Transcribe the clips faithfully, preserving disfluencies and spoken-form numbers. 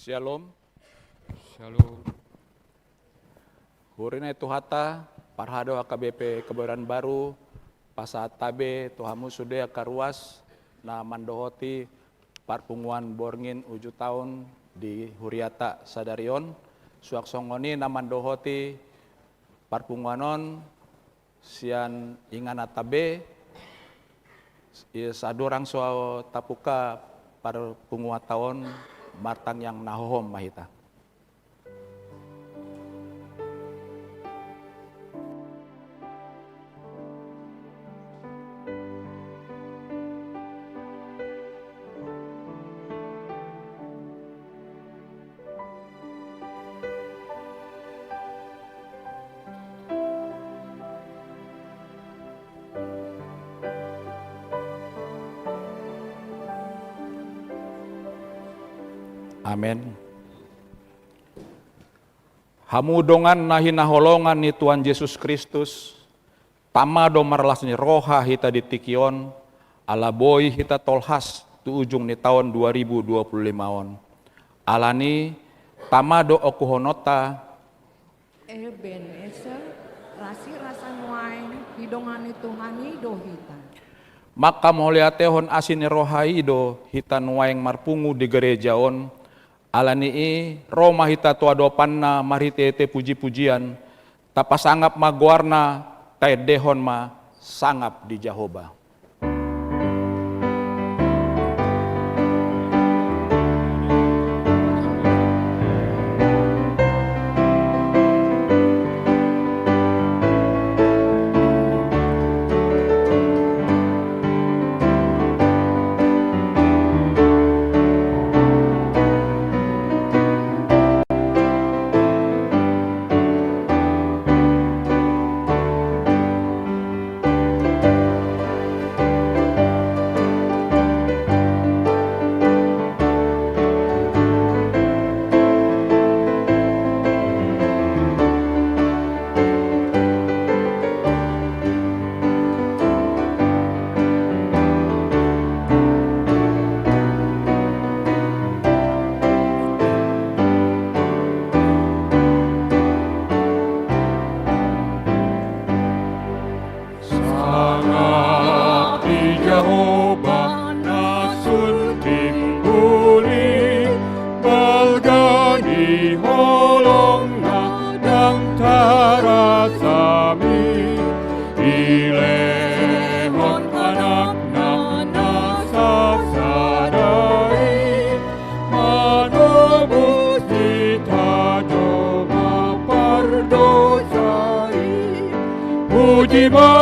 Shalom. Shalom. Huria ni Tuhanta, parhalado H K B P Kebayoran Baru, pasahat hamu be tu hamu sude angka ruas na mandohoti parpunguan borngin uju taon di huriata sadari on, suang songon i na mandohoti parpunguan on sian ingananta be, i sadurang so tapungka parpunguanta on martangiang na hohom ma hita. Amen. Hamu dongan na hinaholongan ni Tuhan Jesus Kristus, tama do marlas ni roha hita di tingki on, ala boi hita tolhas tu ujung ni taon dua ribu dua puluh lima on. Alani, tama do okuhononta. Ebenezer, rasirasa nuaeng didongani Tuhan i do hita. Manghamauliatehon asi ni roha i do hita nuaeng marpungu di gareja on, alani i ro ma hita tu adopanna marhitehite pujipujian, tapasangap ma goarna, taendehon ma sangap di Jahowa. Sangap di Jahowa na sun timbul i, balga ni holongna ndang tarasami. Dilehon Anakna na sasada i, manobus hita jolma pardosa i. Puji ma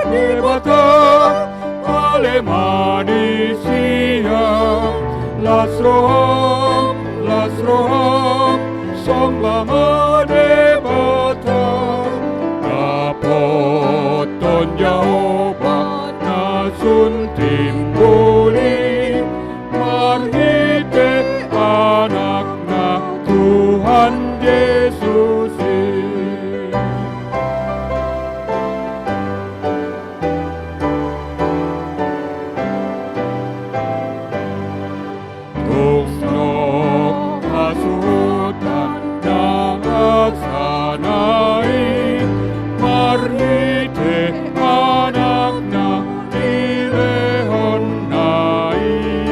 Debata, ale ma di sia, las roham, las roham, somba ma Debata. Dapothon Jahowa na sun timbul i, marhite Anakna Tuhan Jesus i. Tung songon hasuhuton na hasana i, marhite Anakna dilehonna i,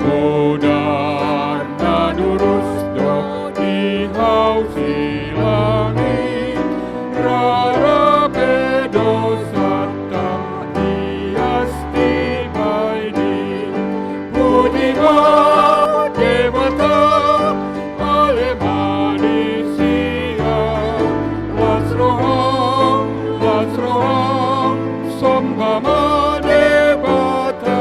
godang na durus do di hau silang i, rara pe dosanta di astibai i. Puji ma Debata, ale ma di sia, las roham, las roham, somba ma Debata.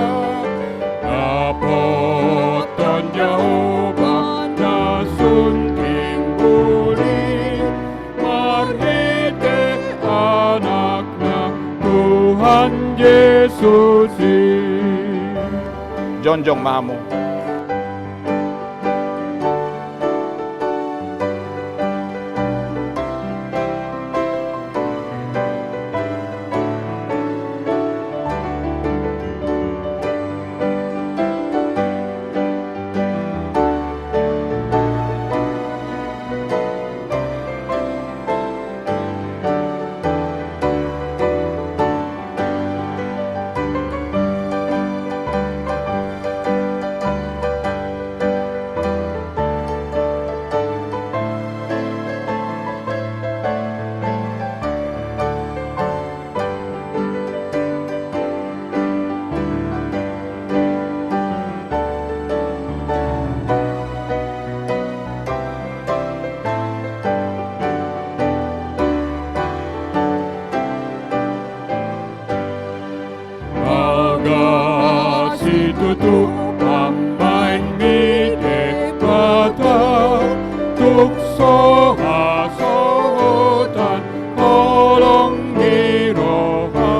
Dapothon Jahowa na sun timbul i, marhite Anakna Tuhan Jesus i. Jongjong ma hamu. Tuk so hasohotan holong ni roha,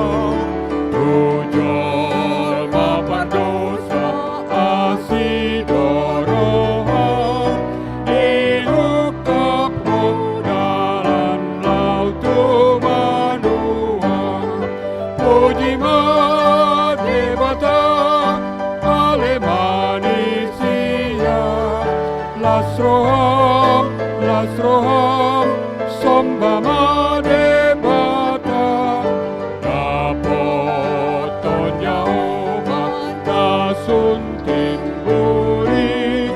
tu jolma pardosa asi do roha, diungkap Ho dalan laho tu banua. Puji ma Debata, ale manisia, las roham, las roham, somba ma Debata. Dapothon Jahowa na sun timbul i,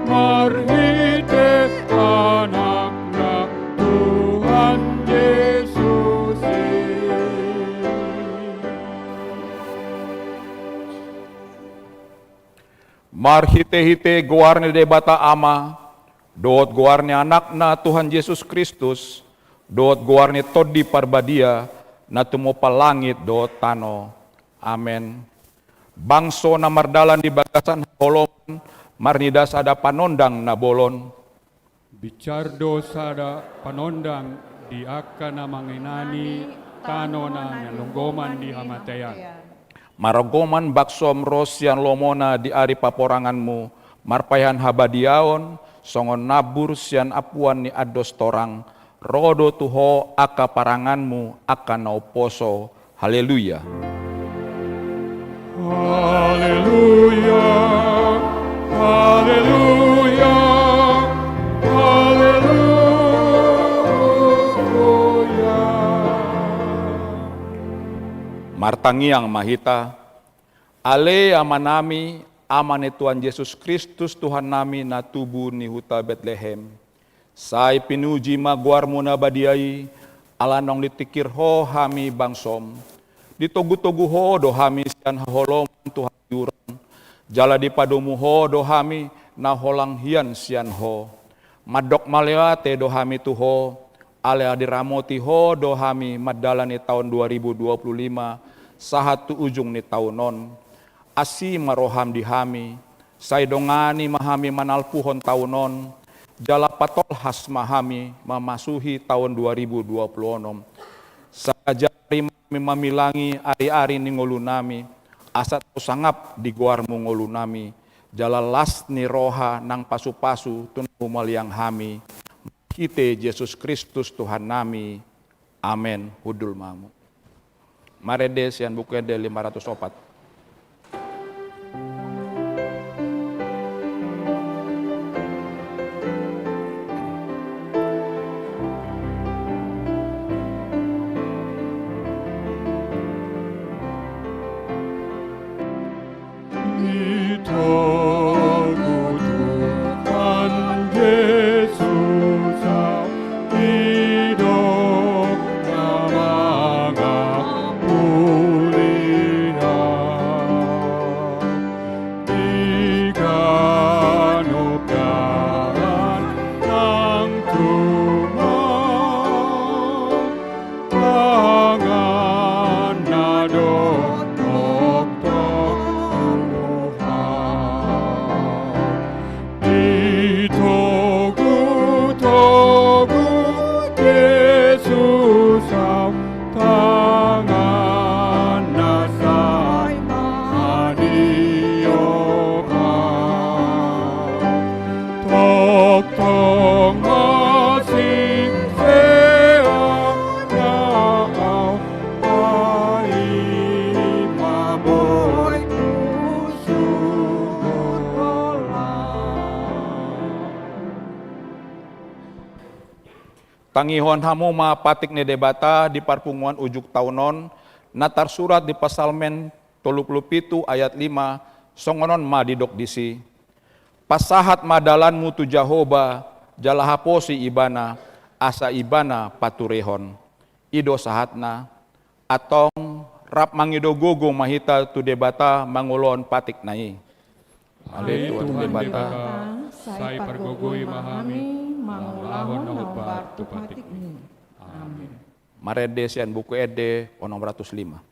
marhite Anakna Tuhan Jesus i. Marhitehite goar ni Debata Ama, dohot goar ni Anakna Tuhan Jesus Kristus, dohot goar ni Tondi Parbadia, na tumompa langit dohot tano. Amen. Bangso na mardalan di bagasan haholomon, marnida sada panondang na bolon. Binsar do sada panondang di angka na manginani tano na nalunggoman di hamatean. Marunggoman bangsom ro sian lomona di ari paporanganmu, marpahean habadiaon, songon nambur sian ampuan ni andos torang, ro do tu ho angka paranganmu angka na umposo. Haleluya. Haleluya. Haleluya. Haleluya. Martangiang ma hita. Ale Amanami, Ama ni Tuhan Jesus Kristus Tuhannami na tubu ni huta Betlehem. Sai pinuji ma goarmu na badia i, ala naung ditingkir ho hami bangsom. Ditogu-togu ho do hami sian haholomon tu hatiuron, jala dipadomu ho do hami na holang hian sian ho. Mandok mauliate do hami tu ho, ala diramoti ho do hami mandalani taon dua ribu dua puluh lima sahat tu ujung ni taon on. Asi ma roham di hami, sai dongani ma hami manalpuhon taon on, jala patolhas ma hami mamasuhi taon dua ribu dua puluh onom. Sai ajari ma hami mamilangi ari-ari ni ngolunami, asa tau sangap di goarmu ngolunami, jala las ni roha nang pasu-pasu tu na humaliang hami. Marhite Jesus Kristus Tuhannami. Amen. Hundul ma hamu. Marende sian Buku Ende lima ratus opat. Ditogu Tuhan Jesus, didok na mangampulia. Di ganup dalan nang tumang, tanganna do tongtong Tuhan. Ditogu-togu Jesus am, tanganna sai manioha. Tongtong ma sinsea na au, ai ma boi husuhut holan. Tangihon hamu ma patik ni Debata di parpunguan ujung taon on, na tarsurat di Psalmen tolu pulu pitu ayat lima, songon on ma didok disi. Pasahat ma dalanmu tu Jahowa, jala haposi Ibana, asa Ibana paturehon. I do sahatna, antong rap mangido gogo ma hita tu Debata mangulohon patikna i. Ale Tuhan Debata, sai pargogoi ma hami mangulahon na hombar tu patikmi. Amen. Marende sian Buku Ende onom ratus lima.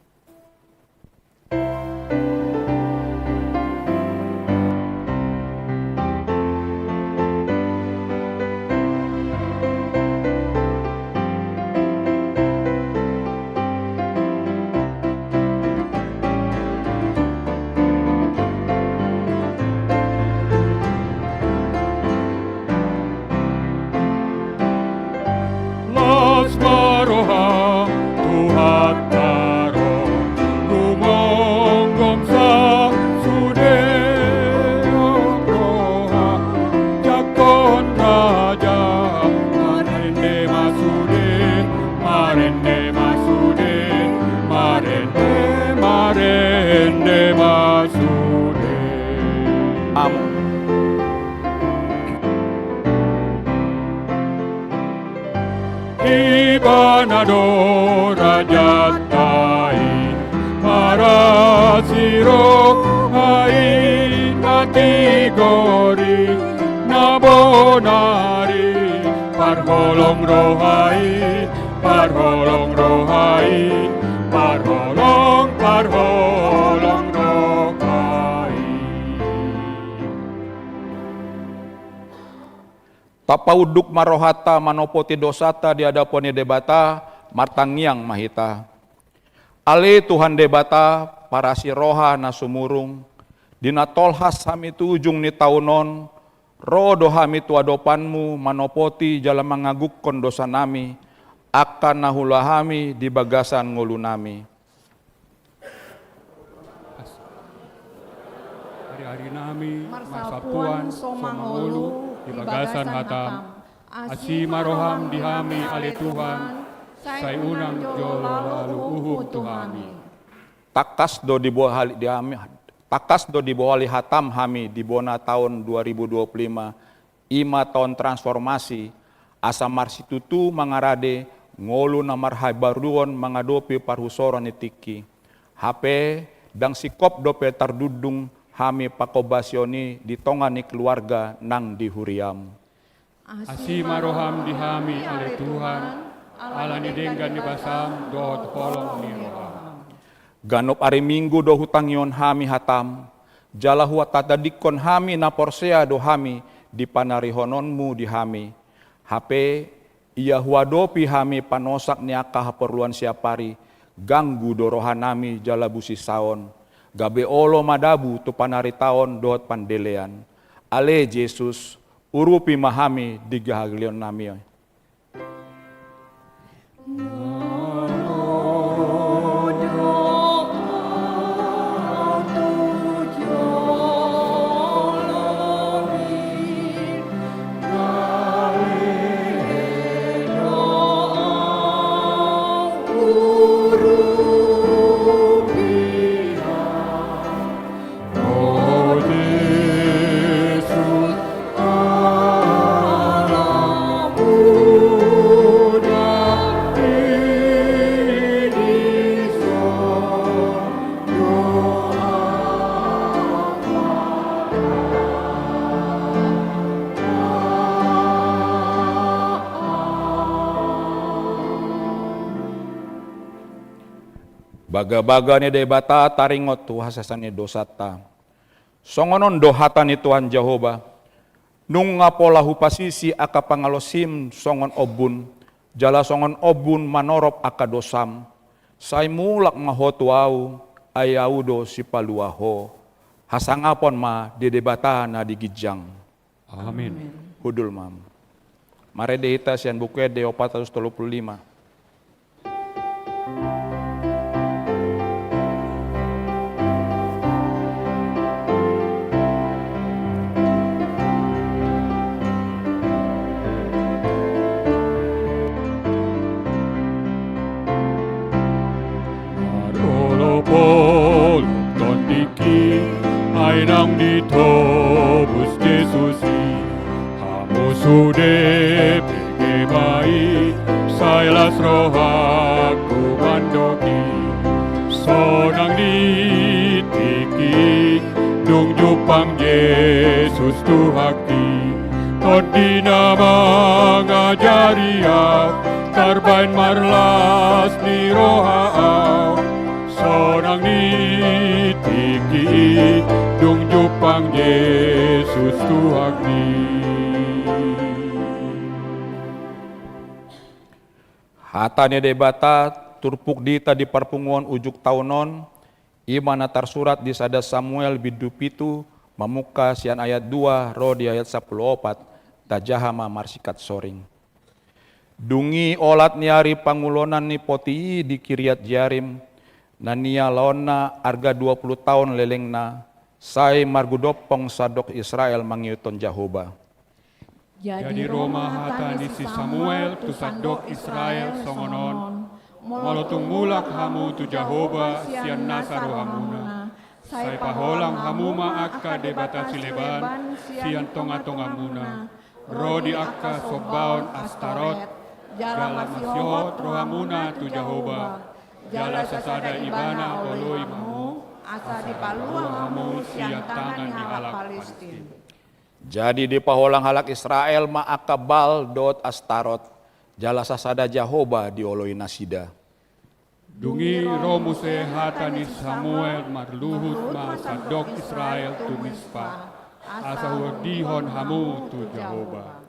Ibana do rajanta i, marasi roha i, na tigor i, na bonar i, parholong roha i, parholong roha i, parholong, parholong roha i. Tapaunduk ma rohanta manopoti dosanta di adopan ni Debata, martangiang ma hita. Ale Tuhan Debata, parasi roha na sumurung, di na tolhas hami tu ujung ni taon on, ro do hami tu adopanmu manopoti jala mangagukkon dosanami, angka na huula hami di bagasan ngolunami. Ari-arinami marsampuan so mangolu di bagasan hatam. Asi ma roham di hami ale Tuhan, sai unang jolo lalu uhum tu hami. Tangkas do dibohali di hami, tangkas do dibohali hatam hami di bona taon dua ribu dua puluh lima, i ma taon transformasi, asa marsitutu mangarade ngolu na marhabaruon mangadopi parhusoron ni tingki. Hape, ndang singkop dope tardundung hami panghobasion i di tonga ni keluarga nang di huriam. Asi ma roham di hami ale Tuhan, ala ni denggan ni basam dohot holong ni roham. Ganup ari Minggu do hutangihon hami hatam, jala huhatadingkon hami na porsea do hami di panarihononmu di hami. Hape, ia huadopi hami panosak ni angka haporluan siapari, ganggu do rohanami jala busisaon. Gabe olo ma dabu tu panaritaon dohot pandelean. Ale Jesus, urupi ma hami di hahaliluon nami. Bagabaga ni Debata taringot tu hasesaan ni dosanta. Songon on do hata ni Tuhan Jahowa: Nunga pola hupasisi angka pangalaosim songon ombun, jala songon ombun manorop angka dosam. Sai mulak ma ho tu Ahu, ai Ahu do sipalua ho. Hasangapon ma di Debata na di ginjang. Amin. Hundul ma. Marende hita sian Buku Ende opat ratus tolu pulu lima. Marolopolop tondihi, ai naung ditobus Jesus i. Hamu sude bege ma i, sai las rohangku mandok i. Sonang ni tingki i, dung jumpang Jesus Tuhanki. Tondi na mangajari ahu, tarbaen marlas ni roha ahu. Sonang ni tingki i, dung jumpang Jesus Tuhanki. Hata ni Debata turpuk di hita di parpunguan ujung taon on, i ma na tarsurat di sada Samuel bindu pitu, mamungka sian ayat dua ro di ayat sampulu opat. Tajaha ma marsingkat soring. Dung i olat ni ari pangulonan ni poti i di Kiriat Jearim, na nialaonna arga dua pulu taon lelengna, sai margodompong sandok Israel mangihuthon Jahowa. Jadi ro ma hata ni si Samuel tu sandok Israel songon on: Molo tung mulak hamu tu Jahowa sian nasa rohamuna, sai paholang hamu ma angka debata sileban sian tongatongamuna, ro di angka sombaon Astarot, Jala masihot rohamuna tu Jahowa, jala sasada Ibana oloi ma hamu, asa dipalua hamu sian tangan ni halak Palistin. Jadi dipaholang halak Israel ma angka Baal dohot Astarot, jala sasada Jahowa dioloi nasida. Dung i ro muse hata ni Samuel, marluhut ma sandok Israel tu Mispa, asa huondihon hamu tu Jahowa.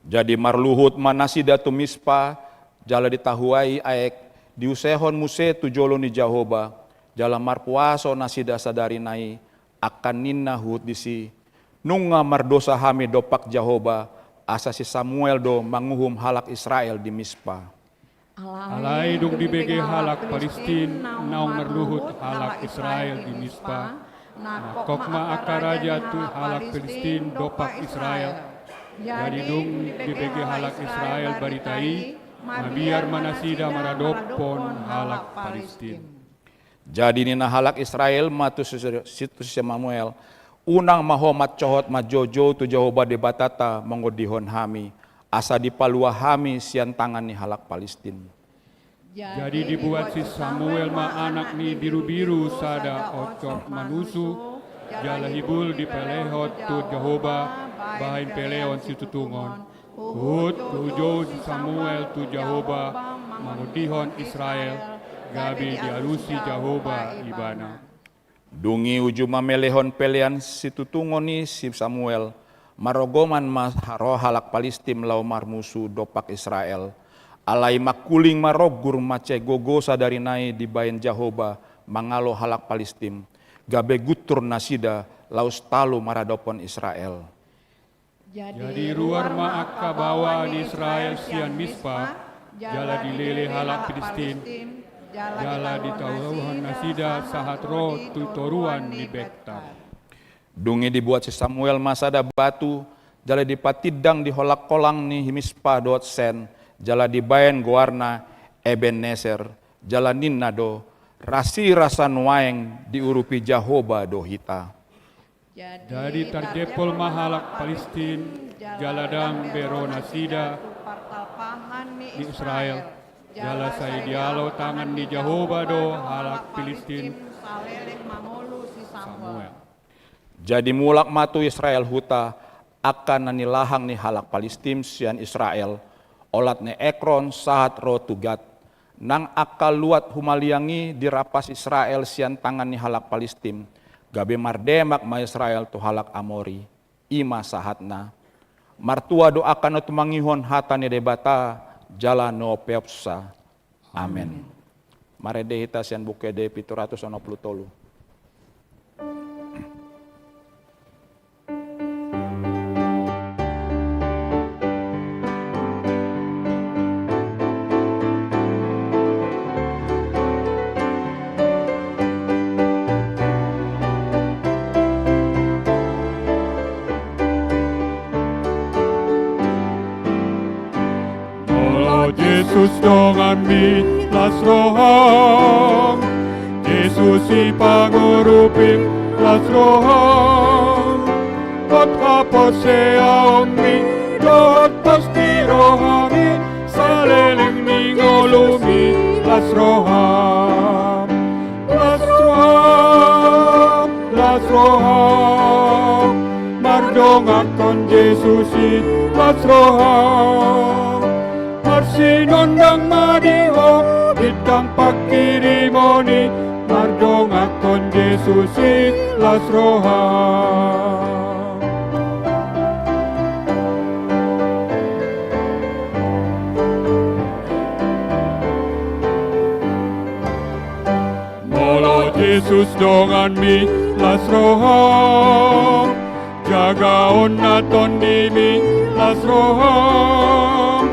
Jadi marluhut ma nasida tu Mispa, jala di tahu ai aek diusehon muse tu jolo ni Jahowa, jala marpuaso nasida sadari na i, angkan ninna huhut disi: Nunga mardosa hami dompak Jahowa, asa si Samuel do manguhum halak Israel di Mispa. Alai dung dibege halak Palistin naung marluhut halak Israel di Mispa, nangkok ma angka raja tu halak Palistin dompak Israel. Jadi dung dibege halak Israel barita i, mabiar ma nasida maradophon halak Palistin. Jadi ninna halak Israel ma tu si, si, tu si Samuel: Unang ma ho mansohot manjoujou tu Jahowa Debatanta mangondihon hami, asa dipalua hami sian tangan ni halak Palistin. Jadi dibuat si Samuel ma anak ni birubiru sada oncop manusu, jala hibul dipelehon tu Jahowa bahen peleon situtungon. Huhut joujou si Samuel tu Jahowa mangondihon Israel, gabe dialusi Jahowa ibana. Dung i uju mamelehon pelean situtungon i si Samuel, marogoman ma ro halak Palistin laho marmusu dompak Israel. Alai mangkuling maronggur mansai gogo sadari na i dibahen Jahowa mangalo halak Palistin, gabe guntur nasida laos talu maradophon Israel. Jadi ruar ma angka baoa ni Israel sian Mispa, jala dilele halak Palistin, jala ditauhon nasida sahat ro tu toruan ni Bektar. Dung i dibuat si Samuel ma sada batu, jala dipatindang di holangholang ni Mispa dohot Sen, jala dibahen goarna Ebeneser, jala ninna do: Rasirasa nuaeng diurupi Jahowa do hita. Jadi tarjempol ma halak Palistin, jala ndang be ro nasida tu partalpahan ni Israel, jala sai dialo tangan ni Jahowa do halak Palistin saleleng mangolu si Samuel. Jadi mulak ma tu Israel huta angka na nilahang ni halak Palistin sian Israel, olat ni Ekron sahat ro tu Gat. Nang angka luat humaliang i dirampas Israel sian tangan ni halak Palistin, gabe mardemak ma Israel tu halak Amori. I ma sahatna. Martua do angka na tumangihon hata ni Debata jala na umpeopsa. Amen. Marende hita sian Buku Ende pitu ratus onom pulu tolu. Molo Jesus donganmi, las roham. Jesus i pangurupim, las roham. Hot haporseaonmi dohot pos ni rohami, saleleng ni ngolumi, las roham. Las roham, las roham, mardongankon Jesus i, las roham. Marsinondang ma di ho bintang pangkirimon i, mardongankon Jesus i, las roham. Molo Jesus donganmi, las roham. Jagaonna tondimi, las roham.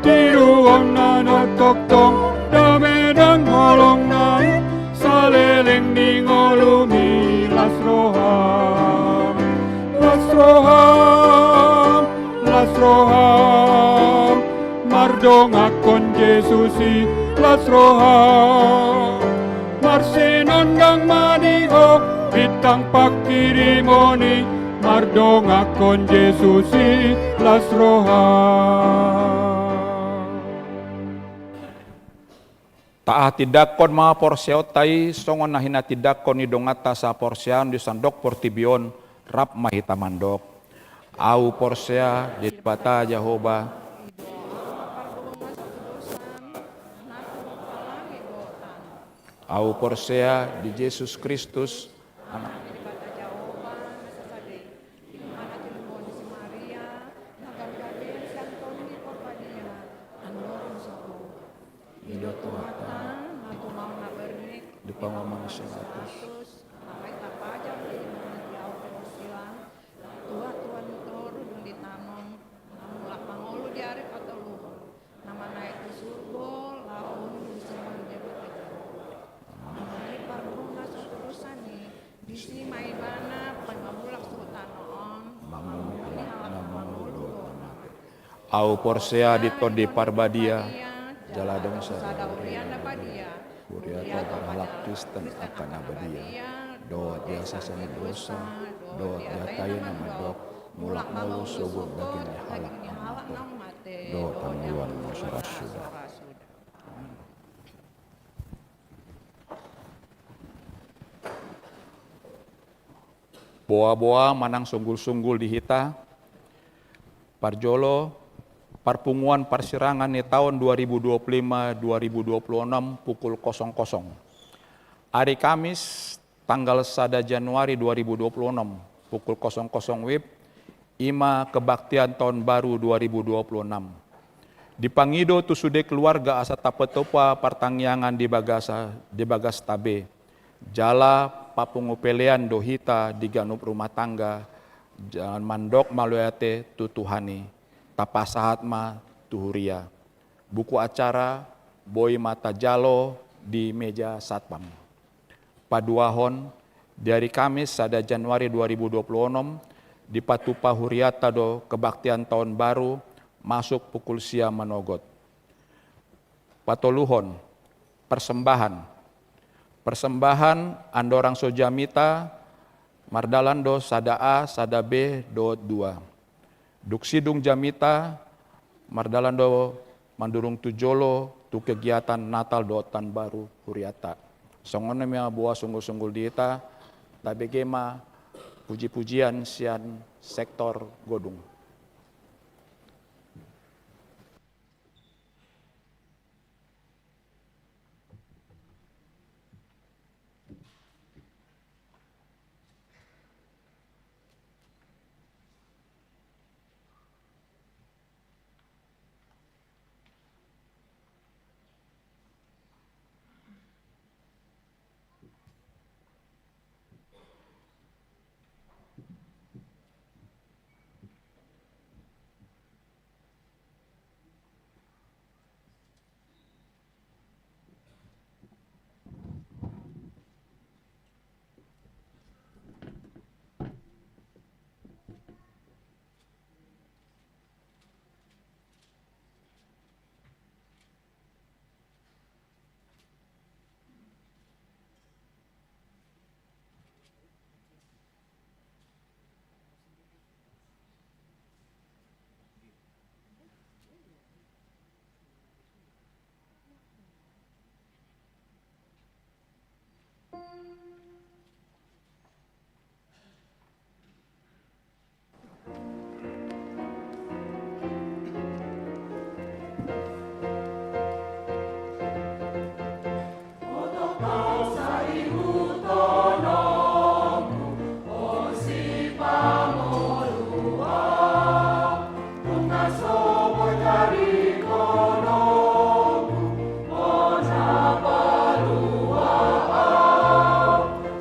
Tiruonna na tongtong, dame nang holongna i, saleleng ni ngolumi, las roham. Las roham, las roham, mardongankon Jesus i, las roham. Marsinondang ma di ho bintang pangkirimon i, mardongankon Jesus i, las roham. Tahatindangkon ma porseaonta i songon na hinatindangkon ni donganta saporseaon di sandok portibi on, rap ma hita mandok: Ahu porsea di Debata Jahowa. Ahu porsea di Jesus Kristus, Anak. I do Tuhanta, na tumaon na bernik di pangomoan ni si Pilatus, na baen tapajar di imana di au persilang, Tuhan, Tuhan, toru dung ditanom, na mulak mangolu di ari patoluhon, na manaek tu surgo, laho unjur di seberang Debata Jahowa. Alani i parboruon na so tudosan i, disi ma ibana paima mulak tu tano on, mangolu halak na mangolu dohot na mate. Ahu porsea di Tondi Parbadia, jala adong sada huria na badia, huria tabar halak Kristen angka na badia, dohot di hasesaan ni dosa, dohot di hata i na mandok, mulak ma sogot bagian ni halak na mate, dohot hangoluan na so ra suda. Boa-boa manang sunggul-sunggul di hita, parjolo, parpunguan parsirangan ni taon dua ribu dua puluh lima dua ribu dua puluh enam pukul kosong kosong. Ari Kamis, tanggal sada Januari dua ribu dua puluh enam, pukul kosong kosong W I B, i ma kebaktian taon baru dua ribu dua puluh enam. Dipangido tu sude keluarga asa tapatupa partangiangan di bagasa, di bagasta be. Jala papungu pelean do hita di ganup rumah tangga, jala mandok mauliate tu Tuhan i, tapasahat ma tu huria. Buku acara boi ma tajalo di meja satpam. Paduahon, di ari Kamis sada Januari dua ribu dua puluh enam, dipatupa huriata do kebaktian taon baru, masuk pukul sia manogot. Patoluhon, persembahan. Persembahan andorang so jamita, mardalan do sada A, sada B, dohot dua. Dung sidung jamita, mardalan do mandurung tu jolo, tu kegiatan Natal dohot Taon Baru huriata. Songon i ma boa sunggul-sunggul di hita, tabege ma puji-pujian sian sektor godung.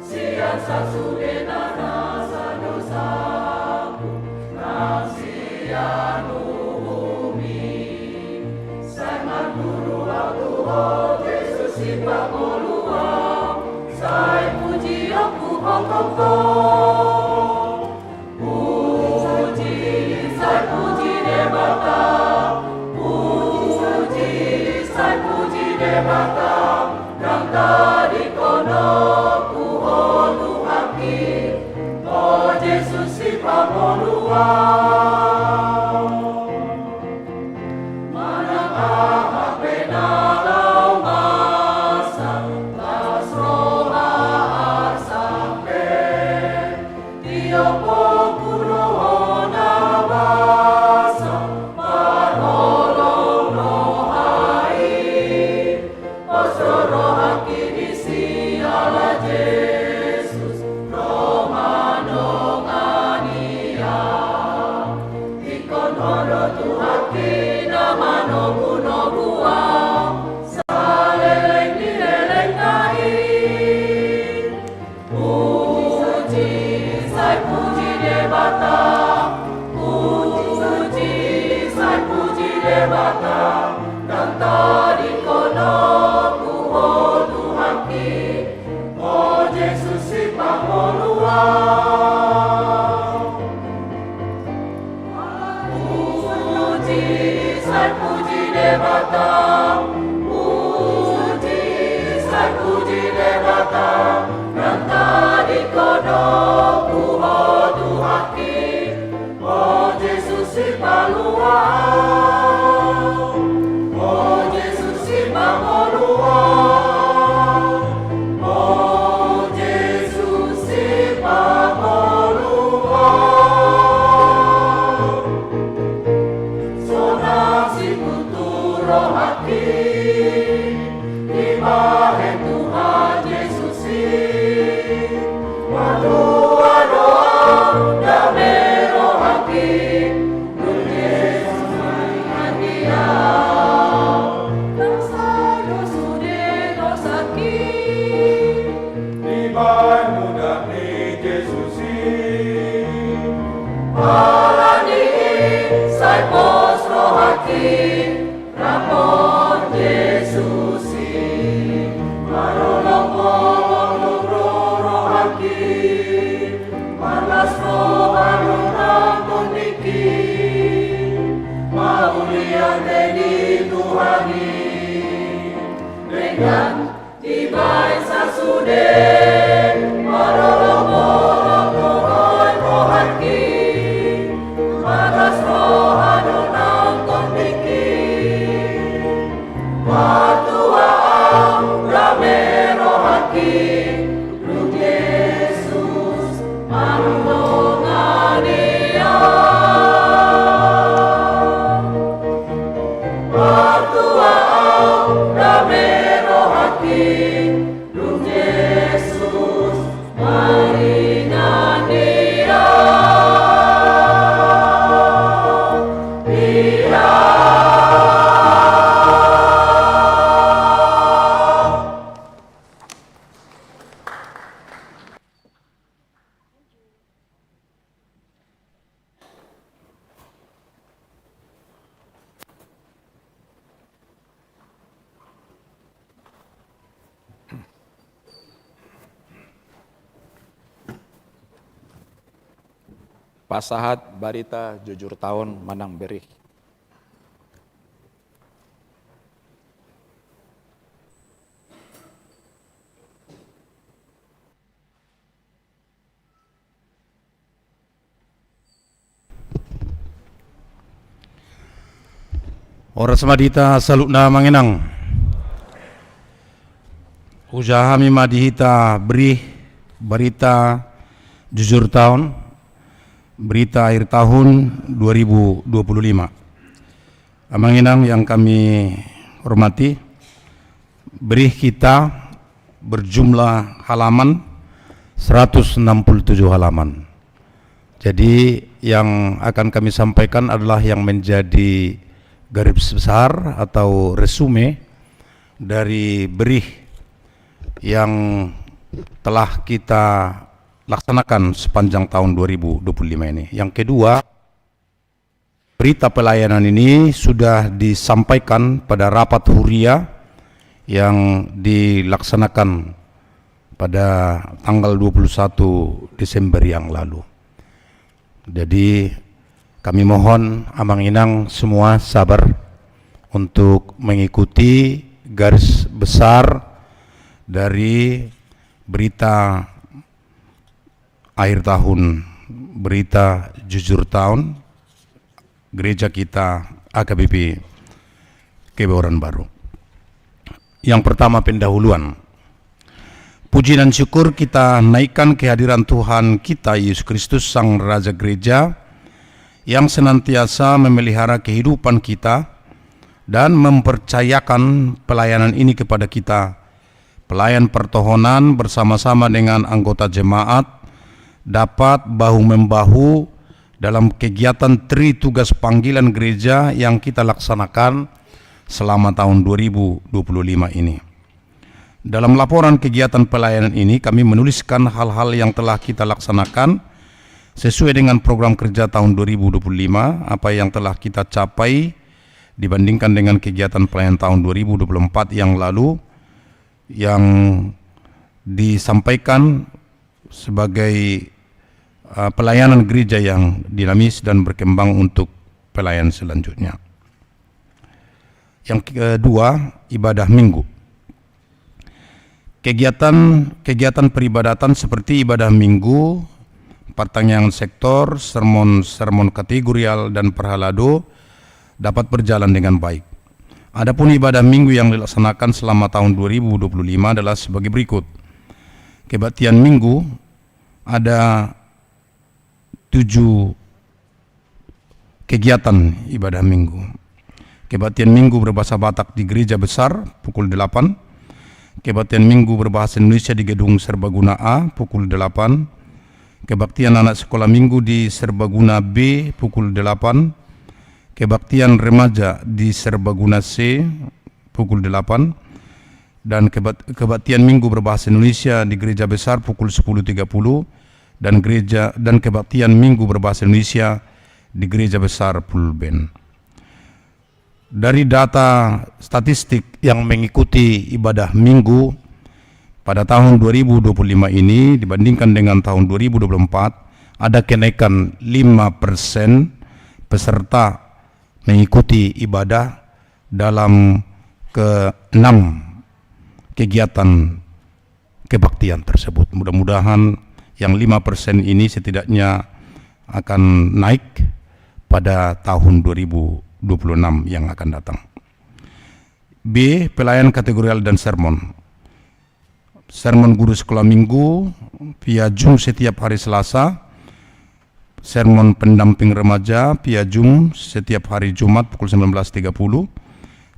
Sian sasude na nasa dosaku, nang sian uhumMi. Sai marguru au tu Ho, Jesus Sipangolu au, sai pujionku Ho tongtong. Puji, sai puji Debata, puji, sai puji Debata, ndang tadingkon Ho tu Ho Tuhanki, Ho Jesus Sipangolu au. Manang aha pe na laho ma Debata, ndang tadingkon Ho tu haki, O Jesus Sipangolu au. Puji, sai puji Debata, puji, sai puji Debata, ndang tadingkon Ho tu haki, O Jesus Sipangolu au, O Jesus Sipangolu au, O Jesus Sipangolu au. Sonang situtu rohangki, dibahen Tuhan Jesus i. Martua do au, dame rohangki, dung Jesus maringan di au. Ndang sai do sude dosangki, dibahen mudar ni Jesus i. Alani i sai pos rohangki, rap dohot Jesus i. Marolopolop do rohangki, marlas roha do nang tondingki, mauliate di Tuhan i. Denggan dibahen sasude, marolopolop do rohangki, marlas roha do nang tondingki. Martua au, dame rohangki, dung Jesus mardongan di au. Martua au, dame rohangki, dung Jesus maringan di au. Di au. Pasahat barita jujur taon manang berih. Horas ma di hita saluhutna, Amang Inang. Hujaha hami ma di hita berih barita jujur taon, berita akhir tahun dua ribu dua puluh lima. Amang Inang yang kami hormati, berih kita berjumlah halaman seratus enam puluh tujuh halaman. Jadi, yang akan kami sampaikan adalah yang menjadi garis besar atau resume dari berih yang telah kita laksanakan sepanjang tahun dua ribu dua puluh lima ini. Yang kedua, berita pelayanan ini sudah disampaikan pada rapat huria yang dilaksanakan pada tanggal dua puluh satu Desember yang lalu. Jadi, kami mohon Amang Inang semua sabar untuk mengikuti garis besar dari berita akhir tahun, berita jujur taon gereja kita A K B P Kebayoran Baru. Yang pertama, pendahuluan. Puji dan syukur kita naikkan kehadiran Tuhan kita, Yesus Kristus, Sang Raja Gereja, yang senantiasa memelihara kehidupan kita dan mempercayakan pelayanan ini kepada kita. Pelayan pertohonan bersama-sama dengan anggota jemaat dapat bahu-membahu dalam kegiatan tritugas panggilan gereja yang kita laksanakan selama tahun dua ribu dua puluh lima ini. Dalam laporan kegiatan pelayanan ini, kami menuliskan hal-hal yang telah kita laksanakan sesuai dengan program kerja tahun dua ribu dua puluh lima, apa yang telah kita capai, dibandingkan dengan kegiatan pelayanan tahun dua ribu dua puluh empat yang lalu, yang disampaikan sebagai, eh, pelayanan gereja yang dinamis dan berkembang untuk pelayanan selanjutnya. Yang kedua, ibadah Minggu. Kegiatan, kegiatan peribadatan seperti ibadah Minggu, partangiangan sektor, sermon-sermon kategorial, dan parhalado dapat berjalan dengan baik. Adapun ibadah Minggu yang dilaksanakan selama tahun dua ribu dua puluh lima adalah sebagai berikut. Kebaktian Minggu ada tujuh kegiatan ibadah Minggu. Kebaktian Minggu berbahasa Batak di Gereja Besar pukul delapan. Kebaktian Minggu berbahasa Indonesia di Gedung Serbaguna A pukul delapan. Kebaktian anak sekolah Minggu di Serbaguna B pukul delapan. Kebaktian remaja di Serbaguna C pukul delapan. Dan kebat-, kebaktian Minggu berbahasa Indonesia di Gereja Besar pukul sepuluh tiga puluh, dan gereja, dan kebaktian Minggu berbahasa Indonesia di Gereja Besar Pulben. Dari data statistik yang mengikuti ibadah Minggu pada tahun dua ribu dua puluh lima ini dibandingkan dengan tahun dua ribu dua puluh empat, ada kenaikan lima persen peserta mengikuti ibadah dalam keenam kegiatan kebaktian tersebut. Mudah-mudahan yang lima persen ini setidaknya akan naik pada tahun dua ribu dua puluh enam yang akan datang. B, pelayanan kategorial dan sermon. Sermon guru sekolah Minggu via Zoom setiap hari Selasa. Sermon pendamping remaja via Zoom setiap hari Jumat pukul sembilan belas tiga puluh.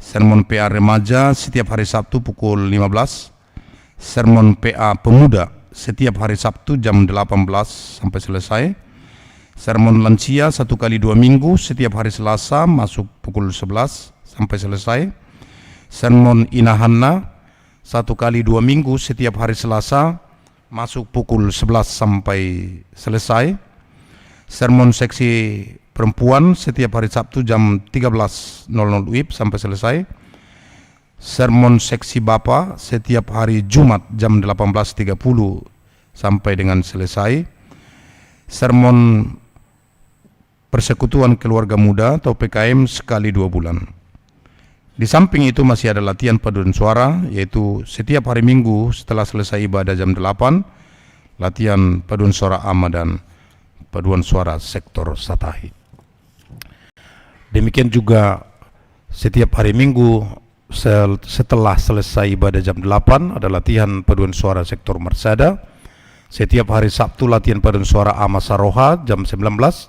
Sermon P A remaja setiap hari Sabtu pukul lima belas. Sermon P A pemuda setiap hari Sabtu jam delapan belas sampai selesai. Sermon lansia satu kali dua minggu setiap hari Selasa masuk pukul sebelas sampai selesai. Sermon inahanna satu kali dua minggu setiap hari Selasa masuk pukul sebelas sampai selesai. Sermon seksi perempuan setiap hari Sabtu jam tiga belas nol nol W I B sampai selesai. Sermon seksi bapa setiap hari Jumat jam delapan belas tiga puluh sampai dengan selesai. Sermon Persekutuan Keluarga Muda atau P K M sekali dua bulan. Di samping itu masih ada latihan paduan suara, yaitu setiap hari Minggu setelah selesai ibadah jam delapan, latihan paduan suara ama dan paduan suara sektor Satahi. Demikian juga setiap hari Minggu sel-, setelah selesai ibadah jam delapan, ada latihan paduan suara sektor Marsada. Setiap hari Sabtu latihan paduan suara ama Saroha jam sembilan belas.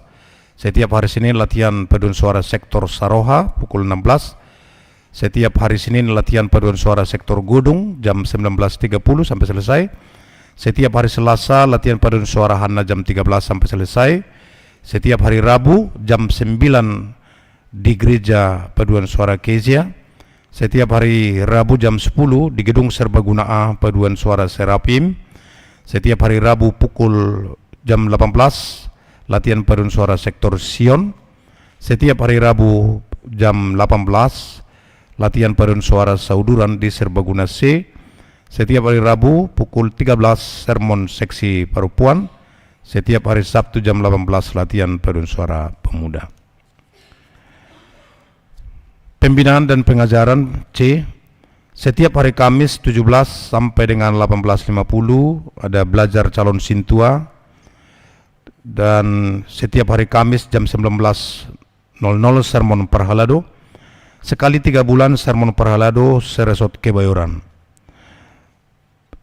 Setiap hari Senin latihan paduan suara sektor Saroha pukul enam belas. Setiap hari Senin latihan paduan suara sektor Godung jam sembilan belas tiga puluh sampai selesai. Setiap hari Selasa latihan paduan suara Hanna jam tiga belas sampai selesai. Setiap hari Rabu jam sembilan di Gereja Paduan Suara Kezia. Setiap hari Rabu jam sepuluh di Gedung Serbaguna A Paduan Suara Serapim. Setiap hari Rabu pukul jam delapan belas latihan paduan suara sektor Sion. Setiap hari Rabu jam delapan belas latihan paduan suara Sauduran di Serbaguna C. Setiap hari Rabu pukul tiga belas sermon seksi perempuan. Setiap hari Sabtu jam delapan belas latihan paduan suara pemuda. Pembinaan dan pengajaran C. Setiap hari Kamis tujuh belas sampai dengan delapan belas lima puluh ada belajar calon sintua. Dan setiap hari Kamis jam sembilan belas nol nol sermon parhalado. Sekali tiga bulan sermon parhalado seresort Kebayoran.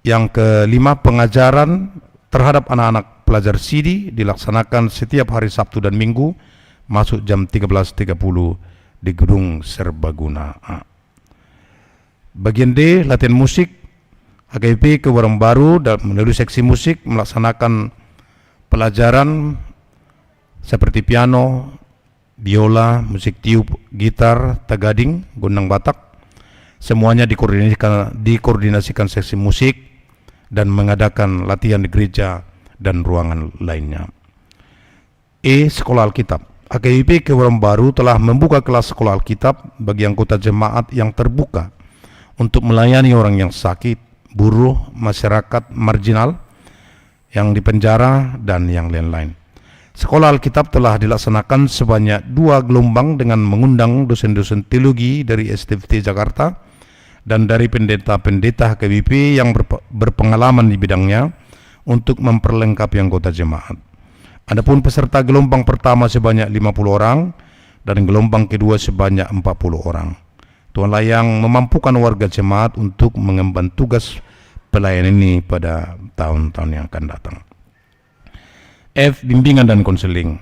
Yang kelima, pengajaran terhadap anak-anak pelajar sidi dilaksanakan setiap hari Sabtu dan Minggu, masuk jam tiga belas tiga puluh di Gedung Serbaguna A. Bagian D, latihan musik. H K B P Kebayoran Baru dan melalui seksi musik melaksanakan pelajaran seperti piano, biola, musik tiup, gitar, tagading, gondang Batak. Semuanya dikoordinasikan, dikoordinasikan seksi musik dan mengadakan latihan di gereja dan ruangan lainnya. E, sekolah Alkitab. H K B P Kebayoran Baru telah membuka kelas sekolah Alkitab bagi anggota jemaat yang terbuka untuk melayani orang yang sakit, buruh, masyarakat marginal, yang di penjara, dan yang lain-lain. Sekolah Alkitab telah dilaksanakan sebanyak dua gelombang dengan mengundang dosen-dosen teologi dari S T F T Jakarta dan dari pendeta-pendeta H K B P yang berpe-, berpengalaman di bidangnya untuk memperlengkapi anggota jemaat. Adapun peserta gelombang pertama sebanyak lima puluh orang dan gelombang kedua sebanyak empat puluh orang. Tuhanlah yang memampukan warga jemaat untuk mengemban tugas pelayanan ini pada tahun-tahun yang akan datang. F, bimbingan dan konseling.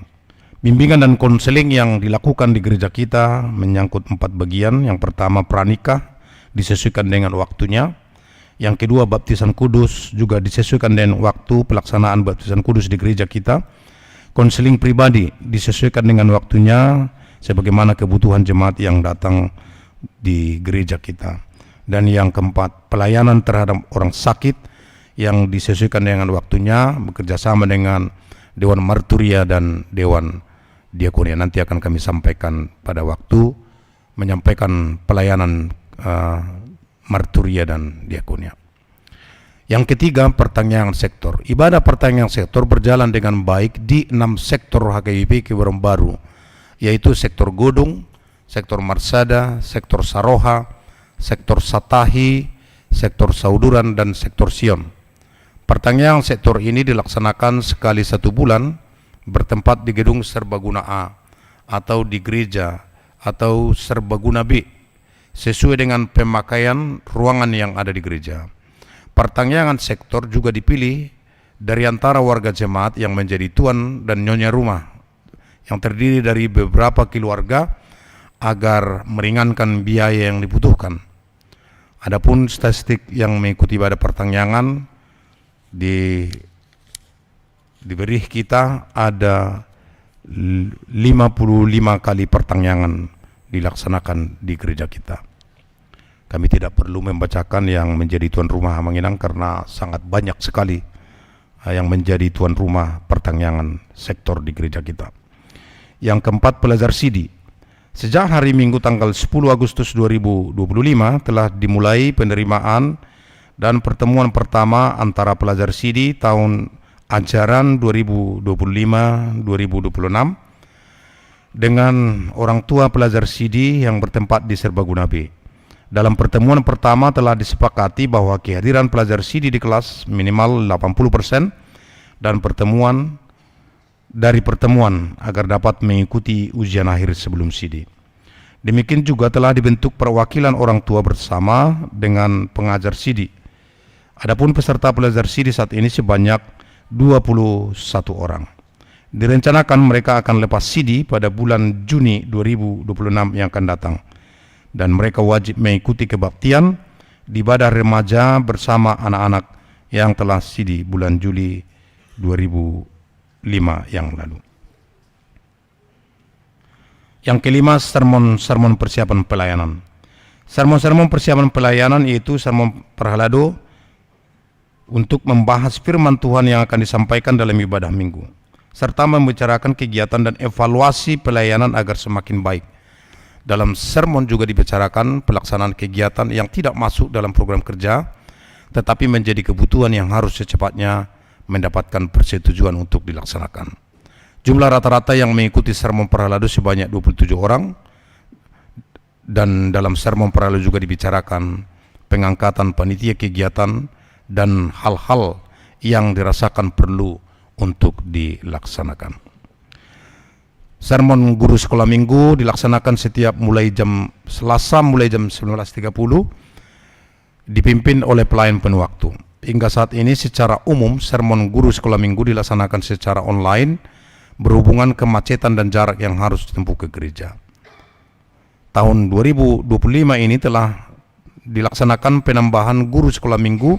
Bimbingan dan konseling yang dilakukan di gereja kita menyangkut empat bagian. Yang pertama, pranikah, disesuaikan dengan waktunya. Yang kedua, baptisan kudus, juga disesuaikan dengan waktu pelaksanaan baptisan kudus di gereja kita. Konseling pribadi disesuaikan dengan waktunya, sebagaimana kebutuhan jemaat yang datang di gereja kita. Dan yang keempat, pelayanan terhadap orang sakit yang disesuaikan dengan waktunya, bekerja sama dengan Dewan Marturia dan Dewan Diakonia. Nanti akan kami sampaikan pada waktu menyampaikan pelayanan, eh, Marturia dan Diakonia. Yang ketiga, pertangiangan sektor. Ibadah pertangiangan sektor berjalan dengan baik di enam sektor H K B P Kebayoran Baru, yaitu sektor Godung, sektor Marsada, sektor Saroha, sektor Satahi, sektor Sauduran, dan sektor Sion. Pertangiangan sektor ini dilaksanakan sekali satu bulan, bertempat di gedung Serbaguna A atau di gereja atau Serbaguna B, sesuai dengan pemakaian ruangan yang ada di gereja. Pertangiangan sektor juga dipilih dari antara warga jemaat yang menjadi tuan dan nyonya rumah, yang terdiri dari beberapa keluarga, agar meringankan biaya yang dibutuhkan. Adapun statistik yang mengikuti ibadah pertangiangan di, diberi kita ada l-, lima puluh lima kali pertangiangan dilaksanakan di gereja kita. Kami tidak perlu membacakan yang menjadi tuan rumah, Amang Inang, karena sangat banyak sekali, eh, yang menjadi tuan rumah pertangiangan sektor di gereja kita. Yang keempat, pelajar sidi. Sejak hari Minggu tanggal sepuluh Agustus dua ribu dua puluh lima telah dimulai penerimaan dan pertemuan pertama antara pelajar sidi tahun ajaran dua ribu dua puluh lima dua ribu dua puluh enam dengan orang tua pelajar sidi yang bertempat di Serbaguna B. Dalam pertemuan pertama telah disepakati bahwa kehadiran pelajar sidi di kelas minimal delapan puluh persen dan pertemuan, dari pertemuan agar dapat mengikuti ujian akhir sebelum sidi. Demikian juga telah dibentuk perwakilan orang tua bersama dengan pengajar sidi. Adapun peserta pelajar sidi saat ini sebanyak dua puluh satu orang. Direncanakan mereka akan lepas sidi pada bulan Juni dua ribu dua puluh enam yang akan datang. Dan mereka wajib mengikuti kebaktian di ibadah remaja bersama anak-anak yang telah sidi bulan Juli dua ribu lima yang lalu. Yang kelima, sermon-sermon persiapan pelayanan. Sermon-sermon persiapan pelayanan yaitu sermon parhalado untuk membahas firman Tuhan yang akan disampaikan dalam ibadah Minggu, serta membicarakan kegiatan dan evaluasi pelayanan agar semakin baik. Dalam sermon juga dibicarakan pelaksanaan kegiatan yang tidak masuk dalam program kerja, tetapi menjadi kebutuhan yang harus secepatnya mendapatkan persetujuan untuk dilaksanakan. Jumlah rata-rata yang mengikuti sermon parhalado sebanyak dua puluh tujuh orang, dan dalam sermon parhalado juga dibicarakan pengangkatan panitia kegiatan dan hal-hal yang dirasakan perlu untuk dilaksanakan. Sermon guru sekolah minggu dilaksanakan setiap mulai jam Selasa, mulai jam sembilan belas tiga puluh, dipimpin oleh pelayan penuh waktu. Hingga saat ini, secara umum, sermon guru sekolah minggu dilaksanakan secara online, berhubungan kemacetan dan jarak yang harus ditempuh ke gereja. Tahun dua ribu dua puluh lima ini telah dilaksanakan penambahan guru sekolah minggu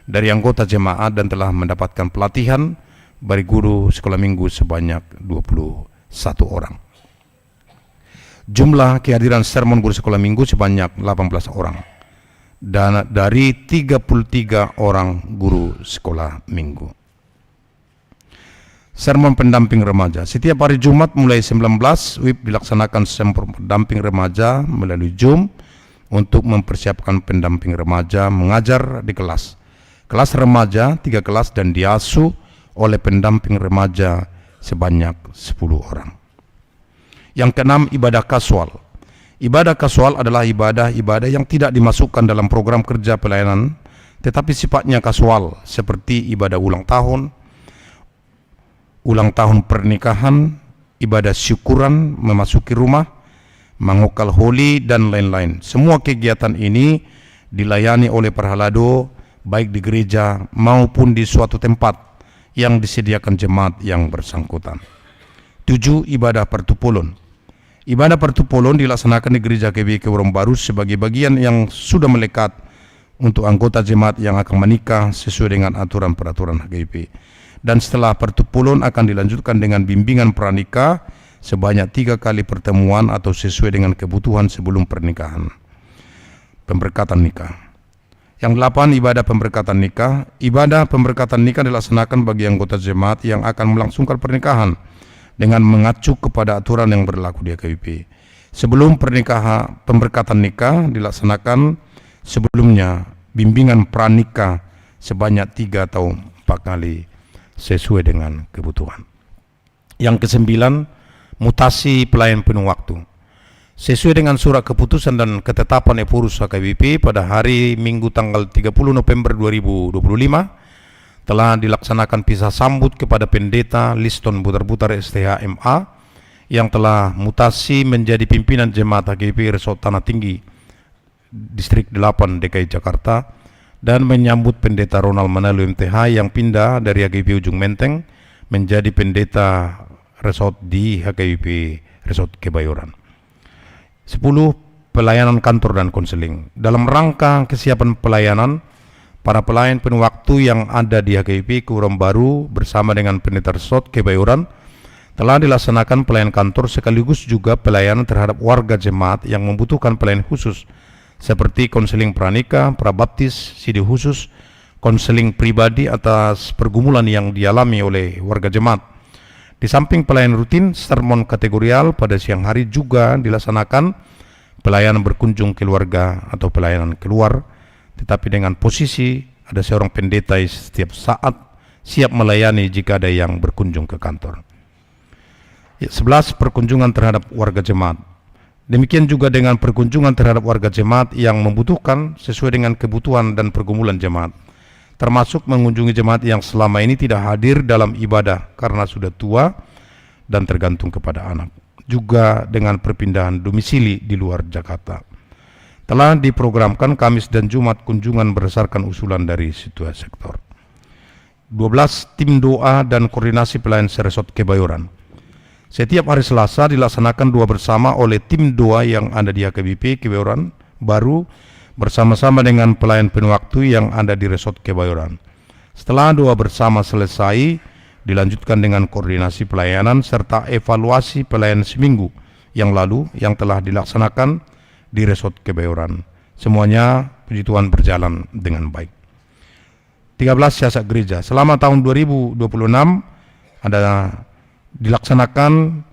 dari anggota jemaat dan telah mendapatkan pelatihan bagi guru sekolah minggu sebanyak dua puluh satu orang. Jumlah kehadiran sermon guru sekolah minggu sebanyak delapan belas orang, dan dari tiga puluh tiga orang guru sekolah minggu. Sermon pendamping remaja. Setiap hari Jumat mulai sembilan belas W I B dilaksanakan sermon pendamping remaja melalui Zoom untuk mempersiapkan pendamping remaja mengajar di kelas. Kelas remaja, tiga kelas, dan diasuh oleh pendamping remaja sebanyak sepuluh orang. Yang keenam, ibadah kasual. Ibadah kasual adalah ibadah-ibadah yang tidak dimasukkan dalam program kerja pelayanan, tetapi sifatnya kasual, seperti ibadah ulang tahun, ulang tahun pernikahan, ibadah syukuran, memasuki rumah, mangongkal holi, dan lain-lain. Semua kegiatan ini dilayani oleh parhalado, baik di gereja maupun di suatu tempat yang disediakan jemaat yang bersangkutan. Tujuh, ibadah partupolon. Ibadah partupolon dilaksanakan di Gereja H K B P Kebayoran Baru sebagai bagian yang sudah melekat untuk anggota jemaat yang akan menikah sesuai dengan aturan peraturan H K B P. Dan setelah partupolon akan dilanjutkan dengan bimbingan pranikah sebanyak tiga kali pertemuan atau sesuai dengan kebutuhan sebelum pernikahan. Pemberkatan nikah. Yang delapan, ibadah pemberkatan nikah. Ibadah pemberkatan nikah dilaksanakan bagi anggota jemaat yang akan melangsungkan pernikahan dengan mengacu kepada aturan yang berlaku di H K B P. Sebelum pernikahan, pemberkatan nikah dilaksanakan sebelumnya bimbingan pranikah sebanyak tiga atau empat kali sesuai dengan kebutuhan. Yang kesembilan, mutasi pelayan penuh waktu. Sesuai dengan surat keputusan dan ketetapan Ephorus H K B P, pada hari Minggu tanggal tiga puluh November dua ribu dua puluh lima, telah dilaksanakan pisah sambut kepada Pendeta Liston Butarbutar, S T H, M A, yang telah mutasi menjadi pimpinan jemaat H K B P Resort Tanah Tinggi, Distrik delapan, D K I Jakarta, dan menyambut Pendeta Ronald Manalui, M T H, yang pindah dari H K B P Ujung Menteng menjadi pendeta resort di H K B P Resort Kebayoran. Sepuluh, pelayanan kantor dan konseling. Dalam rangka kesiapan pelayanan, para pelayan penuh waktu yang ada di H K B P Kebayoran Baru bersama dengan Pendeta Resort Kebayoran telah dilaksanakan pelayanan kantor sekaligus juga pelayanan terhadap warga jemaat yang membutuhkan pelayanan khusus, seperti konseling pranikah, prabaptis, sidi khusus, konseling pribadi atas pergumulan yang dialami oleh warga jemaat. Di samping pelayanan rutin, sermon kategorial pada siang hari juga dilaksanakan, pelayanan berkunjung keluarga atau pelayanan keluar, tetapi dengan posisi ada seorang pendeta setiap saat siap melayani jika ada yang berkunjung ke kantor. Ya, sebelas, perkunjungan terhadap warga jemaat. Demikian juga dengan perkunjungan terhadap warga jemaat yang membutuhkan sesuai dengan kebutuhan dan pergumulan jemaat, termasuk mengunjungi jemaat yang selama ini tidak hadir dalam ibadah karena sudah tua dan tergantung kepada anak, juga dengan perpindahan domisili di luar Jakarta. Telah diprogramkan Kamis dan Jumat kunjungan berdasarkan usulan dari setiap sektor. Dua belas, tim doa dan koordinasi pelayanan seresort Kebayoran. Setiap hari Selasa dilaksanakan doa bersama oleh tim doa yang ada di H K B P Kebayoran Baru bersama-sama dengan pelayan penuh waktu yang ada di Resort Kebayoran. Setelah doa bersama selesai, dilanjutkan dengan koordinasi pelayanan serta evaluasi pelayanan seminggu yang lalu yang telah dilaksanakan di Resort Kebayoran. Semuanya, puji Tuhan, berjalan dengan baik. Tiga belas, siasat gereja. Selama tahun dua ribu dua puluh enam ada dilaksanakan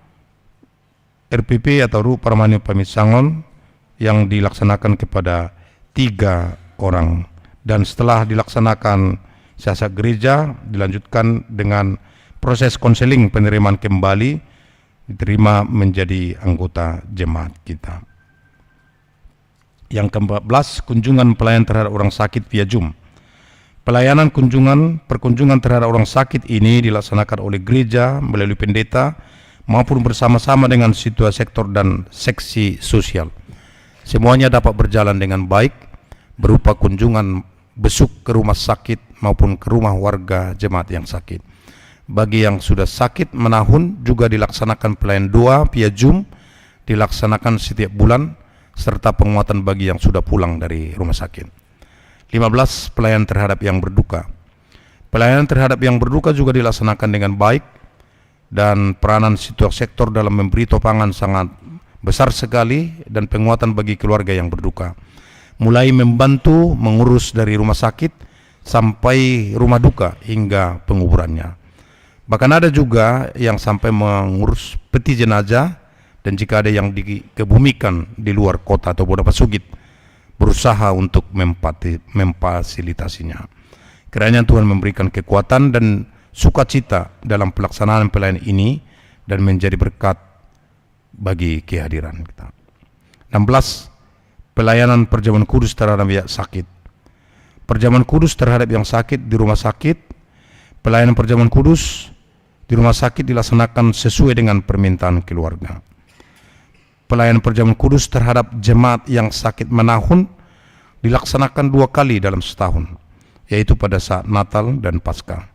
R P P atau Rukun Parmanion Paminsangon yang dilaksanakan kepada tiga orang. Dan setelah dilaksanakan siasat gereja, dilanjutkan dengan proses konseling penerimaan kembali, diterima menjadi anggota jemaat kita. Yang keempat belas, kunjungan pelayanan terhadap orang sakit via Zoom. Pelayanan kunjungan, perkunjungan terhadap orang sakit ini dilaksanakan oleh gereja melalui pendeta maupun bersama-sama dengan setiap sektor dan seksi sosial. Semuanya dapat berjalan dengan baik, berupa kunjungan besuk ke rumah sakit maupun ke rumah warga jemaat yang sakit. Bagi yang sudah sakit menahun juga dilaksanakan pelayanan doa via Zoom, dilaksanakan setiap bulan, serta penguatan bagi yang sudah pulang dari rumah sakit. Lima belas, pelayanan terhadap yang berduka. Pelayanan terhadap yang berduka juga dilaksanakan dengan baik, dan peranan setiap sektor dalam memberi topangan sangat besar sekali dan penguatan bagi keluarga yang berduka. Mulai membantu mengurus dari rumah sakit sampai rumah duka hingga penguburannya. Bahkan ada juga yang sampai mengurus peti jenazah, dan jika ada yang dikebumikan di luar kota atau Bona Pasogit, berusaha untuk mempati-, memfasilitasinya. Kiranya Tuhan memberikan kekuatan dan sukacita dalam pelaksanaan pelayanan ini dan menjadi berkat bagi kehadiran kita. Enam belas, pelayanan perjamuan kudus terhadap yang sakit. Perjamuan kudus terhadap yang sakit di rumah sakit. Pelayanan perjamuan kudus di rumah sakit dilaksanakan sesuai dengan permintaan keluarga. Pelayanan perjamuan kudus terhadap jemaat yang sakit menahun dilaksanakan dua kali dalam setahun, yaitu pada saat Natal dan Paskah.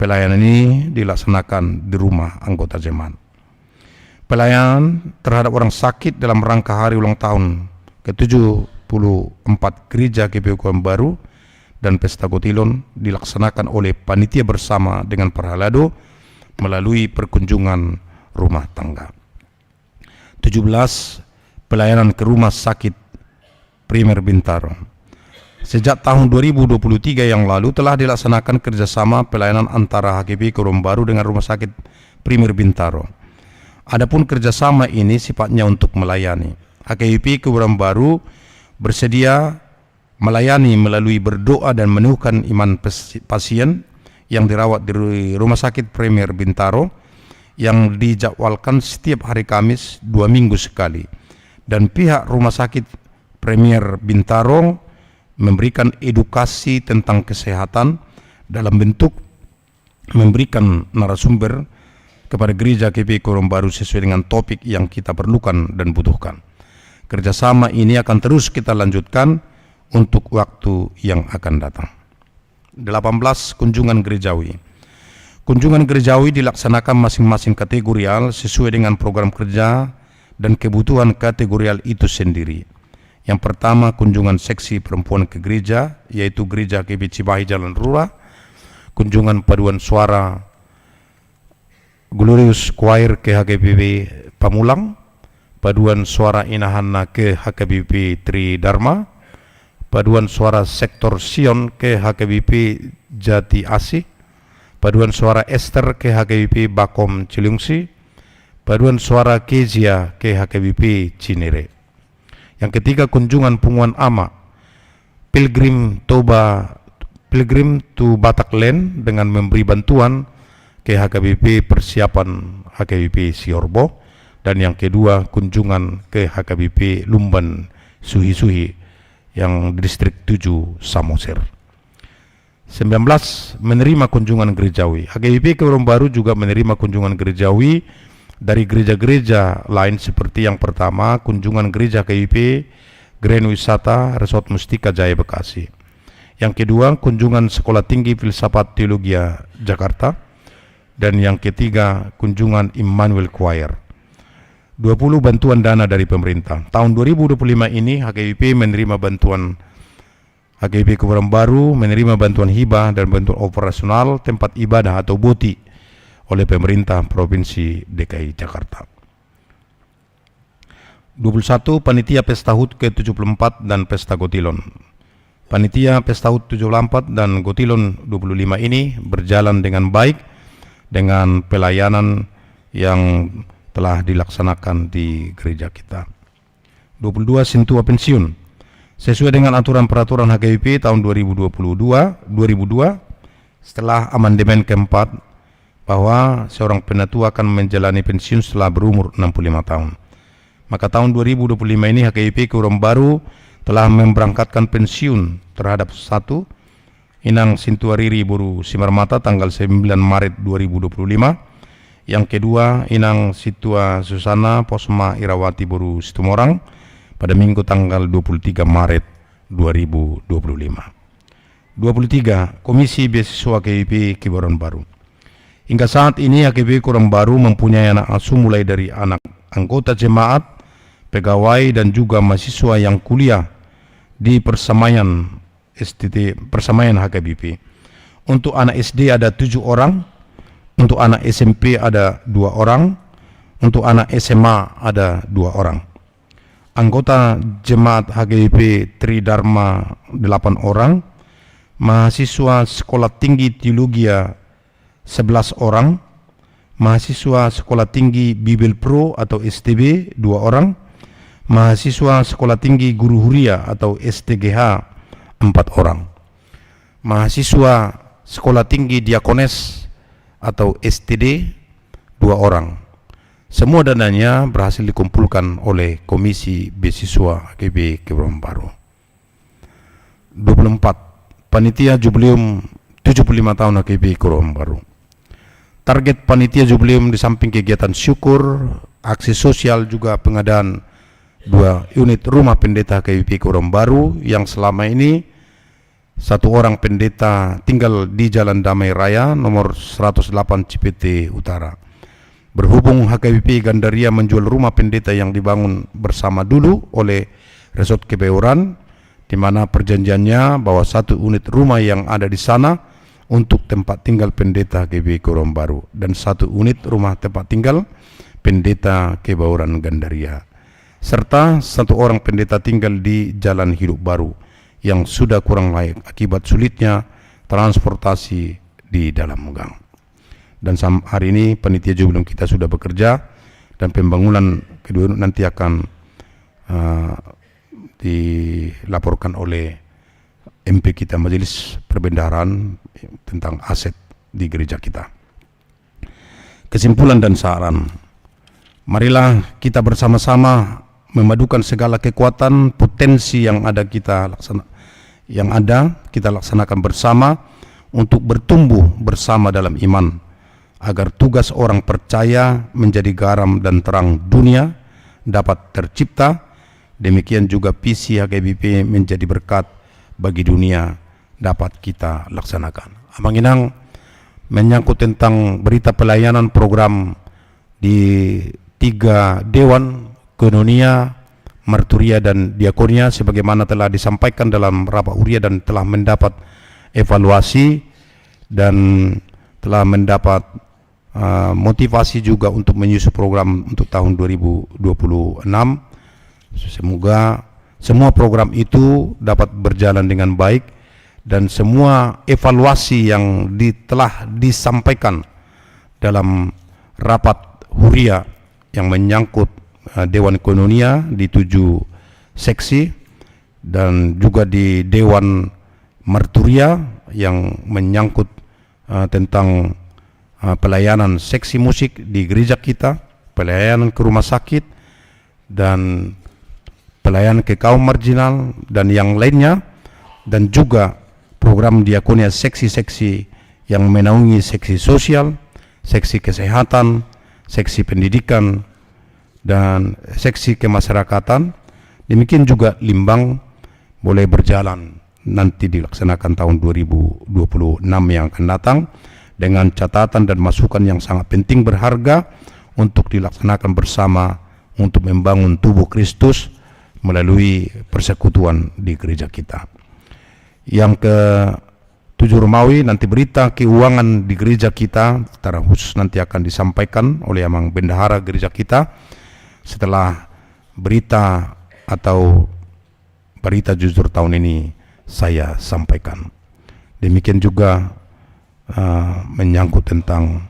Pelayanan ini dilaksanakan di rumah anggota jemaat. Pelayanan terhadap orang sakit dalam rangka hari ulang tahun ketujuh puluh empat Gereja G P Kebayoran Baru dan Pesta Gotilon dilaksanakan oleh panitia bersama dengan parhalado melalui perkunjungan rumah tangga. Tujuh belas, pelayanan ke rumah sakit Primer Bintaro. Sejak tahun dua ribu dua puluh tiga yang lalu telah dilaksanakan kerjasama pelayanan antara H K B P Kebayoran Baru dengan Rumah Sakit Primer Bintaro. Adapun kerjasama ini sifatnya untuk melayani. H K B P Kebayoran Baru bersedia melayani melalui berdoa dan meneguhkan iman pes-, pasien yang dirawat di ru-, Rumah Sakit Premier Bintaro yang dijadwalkan setiap hari Kamis dua minggu sekali. Dan pihak Rumah Sakit Premier Bintaro memberikan edukasi tentang kesehatan dalam bentuk memberikan narasumber kepada Gereja G P Kebayoran Baru sesuai dengan topik yang kita perlukan dan butuhkan. Kerjasama ini akan terus kita lanjutkan untuk waktu yang akan datang. Delapan belas, kunjungan gerejawi. Kunjungan gerejawi dilaksanakan masing-masing kategorial sesuai dengan program kerja dan kebutuhan kategorial itu sendiri. Yang pertama, kunjungan seksi perempuan ke gereja, yaitu Gereja G P Cimahi Jalan Rura, kunjungan paduan suara Glorious Choir ke H K B P Pamulang, paduan suara Inahanna ke H K B P Tri Dharma, paduan suara Sektor Sion ke H K B P Jati Asih, paduan suara Ester ke H K B P Bakom Cilengsi, paduan suara Kezia ke H K B P Cinere. Yang ketiga, kunjungan punguan ama, Pilgrim Toba, Pilgrim to Batak Land dengan memberi bantuan ke H K B P persiapan H K B P Siorbo. Dan yang kedua, kunjungan ke H K B P Lumban Suhisuhi yang distrik tujuh Samosir. Sembilan belas, menerima kunjungan gerejawi. H K B P Kebayoran Baru juga menerima kunjungan gerejawi dari gereja-gereja lain, seperti yang pertama, kunjungan gereja H K B P Grand Wisata Resort Mustika Jaya Bekasi. Yang kedua, kunjungan Sekolah Tinggi Filsafat Teologia Jakarta. Dan yang ketiga, kunjungan Immanuel Choir. Dua puluh, bantuan dana dari pemerintah. Tahun dua ribu dua puluh lima ini, H K B P menerima bantuan H K B P Kebayoran Baru menerima bantuan hibah dan bantuan operasional tempat ibadah atau BOTI oleh pemerintah Provinsi D K I Jakarta. Dua puluh satu, panitia Pesta HUT ke tujuh puluh empat dan Pesta Gotilon. Panitia Pesta HUT tujuh puluh empat dan Gotilon dua puluh lima ini berjalan dengan baik dengan pelayanan yang telah dilaksanakan di gereja kita. Dua puluh dua, sintua pensiun. Sesuai dengan aturan peraturan H K B P tahun dua ribu dua puluh dua, dua ribu dua, setelah amandemen keempat, bahwa seorang penatua akan menjalani pensiun setelah berumur enam puluh lima tahun. Maka tahun dua ribu dua puluh lima ini H K B P Kebayoran Baru telah memberangkatkan pensiun terhadap satu, Inang Sintua Riri boru Simarmata tanggal sembilan Maret dua ribu dua puluh lima. Yang kedua, Inang Sintua Susana Posma Irawati boru Situmorang pada Minggu tanggal dua puluh tiga Maret dua ribu dua puluh lima. Dua puluh tiga, Komisi Beasiswa H K B P Kebayoran Baru. Hingga saat ini H K B P Kebayoran Baru mempunyai anak asuh mulai dari anak anggota jemaat, pegawai, dan juga mahasiswa yang kuliah di persemaian S T T, persemaian H K B P. Untuk anak S D ada tujuh orang, untuk anak S M P ada dua orang, untuk anak S M A ada dua orang. Anggota jemaat H K B P Tri Dharma delapan orang, mahasiswa Sekolah Tinggi Teologia sebelas orang, mahasiswa Sekolah Tinggi Bibel Pro atau S T B, dua orang, mahasiswa Sekolah Tinggi Guru Huria atau S T G H, empat orang, mahasiswa Sekolah Tinggi Diakones atau S T D, dua orang. Semua dananya berhasil dikumpulkan oleh Komisi Beasiswa H K B P Kebayoran Baru. Dua puluh empat, panitia jubileum tujuh puluh lima tahun H K B P Kebayoran Baru. Target panitia jubileum di samping kegiatan syukur, aksi sosial, juga pengadaan dua unit rumah pendeta H K B P Kebayoran Baru yang selama ini satu orang pendeta tinggal di Jalan Damai Raya nomor seratus delapan Cipete Utara. Berhubung H K B P Gandaria menjual rumah pendeta yang dibangun bersama dulu oleh Resort Kebayoran, di mana perjanjiannya bahwa satu unit rumah yang ada di sana untuk tempat tinggal pendeta H K B P Kebayoran Baru dan satu unit rumah tempat tinggal pendeta Kebayoran Gandaria, serta satu orang pendeta tinggal di Jalan Hidup Baru yang sudah kurang layak akibat sulitnya transportasi di dalam gang. Dan sam-, hari ini panitia jubileum kita sudah bekerja dan pembangunan kedua unit nanti akan, eh, dilaporkan oleh M P kita, Majelis Perbendaharaan, tentang aset di gereja kita. Kesimpulan dan saran. Marilah kita bersama-sama memadukan segala kekuatan, potensi yang ada kita laksana-, yang ada kita laksanakan bersama untuk bertumbuh bersama dalam iman, agar tugas orang percaya menjadi garam dan terang dunia dapat tercipta. Demikian juga visi H K B P menjadi berkat bagi dunia dapat kita laksanakan. Amang Inang, menyangkut tentang berita pelayanan program di tiga dewan, koinonia, marturia, dan diakonia, sebagaimana telah disampaikan dalam rapat huria dan telah mendapat evaluasi dan telah mendapat, eh, motivasi juga untuk menyusun program untuk tahun dua ribu dua puluh enam. Semoga semua program itu dapat berjalan dengan baik dan semua evaluasi yang di-, telah disampaikan dalam rapat huria yang menyangkut, eh, Dewan Koinonia di tujuh seksi dan juga di Dewan Marturia yang menyangkut, eh, tentang, eh, pelayanan seksi musik di gereja kita, pelayanan ke rumah sakit, dan pelayanan ke kaum marginal dan yang lainnya, dan juga program diakonia seksi-seksi yang menaungi seksi sosial, seksi kesehatan, seksi pendidikan, dan seksi kemasyarakatan. Demikian juga Limbang boleh berjalan nanti dilaksanakan tahun dua ribu dua puluh enam yang akan datang, dengan catatan dan masukan yang sangat penting berharga untuk dilaksanakan bersama untuk membangun tubuh Kristus melalui persekutuan di gereja kita. Yang ketujuh, Romawi, nanti berita keuangan di gereja kita secara khusus nanti akan disampaikan oleh Amang Bendahara gereja kita setelah berita atau berita jujur tahun ini saya sampaikan. Demikian juga, eh, menyangkut tentang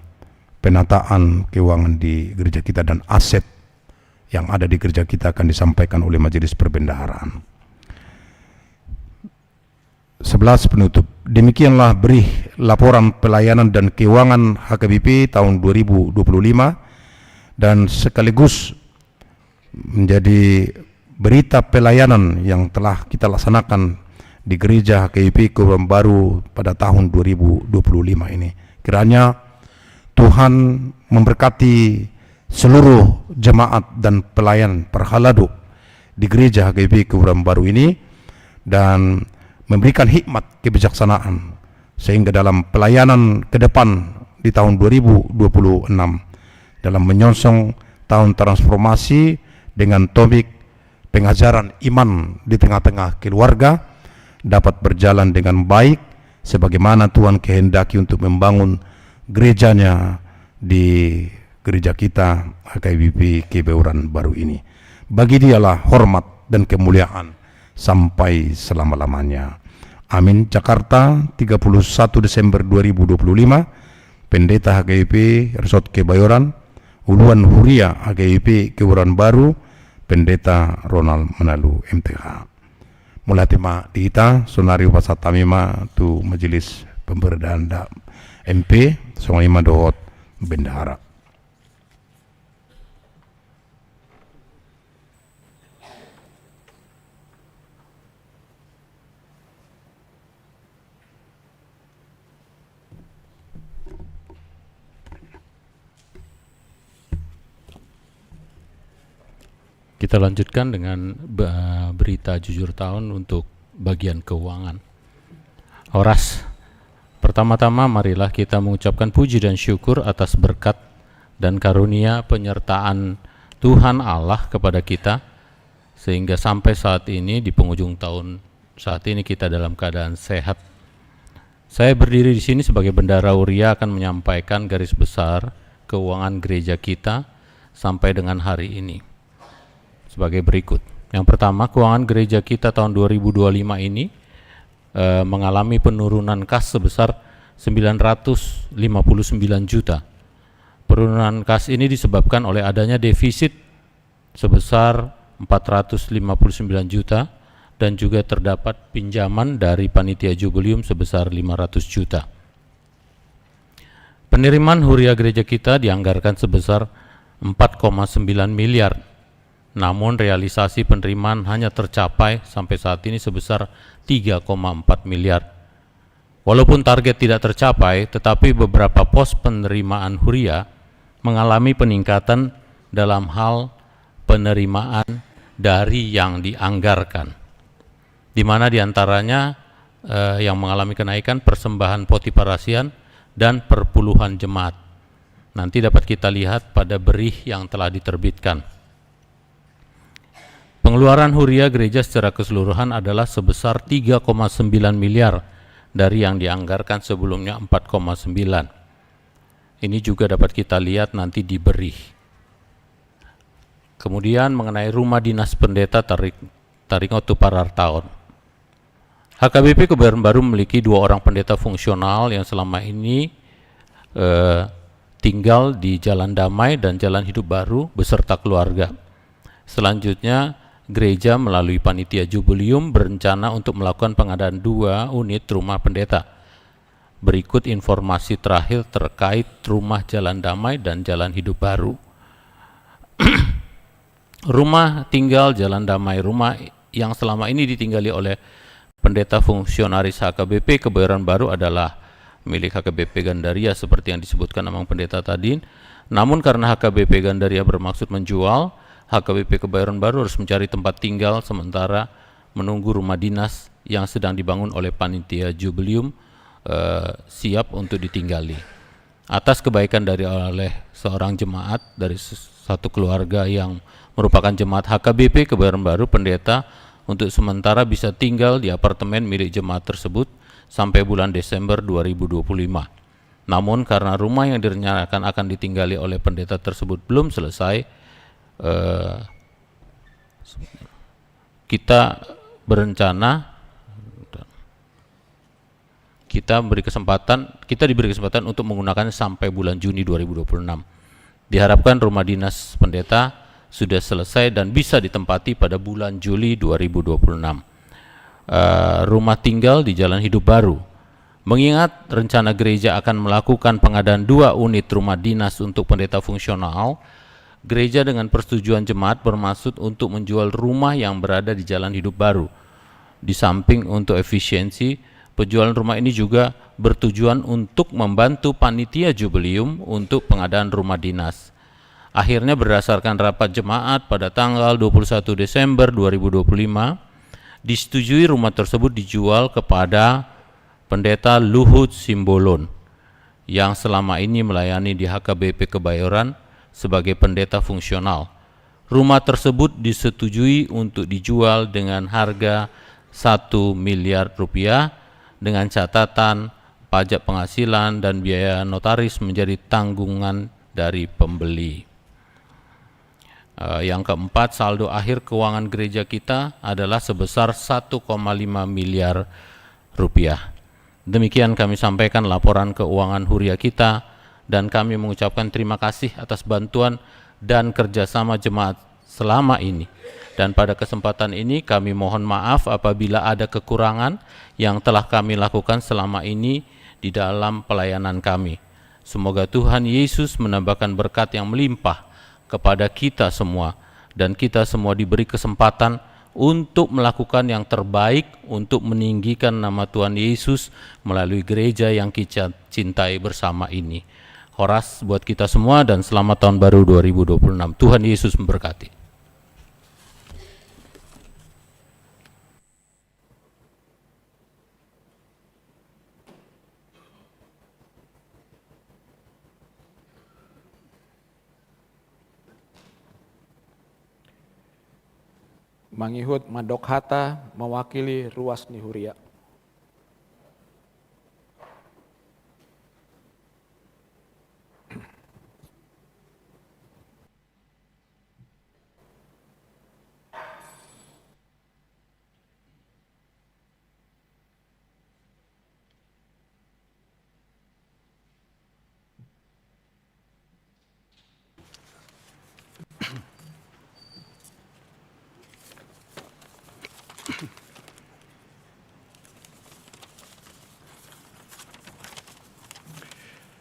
penataan keuangan di gereja kita dan aset yang ada di gereja kita akan disampaikan oleh Majelis Perbendaharaan. Sebelas, penutup. Demikianlah berih laporan pelayanan dan keuangan H K B P tahun dua ribu dua puluh lima dan sekaligus menjadi berita pelayanan yang telah kita laksanakan di gereja H K B P Kebayoran Baru pada tahun dua ribu dua puluh lima ini. Kiranya Tuhan memberkati seluruh jemaat dan pelayan parhalado di gereja H K B P Kebayoran Baru ini dan memberikan hikmat kebijaksanaan sehingga dalam pelayanan ke depan di tahun dua ribu dua puluh enam dalam menyongsong tahun transformasi dengan topik pengajaran iman di tengah-tengah keluarga dapat berjalan dengan baik sebagaimana Tuhan kehendaki untuk membangun gereja-Nya di gereja kita H K B P Kebayoran Baru ini. Bagi Dialah hormat dan kemuliaan sampai selama-lamanya. Amin. Jakarta, tiga puluh satu Desember dua ribu dua puluh lima, Pendeta H K B P Resort Kebayoran, Uluan Huria H K B P Kebayoran Baru, Pendeta Ronald Manalu, M T H. Mauliate ma di hita, saonari hupasahat hami ma tu Majelis Pemberdayaan Da-, M P, songon i ma dohot Bendahara. Kita lanjutkan dengan be-, berita jujur tahun untuk bagian keuangan. Horas. Pertama-tama, marilah kita mengucapkan puji dan syukur atas berkat dan karunia penyertaan Tuhan Allah kepada kita, sehingga sampai saat ini, di penghujung tahun saat ini, kita dalam keadaan sehat. Saya berdiri di sini sebagai bendahara huria akan menyampaikan garis besar keuangan gereja kita sampai dengan hari ini sebagai berikut. Yang pertama, keuangan gereja kita tahun dua ribu dua puluh lima ini, eh, mengalami penurunan kas sebesar sembilan ratus lima puluh sembilan juta. Penurunan kas ini disebabkan oleh adanya defisit sebesar empat ratus lima puluh sembilan juta dan juga terdapat pinjaman dari panitia Jubileum sebesar lima ratus juta. Penerimaan huria gereja kita dianggarkan sebesar empat koma sembilan miliar. Namun, realisasi penerimaan hanya tercapai sampai saat ini sebesar tiga koma empat miliar. Walaupun target tidak tercapai, tetapi beberapa pos penerimaan huria mengalami peningkatan dalam hal penerimaan dari yang dianggarkan, di mana di antaranya, eh, yang mengalami kenaikan persembahan poti parasian dan perpuluhan jemaat. Nanti dapat kita lihat pada berih yang telah diterbitkan. Pengeluaran huria gereja secara keseluruhan adalah sebesar tiga koma sembilan miliar dari yang dianggarkan sebelumnya empat koma sembilan. Ini juga dapat kita lihat nanti di berih. Kemudian, mengenai rumah dinas pendeta, tarik, taringot tu parartaon. H K B P Kebayoran Baru memiliki dua orang pendeta fungsional yang selama ini, eh, tinggal di Jalan Damai dan Jalan Hidup Baru beserta keluarga. Selanjutnya, gereja melalui panitia Jubileum berencana untuk melakukan pengadaan dua unit rumah pendeta. Berikut informasi terakhir terkait rumah Jalan Damai dan Jalan Hidup Baru. Rumah tinggal Jalan Damai, rumah yang selama ini ditinggali oleh pendeta fungsionaris H K B P Kebayoran Baru adalah milik H K B P Gandaria seperti yang disebutkan Amang Pendeta tadi. Namun, karena H K B P Gandaria bermaksud menjual, H K B P Kebayoran Baru harus mencari tempat tinggal sementara menunggu rumah dinas yang sedang dibangun oleh panitia Jubileum, eh, siap untuk ditinggali. Atas kebaikan dari, oleh seorang jemaat dari s-, satu keluarga yang merupakan jemaat H K B P Kebayoran Baru, pendeta untuk sementara bisa tinggal di apartemen milik jemaat tersebut sampai bulan Desember dua ribu dua puluh lima. Namun, karena rumah yang direncanakan akan ditinggali oleh pendeta tersebut belum selesai, eh, kita berencana, kita beri kesempatan, kita diberi kesempatan untuk menggunakannya sampai bulan Juni dua ribu dua puluh enam. Diharapkan rumah dinas pendeta sudah selesai dan bisa ditempati pada bulan Juli dua ribu dua puluh enam. Eh, rumah tinggal di Jalan Hidup Baru. Mengingat rencana gereja akan melakukan pengadaan dua unit rumah dinas untuk pendeta fungsional, gereja dengan persetujuan jemaat bermaksud untuk menjual rumah yang berada di Jalan Hidup Baru. Di samping untuk efisiensi, penjualan rumah ini juga bertujuan untuk membantu panitia Jubileum untuk pengadaan rumah dinas. Akhirnya, berdasarkan rapat jemaat pada tanggal dua puluh satu Desember dua ribu dua puluh lima, disetujui rumah tersebut dijual kepada Pendeta Luhut Simbolon yang selama ini melayani di H K B P Kebayoran sebagai pendeta fungsional. Rumah tersebut disetujui untuk dijual dengan harga satu miliar rupiah, dengan catatan pajak penghasilan dan biaya notaris menjadi tanggungan dari pembeli. Eh, yang keempat, saldo akhir keuangan gereja kita adalah sebesar satu koma lima miliar rupiah. Demikian kami sampaikan laporan keuangan huria kita Dan kami mengucapkan terima kasih atas bantuan dan kerjasama jemaat selama ini. Dan pada kesempatan ini kami mohon maaf apabila ada kekurangan yang telah kami lakukan selama ini di dalam pelayanan kami. Semoga Tuhan Yesus menambahkan berkat yang melimpah kepada kita semua, dan kita semua diberi kesempatan untuk melakukan yang terbaik untuk meninggikan nama Tuhan Yesus melalui gereja yang kita cintai bersama ini. Horas buat kita semua dan selamat tahun baru dua ribu dua puluh enam. Tuhan Yesus memberkati. Mangihut mandok hata mewakili ruas ni huria.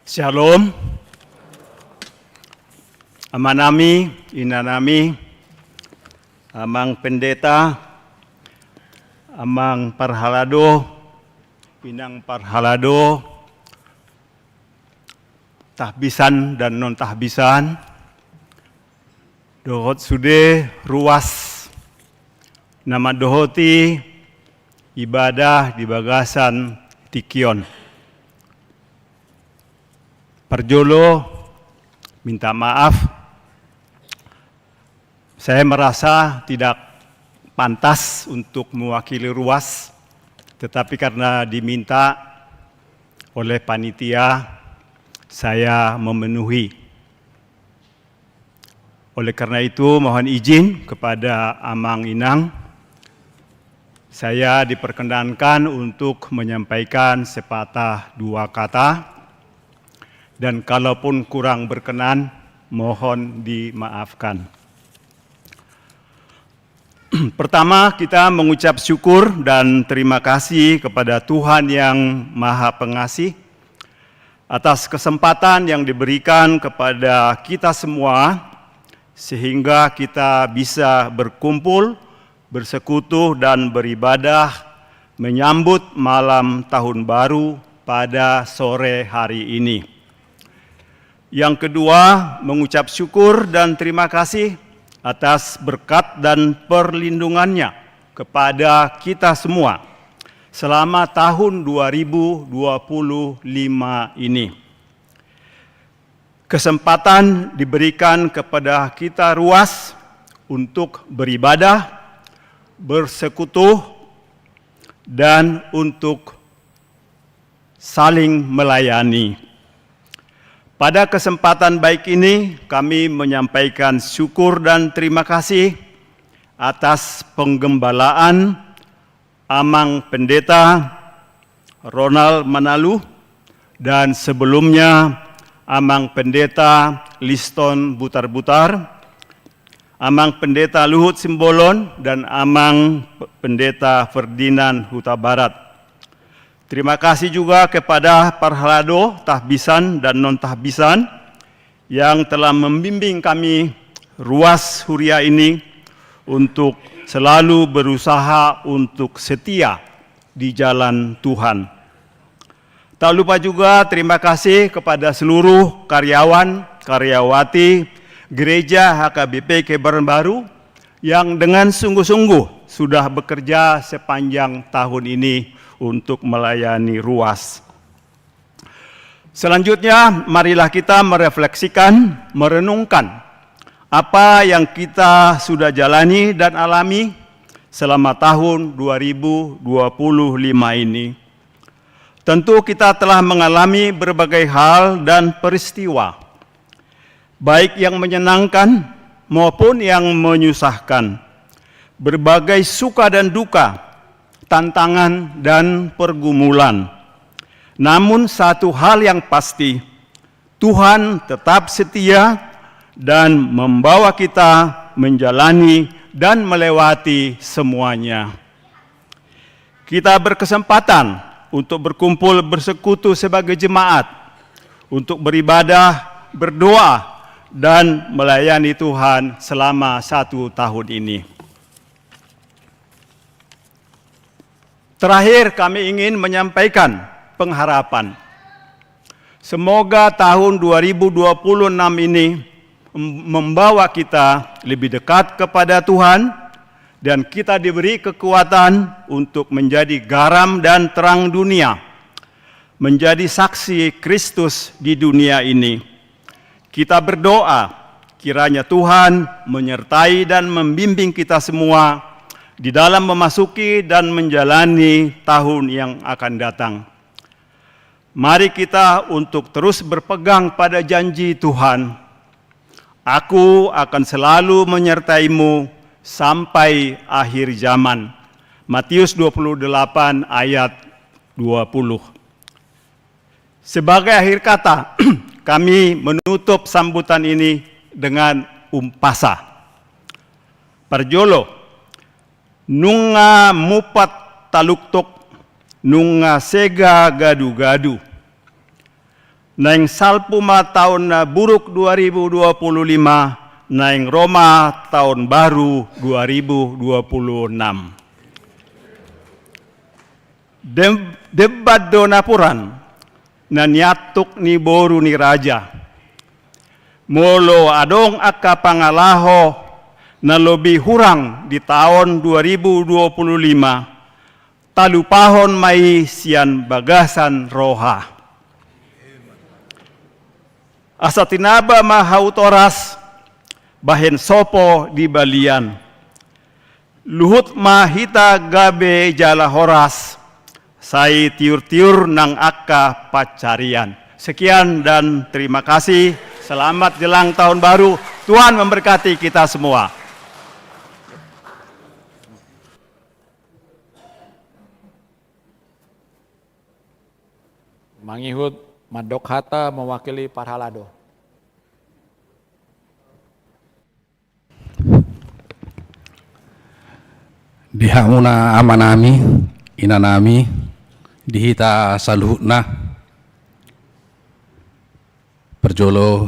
Syalom. Amanami, inanami, amang pendeta, amang parhalado, inang parhalado, tahbisan dan non tahbisan, dohot sude ruas na mandohoti ibadah di bagasan tingki on. Parjolo, minta maaf, saya merasa tidak pantas untuk mewakili ruas, tetapi karena diminta oleh panitia, saya memenuhi. Oleh karena itu, mohon izin kepada Amang Inang, saya diperkenankan untuk menyampaikan sepatah dua kata, dan kalaupun kurang berkenan, mohon dimaafkan. Pertama, kita mengucap syukur dan terima kasih kepada Tuhan yang Maha Pengasih atas kesempatan yang diberikan kepada kita semua, sehingga kita bisa berkumpul, bersekutu, dan beribadah menyambut malam tahun baru pada sore hari ini. Yang kedua, mengucap syukur dan terima kasih atas berkat dan perlindungannya kepada kita semua selama tahun dua ribu dua puluh lima ini. Kesempatan diberikan kepada kita ruas untuk beribadah, bersekutu, dan untuk saling melayani. Pada kesempatan baik ini, kami menyampaikan syukur dan terima kasih atas penggembalaan Amang Pendeta Ronald Manalu, dan sebelumnya Amang Pendeta Liston Butarbutar, Amang Pendeta Luhut Simbolon, dan Amang Pendeta Ferdinand Hutabarat. Terima kasih juga kepada parhalado, tahbisan dan non tahbisan, yang telah membimbing kami ruas huria ini untuk selalu berusaha untuk setia di jalan Tuhan. Tak lupa juga terima kasih kepada seluruh karyawan, karyawati Gereja H K B P Kebayoran Baru yang dengan sungguh-sungguh sudah bekerja sepanjang tahun ini untuk melayani ruas. Selanjutnya, marilah kita merefleksikan, merenungkan apa yang kita sudah jalani dan alami selama tahun dua ribu dua puluh lima ini. Tentu kita telah mengalami berbagai hal dan peristiwa, baik yang menyenangkan maupun yang menyusahkan, berbagai suka dan duka, tantangan dan pergumulan. Namun satu hal yang pasti, Tuhan tetap setia dan membawa kita menjalani dan melewati semuanya. Kita berkesempatan untuk berkumpul bersekutu sebagai jemaat, untuk beribadah, berdoa, dan melayani Tuhan selama satu tahun ini. Terakhir, kami ingin menyampaikan pengharapan. Semoga tahun dua ribu dua puluh enam ini mem-, membawa kita lebih dekat kepada Tuhan dan kita diberi kekuatan untuk menjadi garam dan terang dunia, menjadi saksi Kristus di dunia ini. Kita berdoa, kiranya Tuhan menyertai dan membimbing kita semua di dalam memasuki dan menjalani tahun yang akan datang. Mari kita untuk terus berpegang pada janji Tuhan. "Aku akan selalu menyertaimu sampai akhir zaman." Matius dua puluh delapan ayat dua puluh. Sebagai akhir kata, kami menutup sambutan ini dengan umpasa. Parjolo, nunga mumpat taluktuk, nunga sega gadu-gadu. Naeng salpu ma taon na buruk dua ribu dua puluh lima, naeng ro ma taon baru dua ribu dua puluh enam. Dem-, debat do napuran, na niantuk ni boru ni raja. Molo adong angka pangalaho na lobi hurang di taon dua ribu dua puluh lima, talupahon ma i sian bagasan roha. Asa tinaba ma hau toras, bahen sopo di balian. Luhut ma hita gabe jala horas, sai tiur-tiur nang angka pansarian. Sekian dan terima kasih. Selamat jelang tahun baru. Tuhan memberkati kita semua. Mangihut mandok hata mewakili parhalado. Di hamuna amanami, inanami, di hita saluhutna. Parjolo,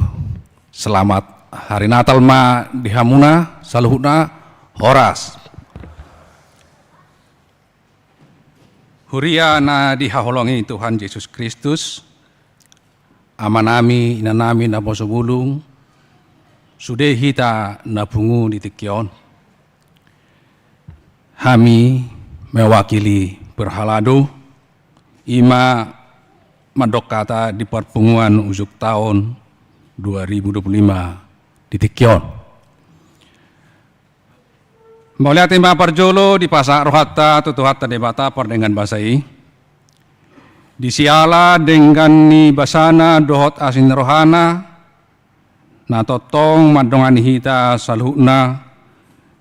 selamat hari Natal ma di hamuna saluhutna, horas. Huria na dihaholongi Tuhan Jesus Kristus, amanami, inanami naposo bulung, sude hita na pungu di tingki on. Hami mewakili parhalado, i ma mandok hata di parpunguan ujung taon dua ribu dua puluh lima di tingki on. Mauliate ma parjolo dipasahat rohanta tu Tuhanta Debata pardenggan basa i. Di siala denggan ni basana dohot asi ni rohana, na tongtong mandongani hita saluhutna,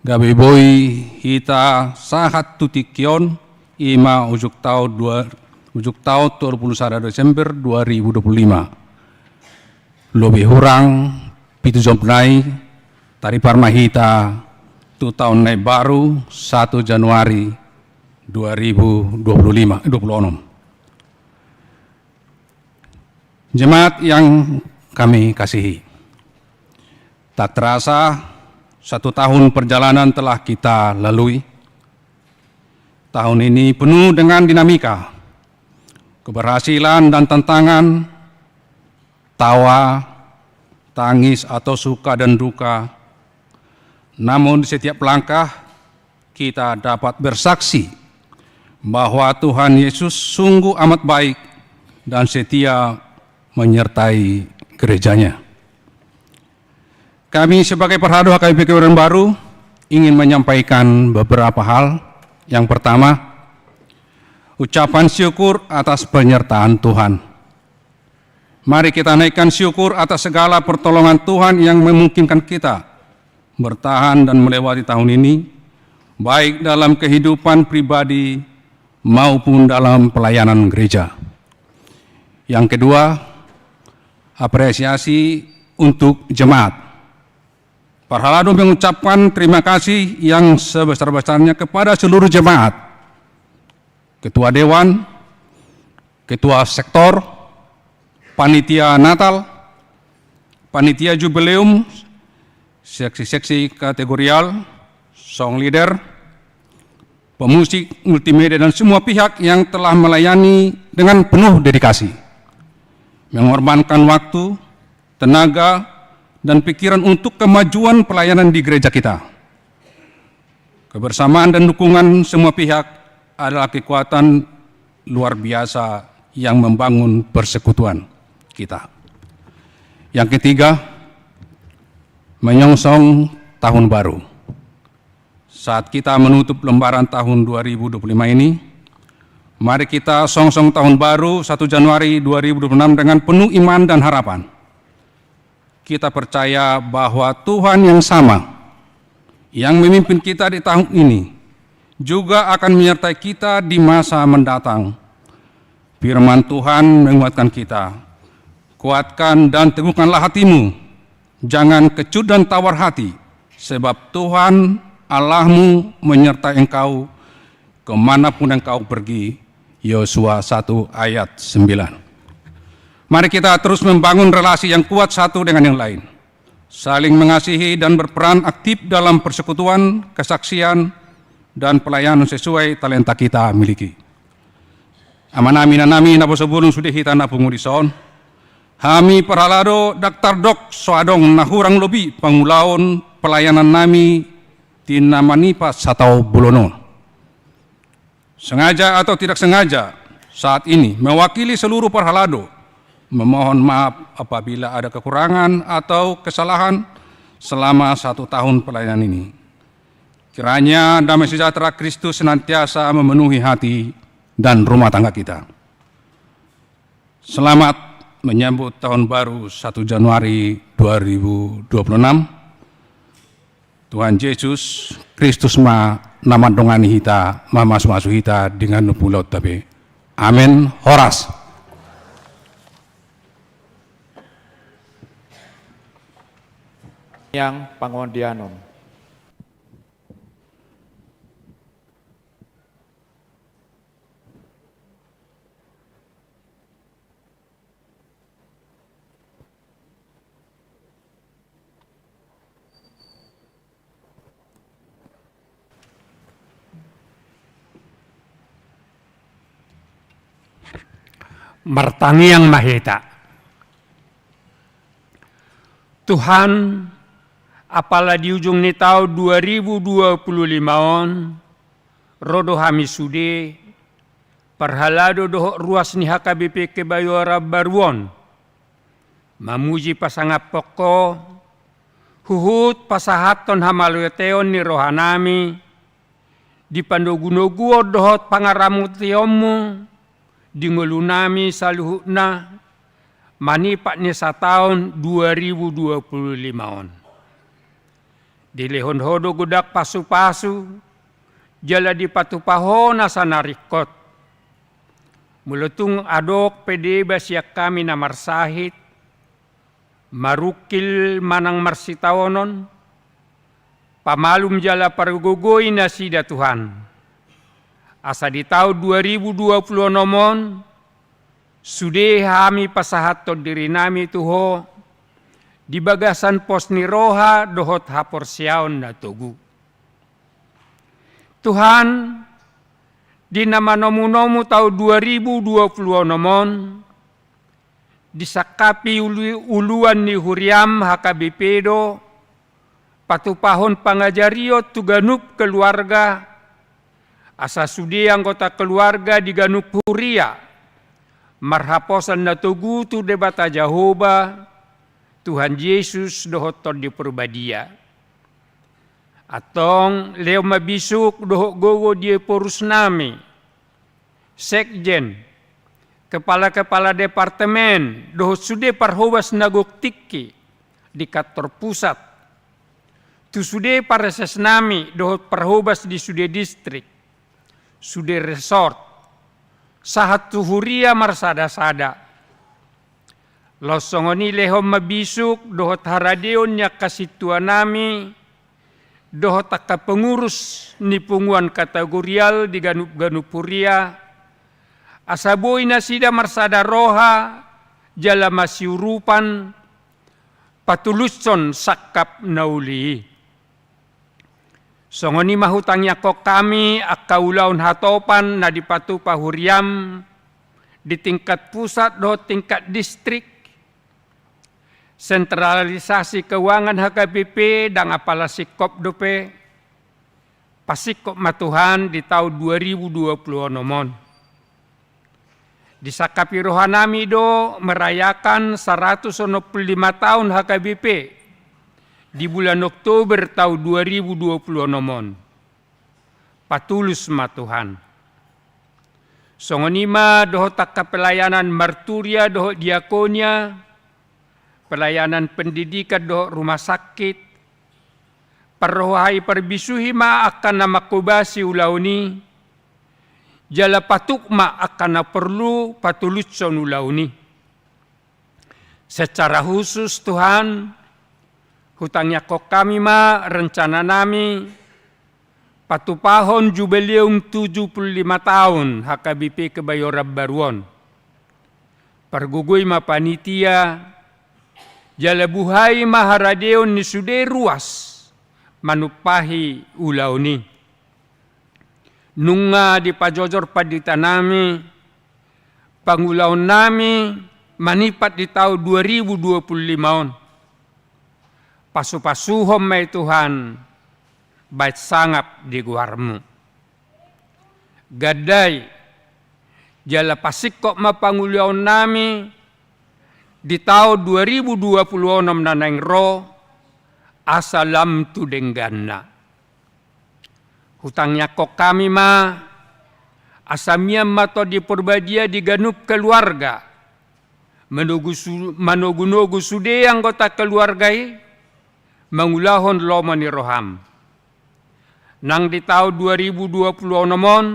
gabe boi hita sahat tu tingki on, i ma ujung taon dua, ujung taon tolu pulu sada Desember dua ribu dua pulu lima. Lobi hurang pitu jom nai, taripar ma hita tu taon na imbaru, satu Januari dua ribu dua puluh lima, dua puluh enam. Jemaat yang kami kasihi, tak terasa satu tahun perjalanan telah kita lalui. Tahun ini penuh dengan dinamika, keberhasilan dan tantangan, tawa, tangis atau suka dan duka. Namun di setiap langkah, kita dapat bersaksi bahwa Tuhan Yesus sungguh amat baik dan setia menyertai gereja-Nya. Kami sebagai parhalado H K B P K U Irian Baru ingin menyampaikan beberapa hal. Yang pertama, ucapan syukur atas penyertaan Tuhan. Mari kita naikkan syukur atas segala pertolongan Tuhan yang memungkinkan kita bertahan dan melewati tahun ini, baik dalam kehidupan pribadi maupun dalam pelayanan gereja. Yang kedua, apresiasi untuk jemaat. Parhalado mengucapkan terima kasih yang sebesar-besarnya kepada seluruh jemaat, ketua dewan, ketua sektor, panitia Natal, panitia jubileum, seksi-seksi kategorial, song leader, pemusik, multimedia, dan semua pihak yang telah melayani dengan penuh dedikasi, mengorbankan waktu, tenaga, dan pikiran untuk kemajuan pelayanan di gereja kita. Kebersamaan dan dukungan semua pihak adalah kekuatan luar biasa yang membangun persekutuan kita. Yang ketiga, menyongsong tahun baru. Saat kita menutup lembaran tahun dua ribu dua puluh lima ini, mari kita songsong tahun baru satu Januari dua ribu dua puluh enam dengan penuh iman dan harapan. Kita percaya bahwa Tuhan yang sama yang memimpin kita di tahun ini juga akan menyertai kita di masa mendatang. Firman Tuhan menguatkan kita. Kuatkan dan teguhkanlah hatimu. Jangan kecut dan tawar hati, sebab Tuhan Allahmu menyertai engkau kemanapun engkau pergi. Yosua satu ayat sembilan. Mari kita terus membangun relasi yang kuat satu dengan yang lain. Saling mengasihi dan berperan aktif dalam persekutuan, kesaksian, dan pelayanan sesuai talenta kita miliki. Amanami, inanami, naposo bolon, sude hita na pungu dison, hami parhalado ndang tardok so adong na hurang lobi pangulaon pelayanannami di na manipat sataon bolon on. Sengaja atau tidak sengaja, saat ini mewakili seluruh parhalado memohon maaf apabila ada kekurangan atau kesalahan selama satu tahun pelayanan ini. Kiranya damai sejahtera Kristus senantiasa memenuhi hati dan rumah tangga kita. Selamat menyambut tahun baru satu Januari dua ribu dua puluh enam. Tuhan Jesus Kristus ma na mandongani hita, mamasumasu hita di ganup ulaonta be. Amen. Horas. Yang pangondianon. Martangiang ma hita. Tuhan, apala di ujung ni taon dua ribu dua puluh lima on, ro do hami sude, parhalado dohot ruas ni H K B P Kebayoran Baru on, mamuji pasangaphon Ho, huhut pasahathon hamauliateon ni rohanami, di panogunoguon dohot pangaramotionMu di ngolunami saluhutna, manipat ni sataon dua ribu dua puluh lima on. Dilehon Ho do godang pasupasu, jala dipatupa Ho nasa na ringkot. Molo tung adong pe deba sian hami na marsahit, marungkil manang marsitaonon, pamalum jala pargogoi nasida Tuhan. Asa di taon dua ribu dua puluh onom on, sude hami pasahathon dirinami tu Ho, di bagasan pos ni roha dohot haporseaon na togu. Tuhan, di na manomunomu taon dua ribu dua puluh onom on, disangkapi ulu-, uluan ni huriaM H K B P do, patupahon pangajarion tu ganup keluarga, asa sude anggota keluarga di ganup huria, marhaposan na togu tu Debata Jahowa, Tuhan Jesus dohot Tondi Porbadia. Antong lehon ma bisuk dohot gogo diephorusnami, sekjen, kepala-kepala departemen, dohot sude parhobas na gok tingki di kantor pusat, tu sude paresesnami dohot parhobas di sude distrik, sude resort, sahat tu huria marsadasada. Laos songon i lehon ma bisuk dohot haradeon ni angka sintuanami, dohot angka pengurus ni punguan kategorial di ganup-ganup huria, asa boi nasida marsada roha jala masiurupan patulushon sangkap na uli i. Songon i ma hutangiangkon hami angka ulaon hatopan na dipatupa huriam di tingkat pusat dohot tingkat distrik. Sentralisasi keuangan H K B P ndang apala singkop dope, pasingkop ma Tuhan di taon dua ribu dua puluh onom on. Disangkapi rohanami do merayakan saratus onom puluh lima taon H K B P di bulan Oktober taon dua ribu dua puluh onom on. Patulus ma Tuhan. Songon i ma dohot angka pelayanan marturia dohot diakonia, pelayanan pendidikan dohot rumah sakit, parrohai parbisuhi ma angka na manghobasi ulaon i, jala patuk ma angka na porlu patulushon ulaon i. Secara khusus Tuhan, hutangiangkon hami ma rencananami patupahon jubileum tujuh puluh lima taon H K B P Kebayoran Baru on. Pargogoi ma panitia, jala buhai ma haradeon ni sude ruas manumpahi ulaon i. Nunga dipajojor panditanami, pangulaonnami manipat di taon dua ribu dua puluh lima on. Pasupasuhon ma i Tuhan, baen sangap di goarmu. Gandai, jala pasingkop ma pangulaonnami di taon dua ribu dua puluh onom na naeng ro, asa lam tu dengganna. Hutangiangkon hami ma, asa mian ma Tondi Porbadia di ganup keluarga, manogu su-, manogunogu sude anggota keluarga i, mangulahon lomo ni roham. Nang di taon dua ribu dua puluh onom on,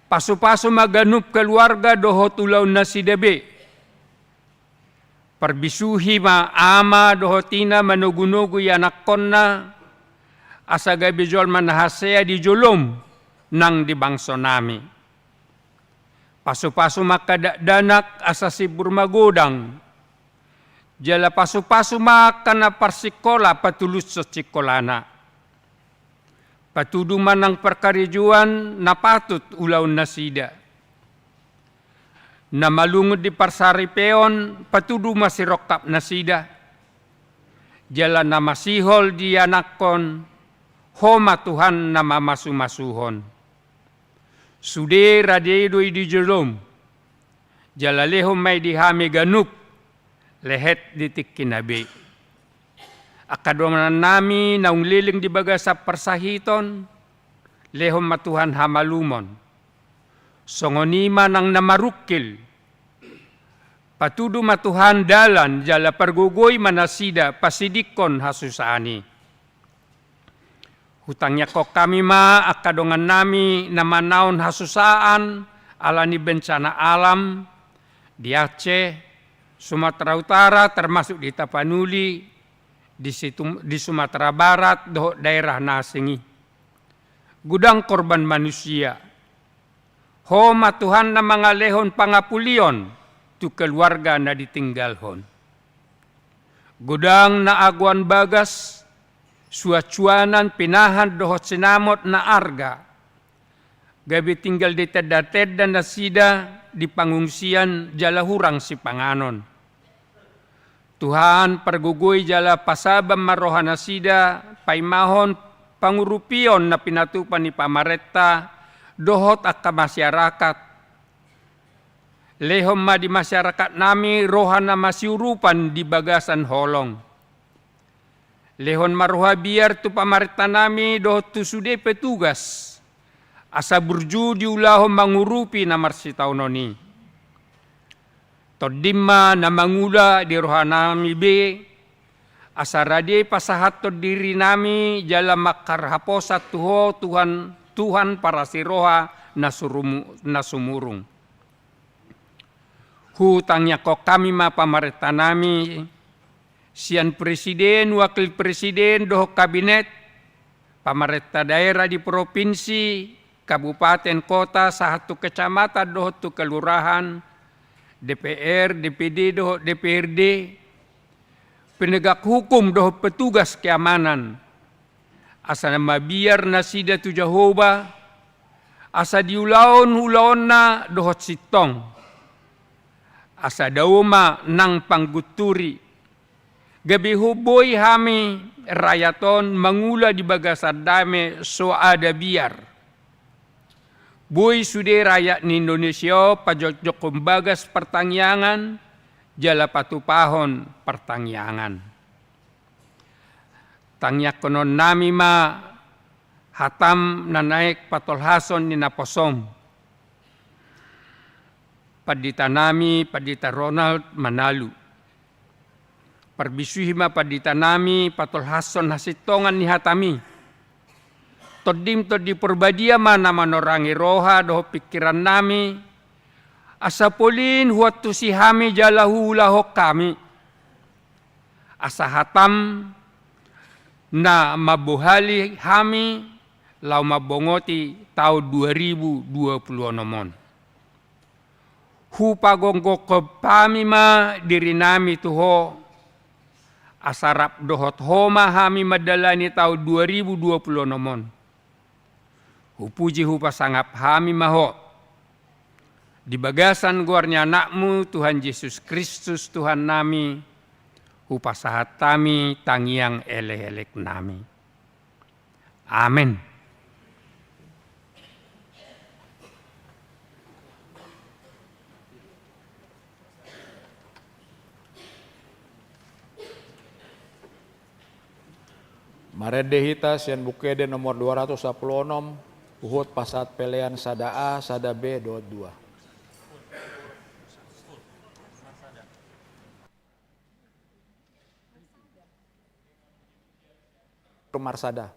pasupasu ma ganup keluarga dohot ulaonnasida be. Parbisuhi ma ama dohot ina manogunogu ianakkonna, asa gabe jolma na hasea di jolom nang di bangsonami. Pasupasu ma angka dakdanak asa simbur magodang. Jala pasupasu ma angka na parsingkola patulushon singkolana. Patudu ma nang parkarejoan na patut ulaonnasida. Na malungun di parsaripeon patudu ma sirongkapnasida. Jala na masihol di ianakkon, Ho ma Tuhan na mamasumasuhon. Sude rade do i di jolom. Jala lehon ma i di hami ganup, lehet di tingkina be. Angka dongannami naung leleng di bagasan parsahiton, lehon ma Tuhan hamalumon. Songon i ma nang na marungkil. Patudu ma Tuhan dalan jala pargogoi ma nasida pasidingkon hasusaan i. Hutangiangkon hami ma angka dongannami na manaon hasusaan ala ni bencana alam di Aceh, Sumatera Utara, termasuk di Tapanuli, di Situm-, di Sumatera Barat, dohot daerah na asing i. Godang korban manusia. Ho ma Tuhan na mangalehon pangapulion tu keluarga na ditinggalhon. Godang na agoan bagas, suansuanan, pinahan dohot sinamot na arga. Gabe tinggal di tenda-tenda nasida di pangungsian jala hurang sipanganon. Tuhan, pargogoi jala pasaban ma rohanasida paimahon pangurupion na pinatupa ni pamarenta dohot angka masyarakat. Lehon ma di masyarakat-nami roha na masiurupan di bagasan holong. Lehon ma roha biar tu pamarentanami dohot tu sude petugas, asa burju diulahon mangurupi na marsitaonon i. Tondim ma na mangula di rohanami be, asa rade pasahathon dirinami jala mangharhaposan tu Ho Tuhan, Tuhan parasi roha na surumu-, na sumurung. Hutangiangkon hami ma pamarentanami, sian presiden, wakil presiden dohot kabinet, pamarenta daerah di provinsi, kabupaten, kota, sahat tu kecamatan dohot tu kelurahan, D P R, D P D dohot D P R D, penegak hukum dohot petugas keamanan, asa na mabiar nasida tu Jahowa, asa diulahon ulaonna dohot sintong, asa dao ma nang panggunturi, gabe boi hami rakyat on mangula di bagasan dame so ada biar. Boi sude rakyat ni Indonesia on pajokjokhon bagas partangiangan, jala patupahon partangiangan. Tangiangkononnami ma hatam na naeng patolhason ni naposom. Panditanami, Pandita Ronald Manalu. Parbisuhi ma panditanami patolhashon hasintongan ni hatami. Tondim Tondi Porbadia ma na manorangi roha dohot pingkirannami, asa polin huantusi hami jala huulahon hami. Asa hatam na mambohali hami laho mambongoti taon dua ribu dua puluh onom on. Hupagonggokhon hami ma dirinami tu Ho, asa rap dohot Ho ma hami mandalani taon dua ribu dua puluh onom on. Hupuji hupasangap hami ma Ho. Di bagasan goar ni Anakmu, Tuhan Jesus Kristus, Tuhannami, hupasahat hami tangiang elek-eleknami. Amen. Marende hita sian Buku Ende nomor dua ratus sapuluh onom, huhut pasahat pelean sada A, sada B dohot dua. Marsada.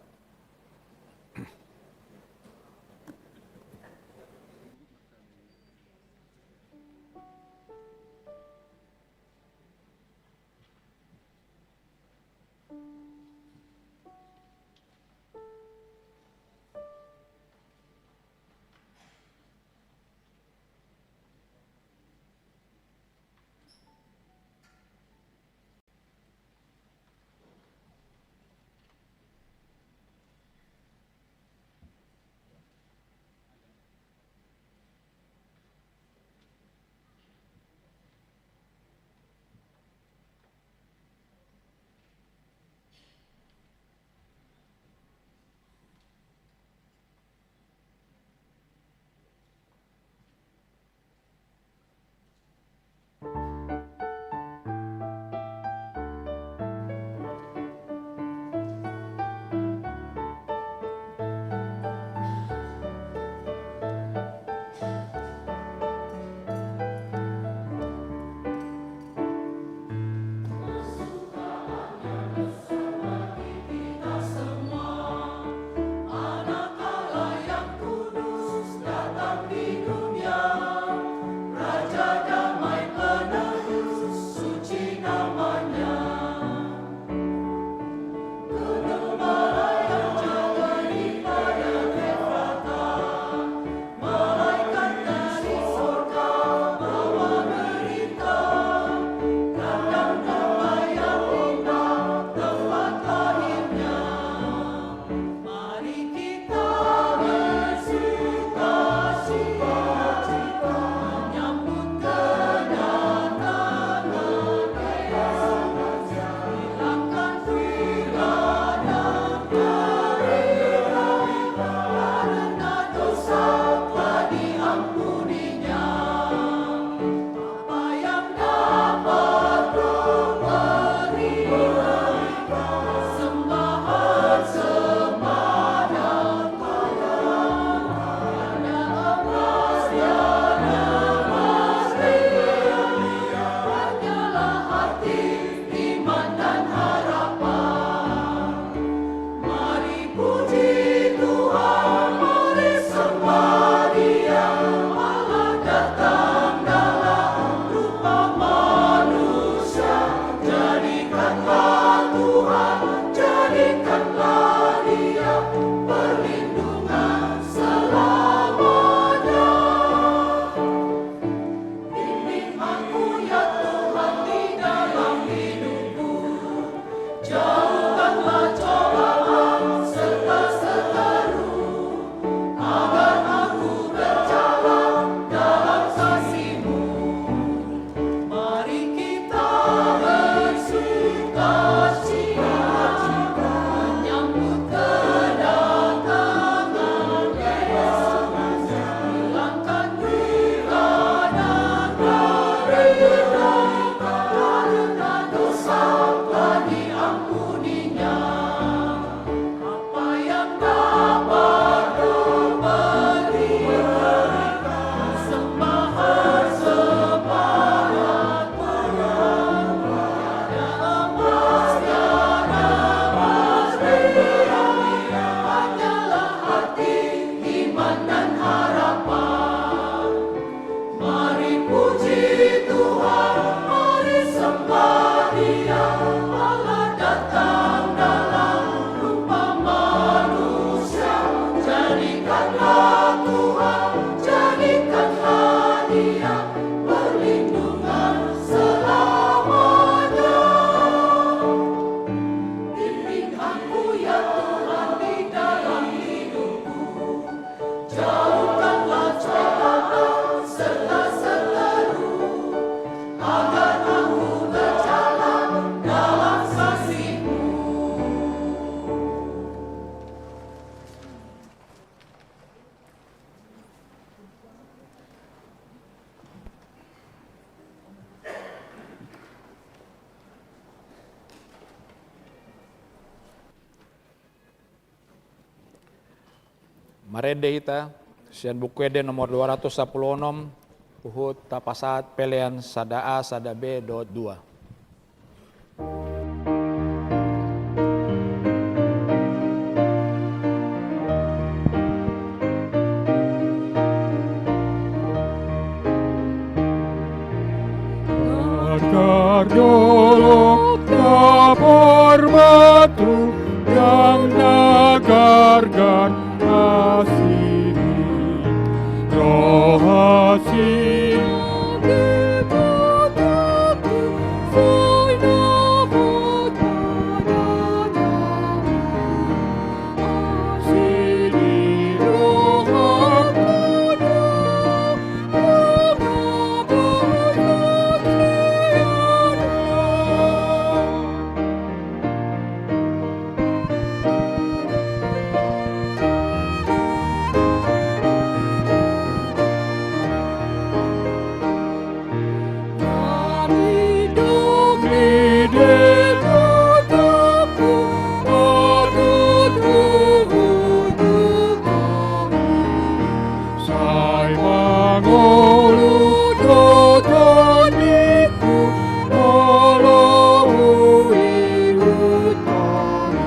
Marende hita sian Buku Ende nomor dua ratus sampulu onom, huhut tapasahat pelean sada A, sada B dohot dua. Gargar dolok, dapor batu, ndang na gargar asi ni roha si. Sai mangolu do tondiku, molo huihut hami.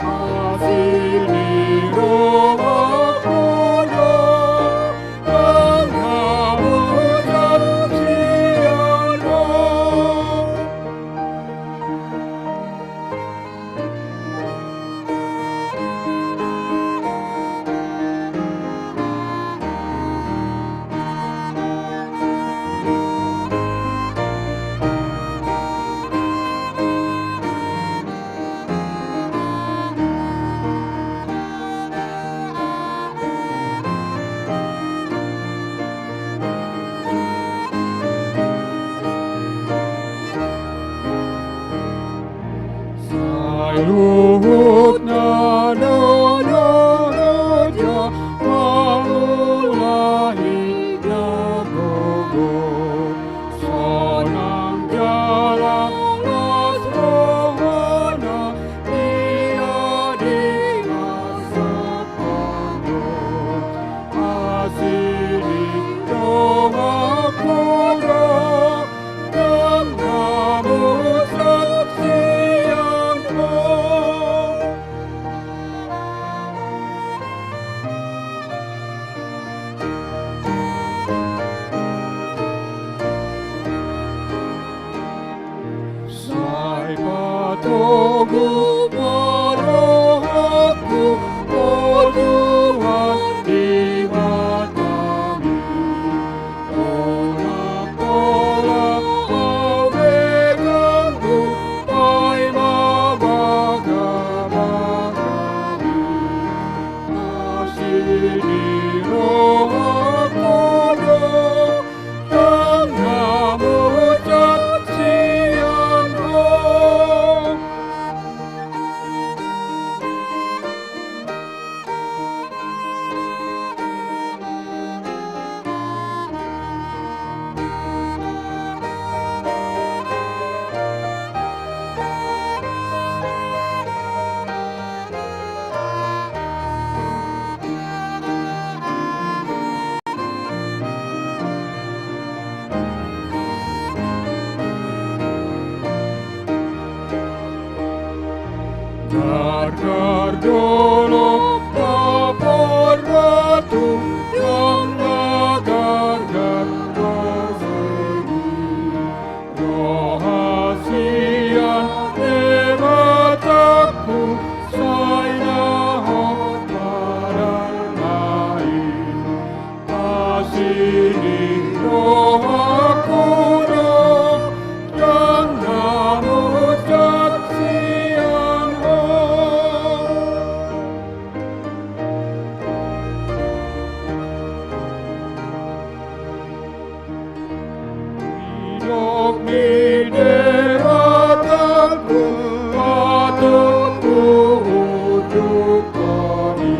Asi ni rohangku do, ndang hamu saksianmu. Sai luhut na dodo, mangulahi na gogo. Sonang jala las rohana, dia di masa panggo. Asi ni rohangku do, ndang hamu saksianmu. Sai patogu ma rohangku, o Tuhan Debatami. Unang pola au be ganggu, paima bagabagami. Asi ni rohangku do, ndang hamu saksianmu. Gargar dolok, dapor batu, ndang na gargar asi ni roha sian Debatangku, sai na hot ma dalma i. Asi ni rohangku do, ndang hamu saksianmu. Didok ni Debatangku, atup hu unduk hami.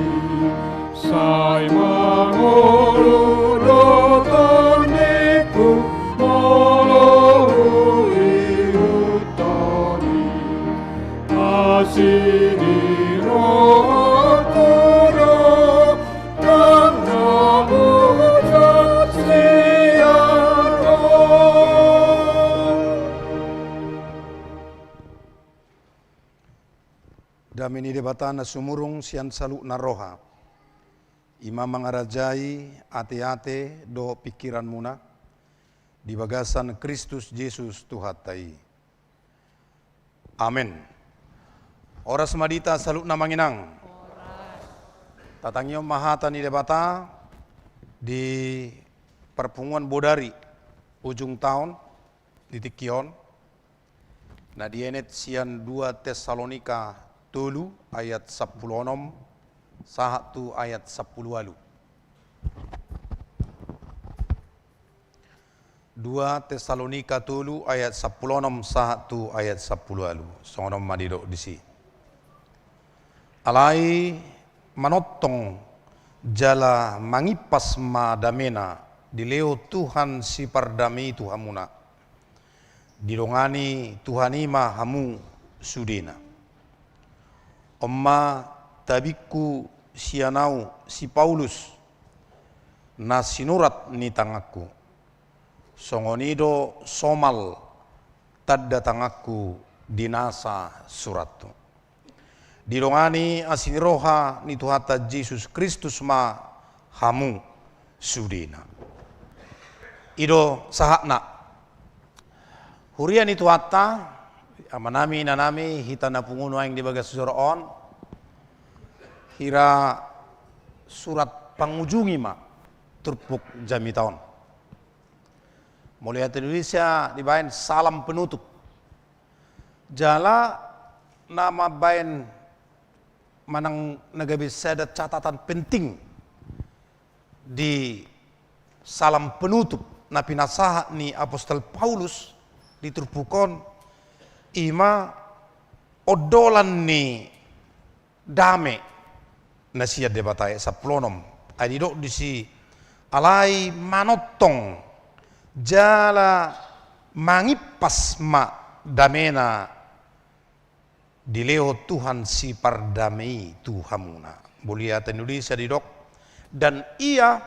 Sai mangolu do tondiku, molo huihut hami. Asi ni rohangku do, Dame ni Debata na sumurung sian saluhutna roha, i ma mangarajai ateate dohot pingkiranmuna di bagasan Kristus Jesus Tuhanta i. Amen. Horas ma di hita saluhutna, amang inang. Tatangihon ma hata ni Debata di parpunguan bodari ujung taon di tingki on, na dienet sian dua Tessalonika tolu ayat sampulu onom sahat tu ayat sampulu ualu. Dua Tessalonika tolu ayat sampulu onom sahat tu ayat sampulu ualu. Songon on ma didok disi. Alai manongtong jala mangimpas ma damena dilehon Tuhan Sipardame i tu hamuna. Didongani Tuhan i ma hamu sudena. On ma tabingku sian ahu si Paulus, na sinurat ni tanganku. Songon i do somal tanda tanganku di nasa surat. Didongani asi ni roha ni Tuhanta Jesus Kristus ma hamu sudena. I do sahatna. Huria ni Tuhanta, amanami, inanami, hita na pungu nuaeng di bagas joro on, hira surat pangujungi ma turpuk jamita on. Molo hata Indonesia dibaen salam penutup. Jala na mambaen manang na gabe sada catatan penting di salam penutup na pinasahat ni Apostel Paulus di turpuk on, i ma ondolan ni dame na sian Debata, ayat sampulu onom. Ai didok disi, alai manongtong jala mangimpas ma damena dilehon Tuhan Sipardame i tu hamuna. Molo hata Indonesia didok, dan Ia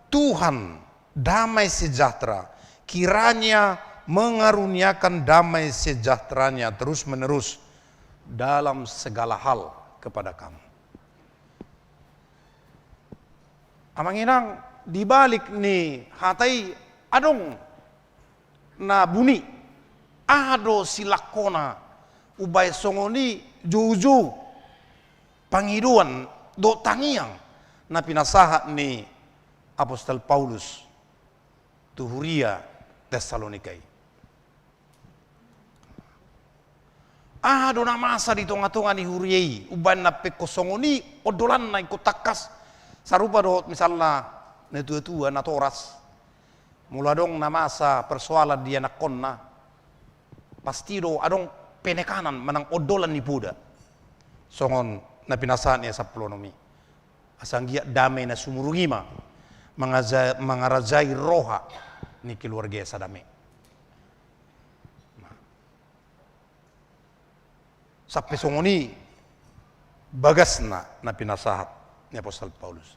Tuhan damai sejahtera kiranya mengaruniakan damai sejahtera-Nya terus-menerus dalam segala hal kepada kamu. Amang inang, di balik ni hata i adong na buni. Aha do silangkona umbaen songon i joujou pangidoan dohot tangiang na pinasahat ni Apostel Paulus tu huria Tessalonika i? Aha do na masa di tonga-tonga ni huria i umbaen na pengkon songon i ondolanna ingkon tangkas? Sarupa dohot misalna natua-tua, natoras, molo adong na masa persoalan di anakkonna, pasti do adong penekanan manang ondolan ni poda. Songon na pinasahat ni ayat sampulu onom i, asa anggiat dame na sumurung i ma mangaja-, mangarajai roha ni keluarga i, asa dame. Sampe songon i bagasna na pinasahat ni Apostel Paulus.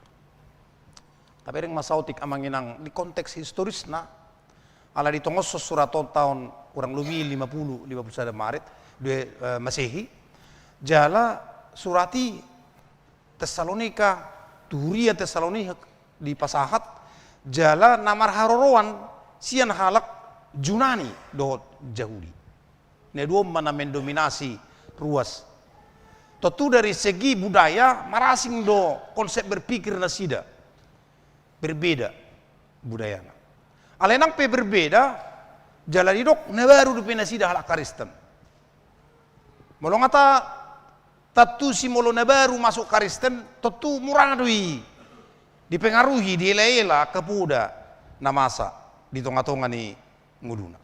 Tabereng ma saotik, amang inang, di konteks historisna, ala ditongoshon surat on taon kurang lobi lima pulu, lima pulu sada Maret, dua, eh, Masehi. Jala surat i Tessalonika, tu huria Tessalonika dipasahat, jala na marharoroan sian halak Junani dohot Jahudi. Na dua on ma na mendominasi ruas. Tontu dari segi budaya marasing do konsep berpikir nasida. Berbeda budayana. Alai nang pe berbeda, jala didok na baru dope nasida halak Kristen. Molo nga ta-, tantu si molo na baru masuk Kristen, tontu mura do i dipengaruhi, diela-ela angka poda na masa di tonga-tonga ni ngoluna.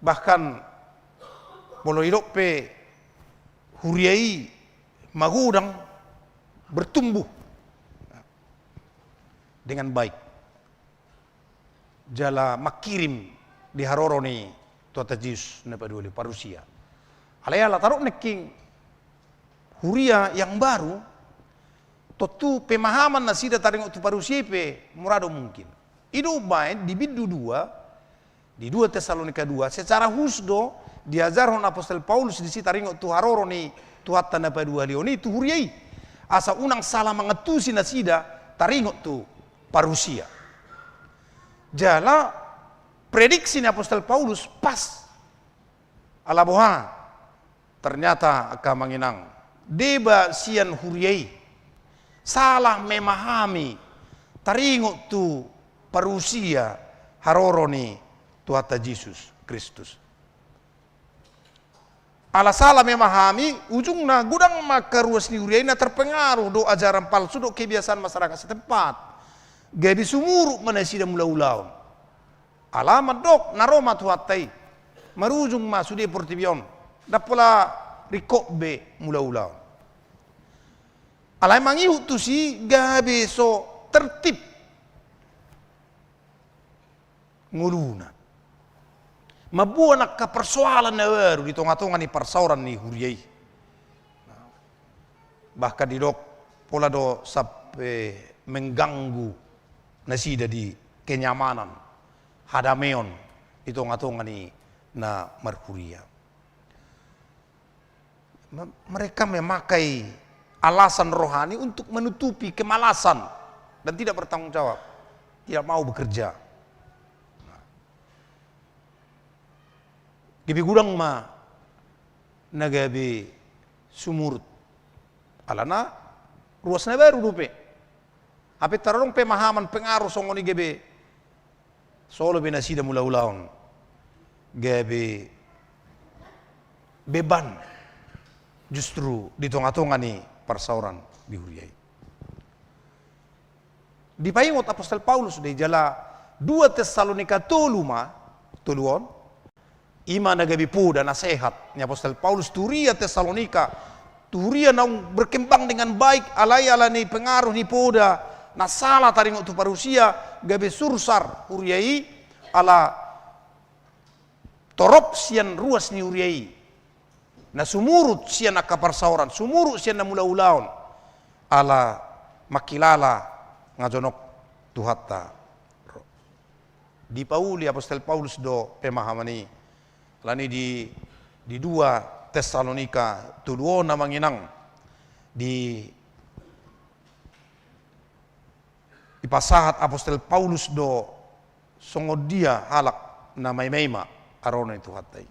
Bahkan molo didok pe huria i magodang, bertumbuh dengan baik, jala mangkirim di haroro ni Tuhanta Jesus na paduahali, parusia. Alai ala tadok nangkin huria yang baru, tontu pemahaman nasida taringot tu parusia i pe mura do mungkin. I do umbaen di bindu dua, di dua Tessalonika dua, secara khusus do Diajarhon apostel Paulus disi taringot tu haroro ni Tuhanta na paduahalihon i tu huria i, asa unang sala mangantusi nasida taringot tu parusia. Jala prediksi ni apostel Paulus pas. Ala boha? Ternyata angka amang inang, deba sian huria i sala memahami taringot tu parusia haroro ni Tuhanta Jesus Kristus. Ala sala memahami, ujungna godang ma angka ruas ni huria i na terpengaruh dohot ajaran palsu dohot kebiasaan masyarakat setempat. Gabe sumurut ma nasida mulaulaon. Ala mandok na ro ma Tuhanta i, marujung ma sude portibi on, ndang pola ringkot be mulaulaon. Alai mangihut tusi gabe so tertib ngoluna. Mamboan angka persoalan na baru di tongatonga ni parsaoran ni huria i. Bahkan didok pola do sampe mengganggu nasida di kenyamanan, hadameon di tongatonga ni na marhuria. Me-, mereka memakai alasan rohani untuk menutupi kemalasan dan tidak bertanggung jawab, tidak mau bekerja. Gabe godang ma na gabe sumurut. Alana ruas na baru dope. Hape tar adong pemahaman pengaruh songon i gabe solo be nasida mulaulaon, gabe beban justru di tongatonga ni parsaoran di huria i. Dipaingot apostel Paulus do i jala dua Tesalonika tolu ma, tolu on, i ma na gabe poda nasehat ni apostel Paulus tu huria Tesalonika, tu huria naung berkembang dengan baik, alai ala ni pengaruh ni poda na sala taringot tu parusia, gabe sursar huria i, ala torop sian ruas ni huria i na sumurut sian angka parsaoran, sumurut sian na mulaulaon, ala mangkilala nga jonok Tuhanta ro. Dipauli apostel Paulus do pemahaman i. Alani di, di dua Tesalonika tolu on, amang inang, di, dipasahat apostel Paulus do songon dia halak na maimaima haroro ni Tuhanta i.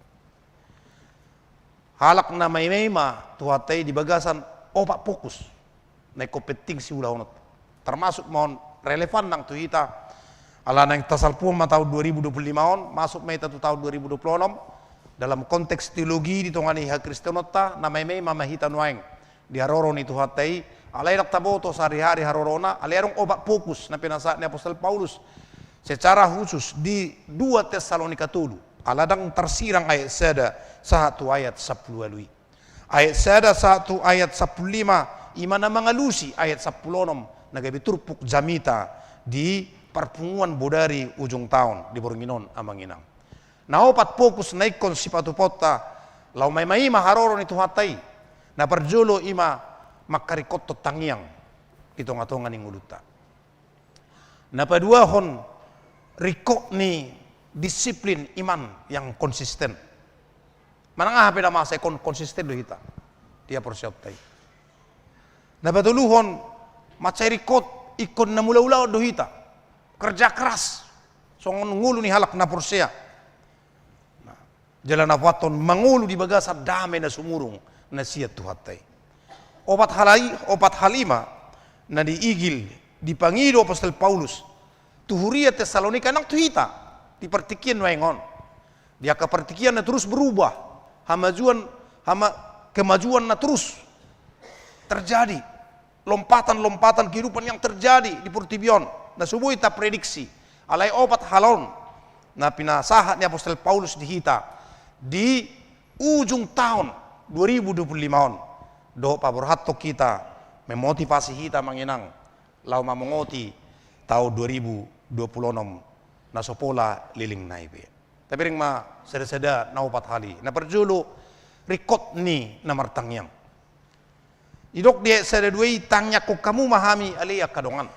Halak na maimaima Tuhanta i di bagasan opat fokus na ingkon penting siulahononta. Termasuk ma on relevan nang tu hita, ala naeng tasalpuhon ma taon dua ribu dua puluh lima on, masuk ma hita tu taon dua ribu dua puluh enam, dalam konteks teologi di tonga ni hakristenonta, na maimaima ma hita nuaeng di haroro ni Tuhanta i, alai ndang taboto sahari-hari harorona, alai adong opat fokus na pinasahat ni apostel Paulus secara khusus di dua Tesalonika tolu, ala ndang tarsirang ayat sada sahat tu ayat sampulu ualu i. Ayat sada sahat tu ayat sampulu lima, i ma na mangalusi ayat sampulu onom na gabe turpuk jamita di parpunguan bodari ujung taon di borngin on, amang inang. Na opat fokus na ingkon sipatupaonta laho maimaima haroro ni Tuhanta i. Na parjolo i ma mangkaringkothon tangiang di tongatonga ni ngolunta. Na paduahon, ringkot ni disiplin iman yang konsisten. Manang aha pe na masa, ingkon konsisten do hita di haporseaonta i. Na patoluhon, mansai ringkot ingkon na mulaulaon do hita. Kerja keras songon ngolu ni halak na porsea. Nah, jala na paopathon, mangolu di bagasan dame na sumurung na sian Tuhanta i. Opat hal i, opat hal i ma na diigil, dipangido apostel Paulus tu huria Tesalonika nang tu hita di partingkian nuaeng on. Di angka partingkian na terus berubah, hamajuan, hama-, kemajuan na terus terjadi, lompatan-lompatan kehidupan yang terjadi di portibi on na so boi taprediksi. Alai opat hal on na pinasahat ni apostel Paulus di hita di ujung taon dua ribu dua puluh lima on, dohot paborhathon hita, memotivasi hita, amang inang, laho mamongoti taon dua ribu dua puluh onom na so pola leleng nai be. Tabereng ma sada-sada na opat hal i. Na parjolo, ringkot ni na martangiang. Didok di ayat sada dua i, tangiangkon hamu ma hami ale angka dongan.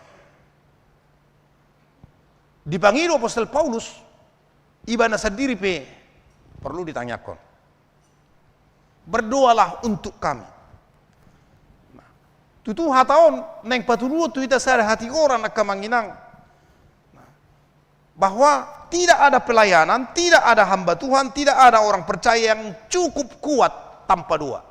Dipangido apostel Paulus, ibana sandiri pe porlu ditangiangkon. Berdoalah untuk kami. Nah, tutu hata on naeng patuduhon tu hita sada hatigoran angka amang inang. Nah, bahwa tidak ada pelayanan, tidak ada hamba Tuhan, tidak ada orang percaya yang cukup kuat tanpa doa.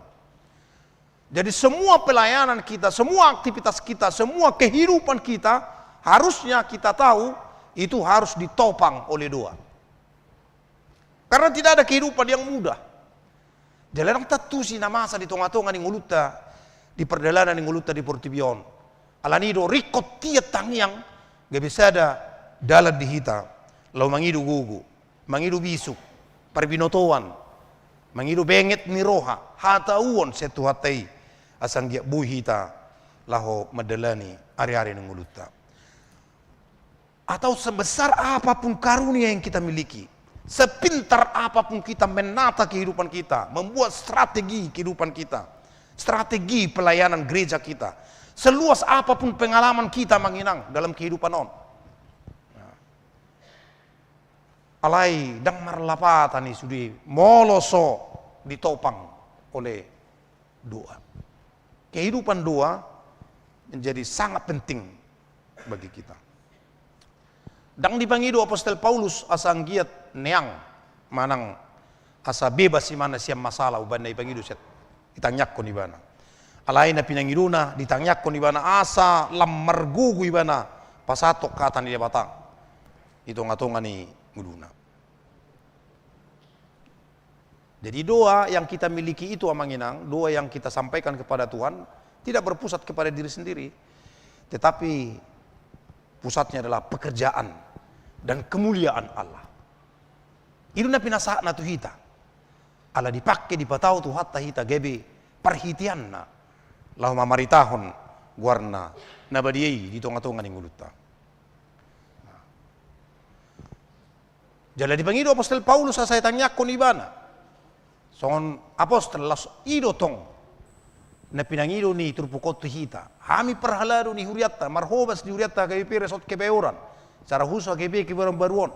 Jadi semua pelayanan kita, semua aktivitas kita, semua kehidupan kita, harusnya kita tahu itu harus ditopang oleh doa. Karena tidak ada kehidupan yang mudah. Jala ndang tantusi na masa di tonga-tonga ni ngolunta, di pardalanan ni ngolunta di portibi on. Alani do ringkot tiat tangiang, gabe sada dalan di hita laho mangido gogo, mangido bisuk, parbinotoan, mangido benget ni roha, hatauon sian Tuhanta i, asa anggiat boi hita laho mandalani ari-ari ni ngolunta. Atau sebesar apapun karunia yang kita miliki, sepintar apapun kita menata kehidupan kita, membuat strategi kehidupan kita, strategi pelayanan gereja kita, seluas apapun pengalaman kita amang inang dalam kehidupan on, nah, alai ndang marlapatan i sude molo so ditopang oleh doa. Kehidupan doa menjadi sangat penting bagi kita. Ndang dipangido apostel Paulus asa anggiat neang manang asa bebas ibana sian masalah, umbahen na dipangido sian, ditangiangkon ibana. Alai na pinangidona, ditangiangkon ibana asa lam margogo ibana pasahathon hata ni Debata di tonga-tonga ni ngoluna. Jadi doa yang kita miliki itu amang inang, doa yang kita sampaikan kepada Tuhan, tidak berpusat kepada diri sendiri, tetapi pusatnya adalah pekerjaan dan kemuliaan Allah. I do na pinasahatna tu hita. Ala dipangke dipatau Tuhanta hita gabe parhiteanna laho mamaritahon goarna na badia i di tonga-tonga ni ngolunta. Jala dipangido apostel Paulus asa ditangiangkon ibana songon apostel, laos i do tong na pinangido ni turpuk on tu hita. Hami parhalado ni hurianta, marhobas di hurianta H K B P Resort Kebayoran, secara khusus H K B P Kebayoran Baru on,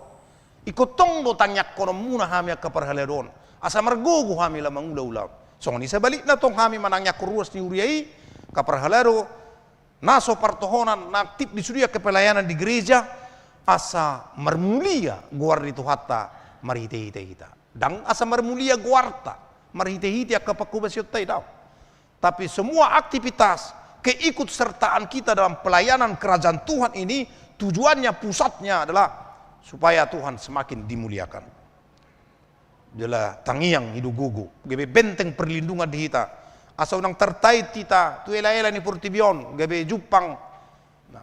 ingkon tong do tangiangkononmuna hami angka parhalado on asa margogo hami laho mangula-ula on. Songon i sabalikna tong hami manangiangkon ruas ni huria i, angka parhalado na so partohonan, na aktif di sude angka pelayanan di gereja, asa marmulia goar ni Tuhanta marhite-hite hita. Ndang asa marmulia goarta marhite-hite angka panghobasionta i, daong. Tapi semua aktivitas, keikutsertaan kita dalam pelayanan kerajaan Tuhan ini, tujuannya, pusatnya adalah supaya Tuhan semakin dimuliakan. Jala tangiang i do gogo, gabe benteng perlindungan di hita, asa unang tartait hita tu ela-ela ni portibi on, gabe jumpang, nah,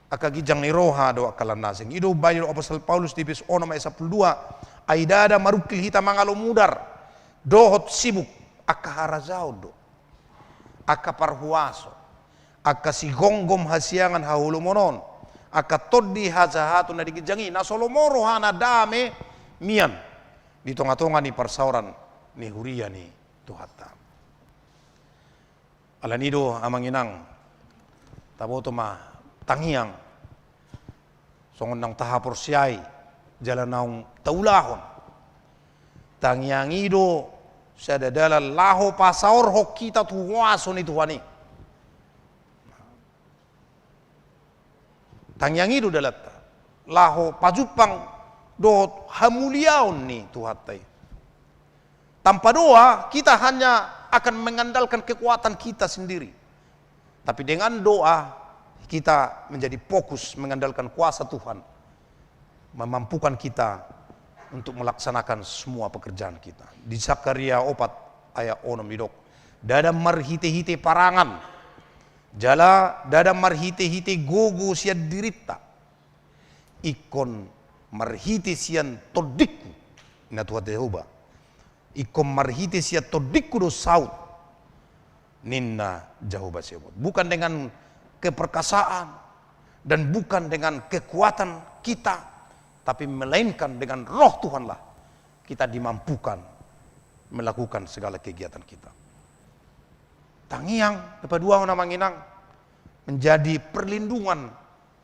angka ginjang ni roha dohot angka lan na asing. I do umbahen i do apostel Paulus di Epesus onom ayat sampulu dua, ai ndada marungkil hita mangalo mudar dohot sibuk, angka harajaon do, angka parhuaso, angka sigomgom hasiangan haholomon on, angka tondi hajahaton na di ginjang i, na so lomo rohana dame mian di tonga-tonga ni parsaoran ni huria ni Tuhanta. Alani do amang inang, taboto ma tangiang songon naung tahaporseai jala naung taulahon. Tangiang i do sada dalan laho pasaorhon hita tu huaso ni Tuhan i. Tangiang i do dalanta laho pajumpang dohot hamuliaon ni Tuhanta i. Tanpa doa, kita hanya akan mengandalkan kekuatan kita sendiri. Tapi dengan doa, kita menjadi fokus mengandalkan kuasa Tuhan, memampukan kita untuk melaksanakan semua pekerjaan kita. Di Zakaria opat ayat onom didok, ndada marhite-hite parangan, jala ndada marhite-hite gogo sian dirinta, ingkon marhite sian tondingku, ninna Tuhanta Jahowa. Ingkon marhite sian tondingku do saut, ninna Jahowa Zebaot. Bukan dengan keperkasaan dan bukan dengan kekuatan kita, tapi melainkan dengan Roh Tuhanlah kita dimampukan melakukan segala kegiatan kita. Tangiang, na paduahon amang inang, menjadi perlindungan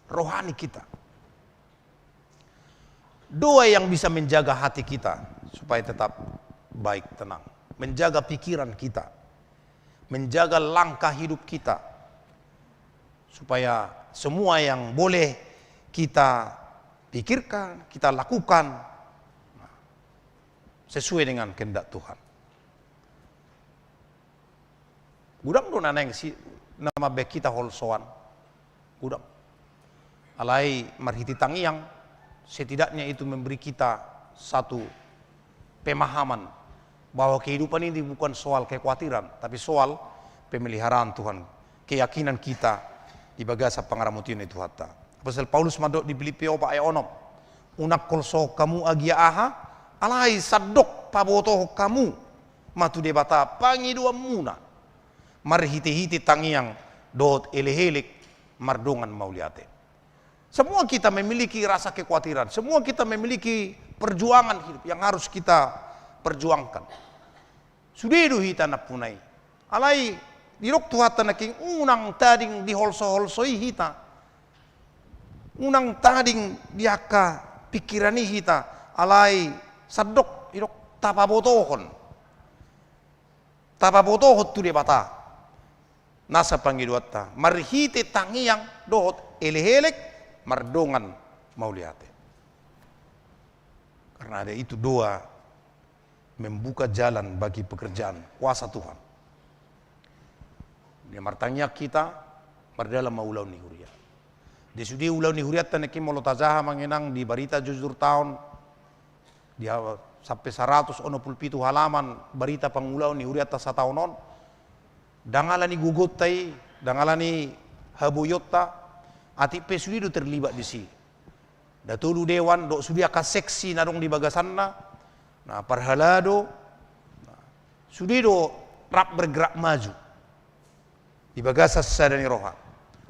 rohani kita. Doa yang bisa menjaga hati kita supaya tetap baik, tenang. menjaga pikiran kita, menjaga langkah hidup kita, supaya semua yang boleh kita pikirkan, kita lakukan, sesuai dengan kehendak Tuhan. Godang do na naeng si, na mambaen hita holsoan. Godang. Alai marhite tangiang, setidaknya itu memberi kita satu pemahaman bahwa kehidupan ini bukan soal kekhawatiran, tapi soal pemeliharaan Tuhan. Keyakinan kita di bagasan pangaramotion ni Tuhanta. Apostel Paulus mandok di Pilippi opat ayat onom, "Unang holsohon hamu agia aha, alai sandok pabotohon hamu ma tu Debata pangidoanmuna marhitehite tangiang dohot elekelek mardongan mauliate." Semua kita memiliki rasa kekhawatiran, semua kita memiliki perjuangan hidup yang harus kita perjuangkan. Sude do hita nampuna i. Alai didok Tuhanta nangkin, unang tading diholsoholsoi hita. Unang tading di angka pikiran i hita, alai sandok, didok, tapabotohon. Tapabotohon tu Debata nasa pangidoanta marhite tangiang dohot elekelek mardongan mauliate. Karena ada itu doa membuka jalan bagi pekerjaan kuasa Tuhan. Dia martangiang hita, mardalan ma ulaon ni huria. Di sude ulaon ni hurianta nangkin molo tajaha amang inang di barita jujur taon, di ha-, sampe saratus onom pulu pitu halaman barita pangulaon ni hurianta sataon on, ndang ala ni gogonta i, ndang ala ni haboionta, atik pe sude do terlibat disi. Nda tolu dewan, dohot sude angka seksi na adong di bagasanna, na parhalado, sude do rap bergerak maju di bagasan sada ni roha.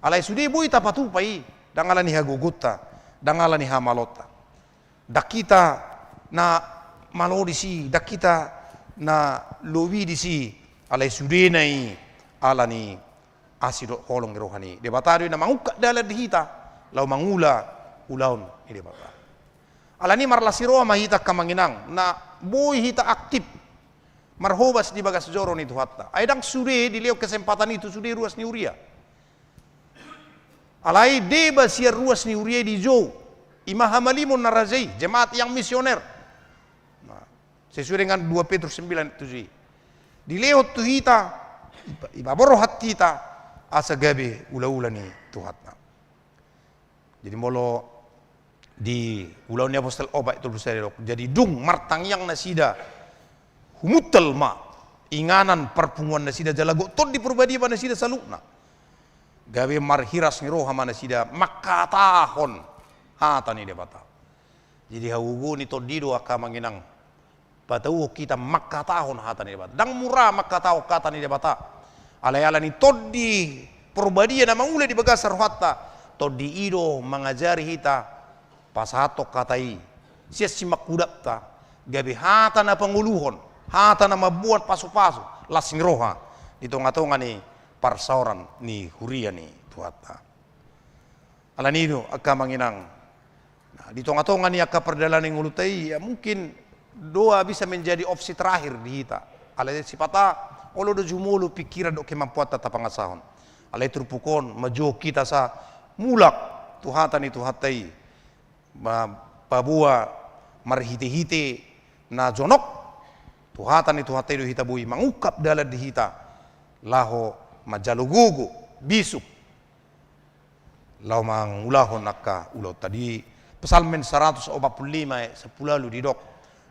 Alai sude boi tapatupa i, ndang ala ni hagogonta, ndang ala ni hamaloonta. Ndang hita na malo disi, ndang hita na lobi disi, alai sudena i ala ni asi dohot holong ni roha ni Debata do i na mangungkap dalan di hita laho mangula ulaon ni Debata. Alani marlas ni roha ma hita angka amang inang, na boi hita aktif marhobas di bagas joro ni Tuhanta. Ai ndang sude dilehon kesempatan i tu sude ruas ni huria. Alai deba sian ruas ni huria i dijou, i ma hamalimon na raja i, jemaat yang misioner. Nah, sesuai dengan dua Petrus sembilan tujuh i. Dilehon tu hita, ipa-, ipaborhat hita, asa gabe ulaula ni Tuhanta. Jadi molo di Ulaon ni Apostel opat tolu sada dok, jadi dung martangiang nasida, humuntal ma inganan parpunguan nasida jala gok Tondi Porbadia ma nasida saluhutna. Gabe marhiras ni roha ma nasida mangkatahon hata ni Debata. Jadi hagogoon ni Tondi do angka amang inang patauhon hita mangkatahon hata ni Debata. Ndang mura mangkatahon hata ni Debata. Alai ala ni Tondi Porbadia na mangula di bagasan rohanta, Tondi i do mangajari hita pasahathon hata i sian simangkudapta, gabe hata na pangoluhon, hata na mamboan pasupasu, las ni roha di tongatonga ni parsaoran ni huria ni Tuhanta. Alani i do angka amang inang, nah, di tongatonga ni angka pardalanan ni ngolunta i, ya mungkin doa bisa menjadi opsi terakhir di hita. Alai sipata olo do jumolo pikiran dohot kemampuanta tapangasahon. Alai turpuk on manjou hita asa mulak tu hata ni Tuhanta i, ma-, paboa marhitehite na jonok tu hata ni Tuhanta i do hita boi mangungkap dalan di hita laho manjalo gogo, bisuk, laho mangulahon angka ulaonta. Di Psalmen saratus opat pulu lima ayat sampulu ualu didok,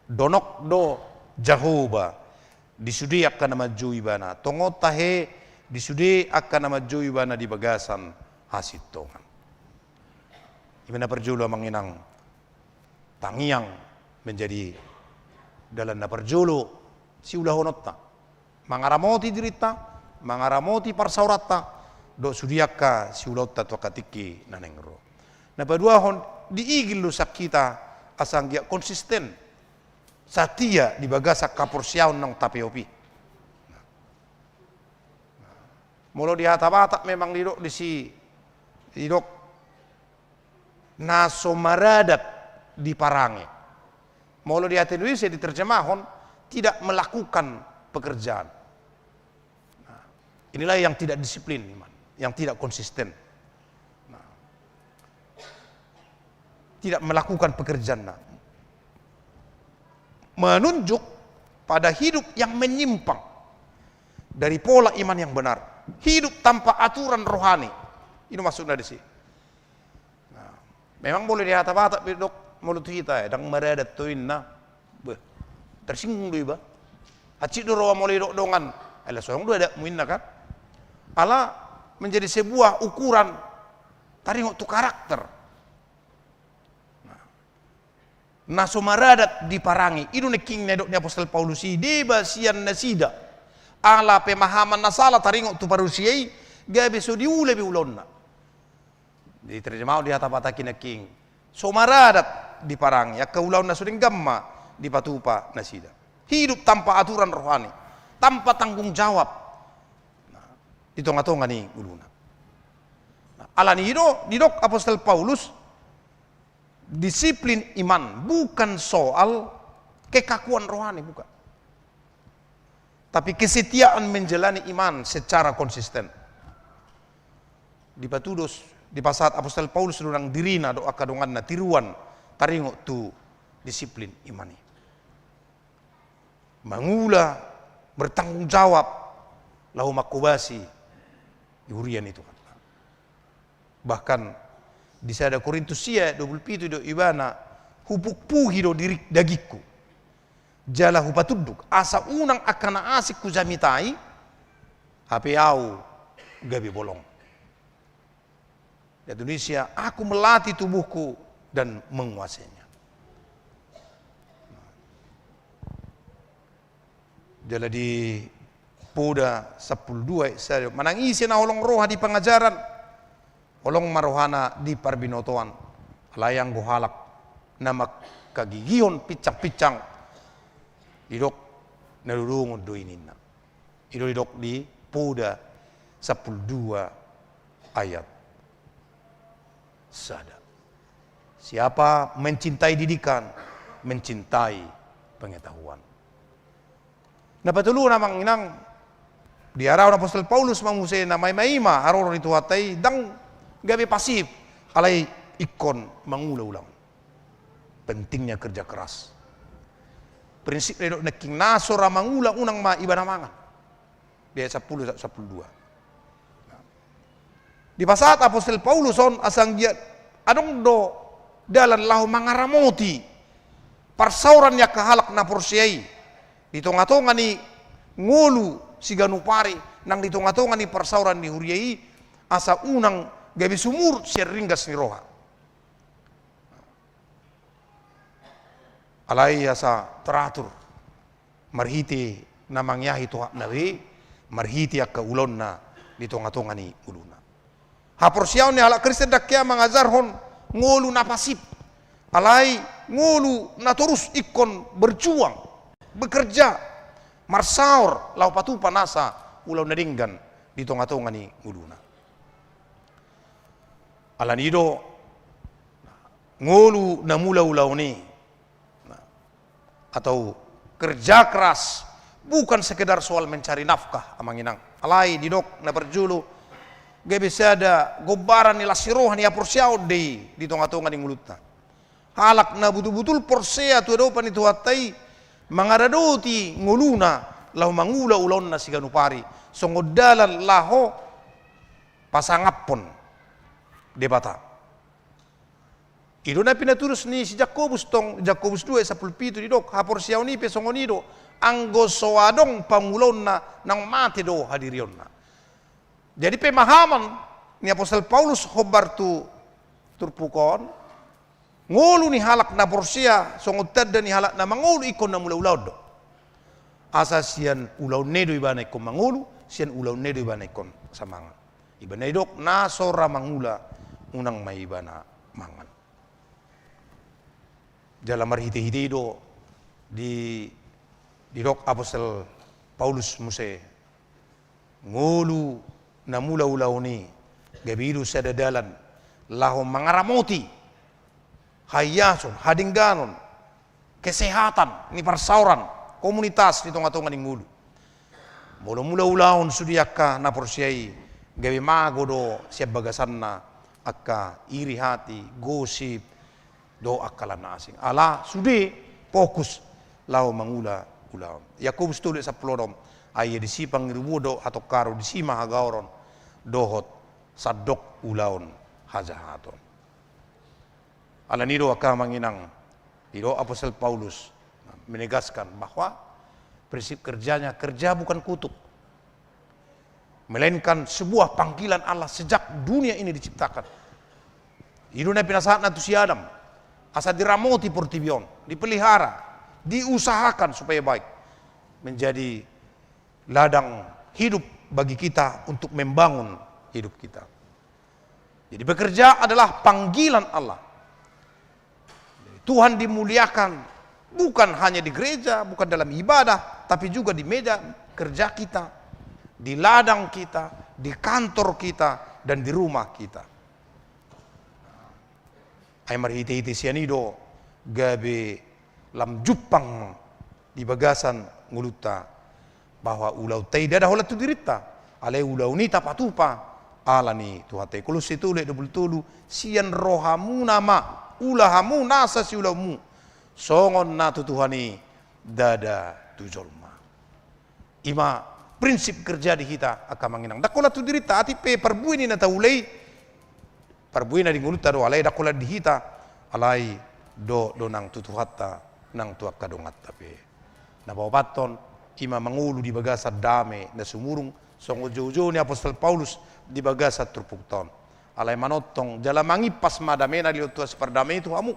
donok do Jahowa di sude angka na manjou Ibana, tongon tahe di sude angka na manjou Ibana di bagasan hasintongan. I ma na parjolo amang inang, tangiang menjadi dalan na parjolo siulahononta, mangaramoti dirinta, mangaramoti parsaoranta, dohot sude angka siulaonta tu angka tingki na naeng ro. Na paduahon, diigil do sian hita asa anggiat konsisten, satia di bagasan haporseaon naung tapeop i. Molo di hata Batak memang didok disi, didok na so maradat diparange. Molo di hata Indonesia diterjemahon, tidak melakukan pekerjaan. Nah, inilah yang tidak disiplin iman, yang tidak konsisten. Nah, tidak melakukan pekerjaanna. Menunjuk pada hidup yang menyimpang dari pola iman yang benar. Hidup tanpa aturan rohani. Ini maksudnya di sini. Nah, memang boleh di hata Batak pe dok, molo tu hita, eh, ndang maradat tu inna. Beh, tersinggung do iba. Hansit do roha molo didok dongan. Ala songon do adatmu inna kan. Ala menjadi sebuah ukuran taringot tu karakter. Nah, na so maradat diparangi, i do nangkin na didok ni apostel Paulus i, deba sian nasida. Ala pemahaman na sala taringot tu parusia i, gabe so diula be ulaonna. Diterjemahon di hata Batak i nangkin, so maradat diparangi, angka ulaon na so denggan ma dipatupa nasida. Hidup tanpa aturan rohani, tanpa tanggung jawab. Nah, di tonga-tonga ni ngoluna. Nah, ala ni i do didok apostel Paulus, disiplin iman bukan soal kekakuan rohani, bukan. Tapi kesetiaan menjalani iman secara konsisten. Dipatudos, dipasahat apostel Paulus do nang dirina dohot angka donganna tiruan taringot tu disiplin iman i. Mangula, bertanggung jawab, laho manghobasi di huria ni Tuhan. Bahkan di sada Korintus sia dua pulu pitu didok ibana, hupukpuhi do diri dagingku. Jala hupatunduk, asa unang angka na asing hujamitai, hape au gabe bolong. Di Indonesia, aku melatih tubuhku dan menguasainya. Jala di Poda sampulu dua ayat sada, manang ise na holong roha di pangajaran, holong ma rohana di parbinotoan, alai anggo halak na mangkagigihon pinsang-pinsang, didok na dodongon do i ninna. I do didok di Poda sampulu dua ayat sada. Siapa mencintai didikan, mencintai pengetahuan. Na patoluhon amang inang, diarahon apostel Paulus ma muse na maima-ima haroro ni Tuhanta i, ndang gabe pasif, alai ingkon mangula ulaon. Pentingnya kerja keras. Prinsip na didok nangkin, na so ra mangula unang ma ibana mangan. Di ayat sampulu, sampulu dua. Dipasahat apostel Paulus on asa anggiat adong do dalan laho mangaramoti parsaoran ni angka halak na porsea i di tonga-tonga ni ngolu siganup ari, nang di tonga-tonga ni parsaoran ni huria i, asa unang gabe sumurut sian ringgas ni roha. Alai asa teratur marhite na mangeahi tohapna be, marhite angka ulaonna di tonga-tonga ni ngoluna. Haporseaon ni halak Kristen ndang hea mangajarhon ngolu na pasif, alai ngolu na torus ingkon berjuang, bekerja, marsaor laho patupa nasa ulaon na denggan di tonga-tonga ni ngoluna. Ala ni i do, ngolu na mula ulaon i, nah, atau kerja keras, bukan sekedar soal mencari nafkah, amang inang. Alai didok na parjolo, gabe sada gombaran ni las ni roha ni haporseaon do i di tonga-tonga ni ngolunta. Halak na butul-butul porsea tu adopan ni Tuhanta i, mangaradoti ngoluna laho mangula ulaonna siganup ari, songon dalan laho pasangaphon Debata. I do na pinatudos ni si Jakobus tong, Jakobus dua sampulu pitu didok, haporseaon i pe songon i do, anggo so adong pangulaonna naung mate do hadirionna. Jadi pemahaman ni apostel Paulus hombar tu turpuk on, ngolu ni halak na porsea songon tanda ni halak na mangolu ingkon na mula ulaon do. Asa sian ulaonna do ibana ingkon mangolu, sian ulaonna do ibana ingkon asa mangan. Ibana didok na so ra mangula unang ma ibana mangan. Jala marhite-hite i do di, didok apostel Paulus muse, ngolu na mula ulaon i gabe i do sada dalan laho mangaramoti haiason, hadengganon, kesehatan ni parsaoran komunitas di tonga-tonga ni ngolu. Molo mula ulaon sude angka na porsea i, gabe mago do sian bagasanna angka iri hati, gosip, dohot angka lan na asing. Ala sude fokus laho mangula ulaon. Yakobus tolu sampulu onom, ai ia disi pangirubuon dohot hatongkaron, disi ma hagaoron dohot sandok ulaon hajahaton. Alani do angka amang inang, didok apostel Paulus menegaskan bahwa prinsip kerjanya, kerja bukan kutuk, melainkan sebuah panggilan Allah sejak dunia ini diciptakan. I do na pinasahatna tu si Adam, asa diramoti portibi on, dipelihara, diusahakan supaya baik, menjadi ladang hidup bagi kita untuk membangun hidup kita. Jadi bekerja adalah panggilan Allah. Tuhan dimuliakan bukan hanya di gereja, bukan dalam ibadah, tapi juga di meja kerja kita, di ladang kita, di kantor kita, dan di rumah kita. Ai marhitehite sian i do gabe lam jumpang di bagasan ngolunta, bahwa ulaonta i ndada holan tu dirinta, alai ulaon i tapatupa ala ni Tuhanta i. Kolose tolu ayat dua pulu tolu, sian rohamuna ma ula hamu nasa siulaonmu, songon na tu Tuhan i, ndada tu jolma. I ma prinsip kerja di hita angka amang inang. Ndang holan tu dirinta, atik pe parbue ni na taula i, parbue na di ngolunta do, alai ndang holan di hita, alai dohot do nang tu Tuhanta, nang tu angka donganta pe. Na paopathon, i ma mangolu di bagasan dame na sumurung, songon joujou ni apostel Paulus di bagasan turpukta on. Alai manongtong jala mangimpas ma damena di lehon Tuhan Sipardame i tu hamu.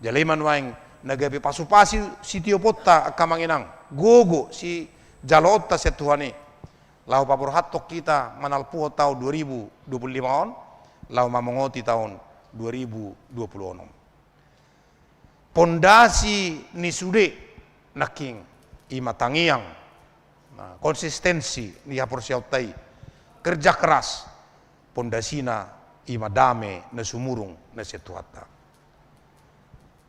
Jala i ma nuaeng na gabe pasupasi sitioponta angka amang inang, gogo sijaloonta sian Tuhan i, laho paborhathon hita manalpuhon taon dua ribu dua pulu lima on, laho mamongoti taon dua ribu dua pulu onom. Pondasi ni sude nangkin i ma tangiang, nah, konsistensi ni haporseaonta i, kerja keras, pondasina i ma dame na sumurung na sian Tuhanta.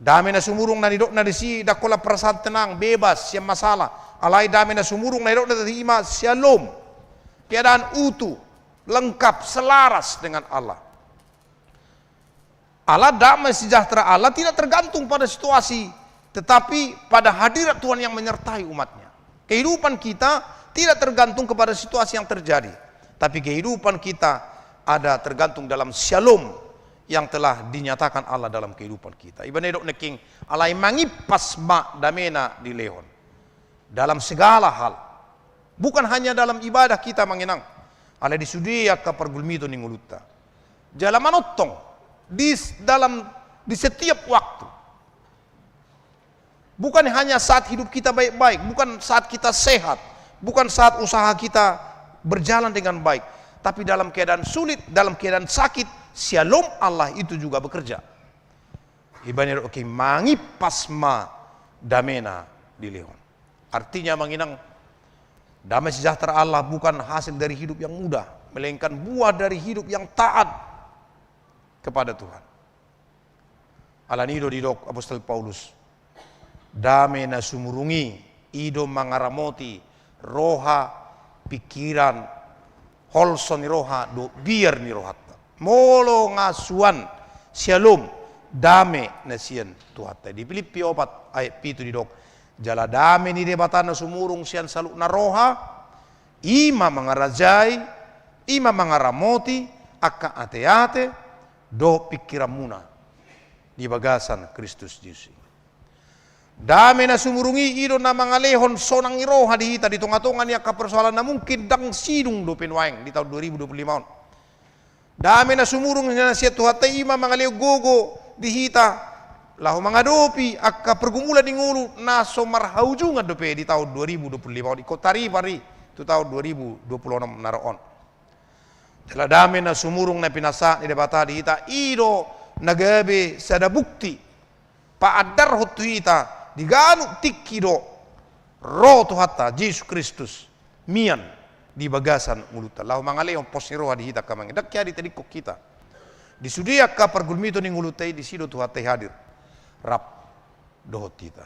Dame na sumurung na nidokna disi ndang holan perasaan tenang, bebas sian masalah, alai dame na sumurung na nidokna disi i ma syalom, keadaan utuh, lengkap, selaras dengan Allah. Ala damai sejahtera Allah tidak tergantung pada situasi, tetapi pada hadirat Tuhan yang menyertai umat-Nya. Kehidupan kita tidak tergantung kepada situasi yang terjadi, tapi kehidupan kita ada tergantung dalam syalom yang telah dinyatakan Allah dalam kehidupan kita. Ibana idok nangkin, alai mangimpas ma damena dilehon dalam segala hal. Bukan hanya dalam ibadah kita, amang inang, alai di sude angka pargulmiton ni ngolunta. Jala manongtong di s-, dalam, di setiap waktu. Bukan hanya saat hidup kita baik-baik, bukan saat kita sehat, bukan saat usaha kita berjalan dengan baik, tapi dalam keadaan sulit, dalam keadaan sakit, syalom Allah itu juga bekerja. Ibana idok nangkin, mangimpas ma damena dilehon. Artinya, amang inang, damai sejahtera Allah bukan hasil dari hidup yang mudah, melainkan buah dari hidup yang taat kepada Tuhan. Alani i do didok apostel Paulus, dame na sumurung i, i do mangaramoti roha, pikiran, holso ni roha dohot biar ni rohanta. Molo nga suan syalom, dame na sian Tuhanta. Di Pilippi opat ayat pitu didok, jala dame ni Debata na sumurung sian saluhutna roha, i ma mangarajai, i ma mangaramoti angka ateate dohot pikiranmuna di bagasan Kristus Jesus i. Dame na sumurung i, i do na mangalehon sonang ni roha di hita di tonga-tonga ni angka persoalan na mungkin ndang sidung dope nuaeng di taon dua ribu dua puluh lima on. Dame na sumurung na sian Tuhanta i ma mangalehon gogo di hita laho mangadopi angka pergumulan ni ngolu na so marhaujungan dope di taon dua ribu dua puluh lima on, ingkon taripar i tu taon dua ribu dua puluh onom na ro on. Jala dame na sumurung na pinasahat ni Debata di hita, i do na gabe sada bukti paandarhon tu hita di ganup tingki do ro Tuhanta Jesus Kristus mian di bagasan ngolunta laho mangalehon pos ni roha di hita, angka amang inang. Ndang hea ditadingkon hita. Di sude angka pargulmiton ni ngolunta i, disi do Tuhanta i hadir rap dohot hita.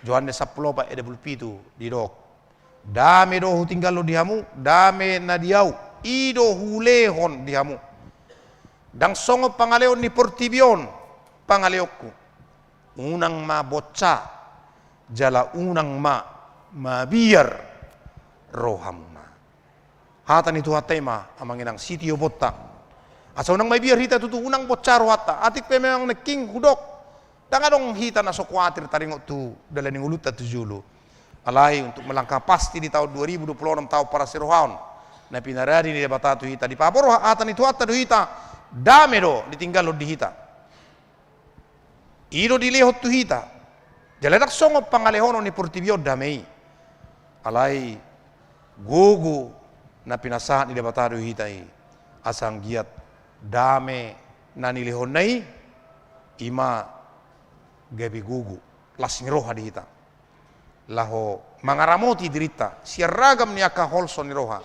Johannes sampulu opat ayat dua pulu pitu didok, Dame do hutinggalhon di hamu, dame na di ahu, i do hulehon di hamu. Ndang songon pangalehon ni portibi on pangaleonku. Unang ma bonsa, jala unang ma mabiar rohamuna. Hata ni Tuhanta i ma, amang inang, sitioponta. Asa unang mabiar hita tutu, unang bonsa rohanta. Atik pe memang nangkin hudok, ndang adong hita na so kuatir taringot tu dalan ni ngolunta tu jolo. Alai untuk melangkah pasti di taon dua ribu dua puluh enam, taon parasirohaon na pinarade ni Debata tu hita, dipaboa roha, hata ni Tuhanta do hita, dame do ditinggalhon di hita. I do dilehon tu hita. Jala ndang songon pangalehonon ni portibi on dame i. Alai gogo na pinasahat ni Debata do hita i. Asa anggiat dame na nilehonna i, i ma gabe gogo, las ni roha di hita, laho mangaramoti dirinta sian ragam ni angka holso ni roha.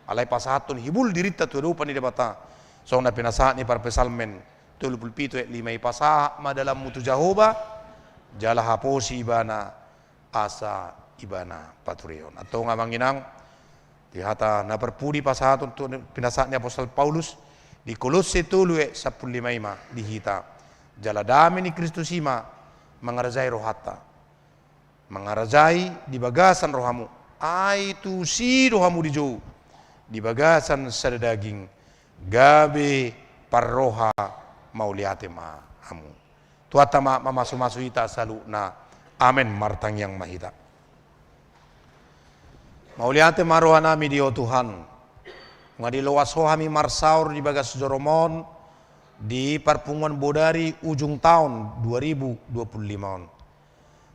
Alai pasahathon hibul dirinta tu adopan ni Debata. Songon na pinasahat ni parpsalmen tolu pulu pitu ayat lima i, pasahat ma dalanmu tu Jahowa, jala haposi Ibana, asa Ibana paturehon. Antong, amang inang, di hata na parpudi pasahaton tu pinasahat ni apostel Paulus di Kolosse tolu ayat sampulu lima i ma di hita. Jala dame ni Kristus i ma mangarajai rohanta. Mangarajai di bagasan rohamu. Ai tusi do hamu dijou di bagasan sada daging, gabe parroha. Mauliate ma hamu. Tuhanta ma mamasumasu hita saluhutna. Amen. Martangiang ma hita. Mauliate ma rohanami di Ho Tuhan. Nga diloas Ho hami marsaor di bagas joroM on di parpunguan bodari ujung taon dua ribu dua puluh lima on.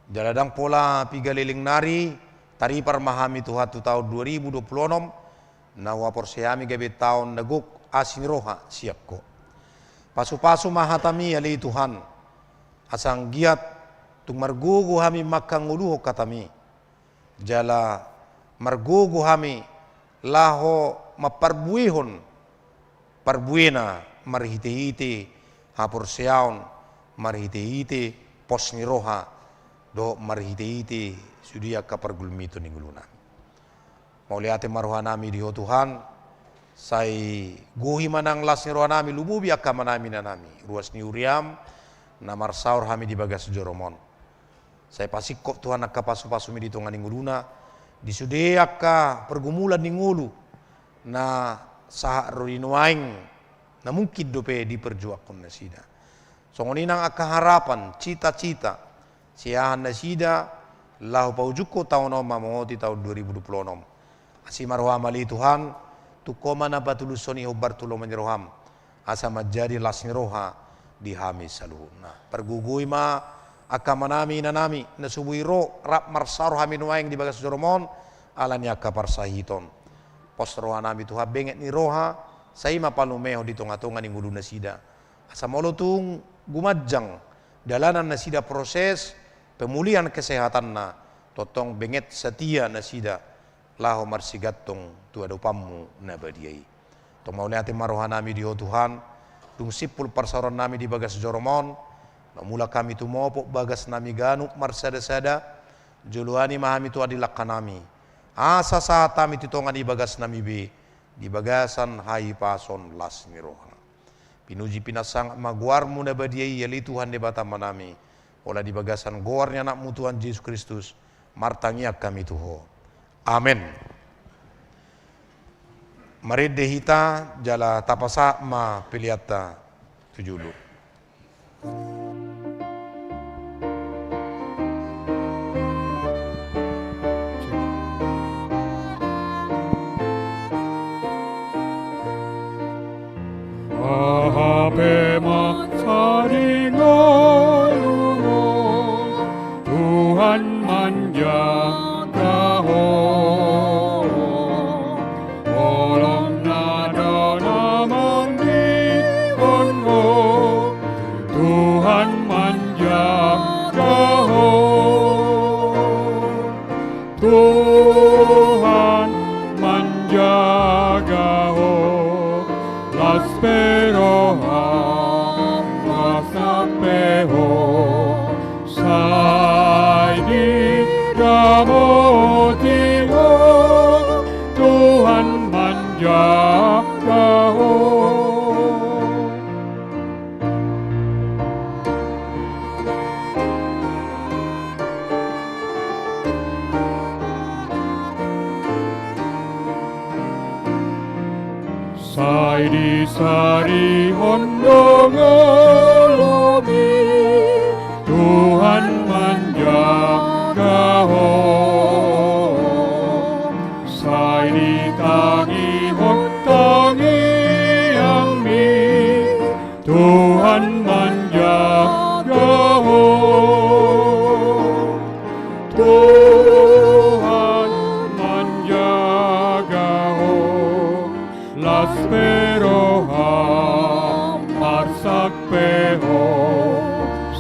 Jala ndang pola piga leleng nari, taripar ma hami Tuhan tu taon dua ribu dua puluh onom, na huhaporseai hami gabe taon na gok asi ni roha sian Ho. Pasupasu ma hataMi ale Tuhan, asa anggiat tung margogo hami mangkangoluhon hataMi. Jala margogo hami laho mamparbuehon parbuena marhitehite haporseaon, marhitehite pos ni roha, dohot marhitehite sude angka pargulmiton ni ngoluna. Mauliate ma rohanami di Ho Tuhan, sai gohi ma nang las ni rohanami, lumobi angka amanami inanami, ruas ni huriaM, na marsaor hami di bagas joroM on. Sai pasingkop Tuhan angka pasupasuMi di tonga ni ngoluna, di sude angka pergumulan ni ngolu na sahat ro di nuaeng na mungkin dope diperjuangkon nasida. Songon i nang angka harapan, cita-cita siahaan nasida laho paujungkon taon on mamongoti taon dua ribu dua puluh onom. Asi ma rohaM ale Tuhan, tung Ho ma na patulushon i hombar tu lomo ni rohaM, asa manjadi las ni roha di hami saluhutna. Pargogoi ma angka amanami inanami na so boi ro rap marsaor hami nuaeng di bagas joroM on, ala ni angka parsahiton. Pos rohanami Tuhan, benget ni roha, sai ma palumehon di tonga-tonga ni ngolu nasida. Asa molo tung gumanjang dalanan nasida proses pemulihan kesehatanna, tongtong benget satia nasida laho marsigantong tu adopanMu na badia i. Tong mauliate ma rohanami di Ho Tuhan, dung simpul parsaorannami di bagas joroM on, na mulak hami tumopot bagasnami ganup marsada-sada, joloani ma hami Tuhan di langkanami, asa sahat hami tu tonga ni bagasnami be di bagasan hahipason las ni roha. Pinuji pinansang ma goarMu na badia i ale Tuhan Debata amanami, holan di bagasan goar ni AnakMu Tuhan Jesus Kristus, martangiang hami tu Ho. Amen. Marende hita jala tapasahat ma peleanta tu jolo. Aha pe masa di ngolumon, Tuhan manjaga ho. Holong na dao na mandingkon ho, Tuhan manjaga ho. Tuhan manjaga ho, las pe roha. Hon do ngolumi, Tuhan manjaga ho. Sai ditangihon tangiangmi, Tuhan manjaga ho. Tuhan manjaga ho. Las pe roham, marsak pe ho,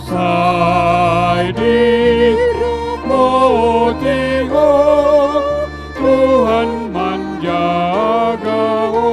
sai diramoti ho, Tuhan manjaga ho.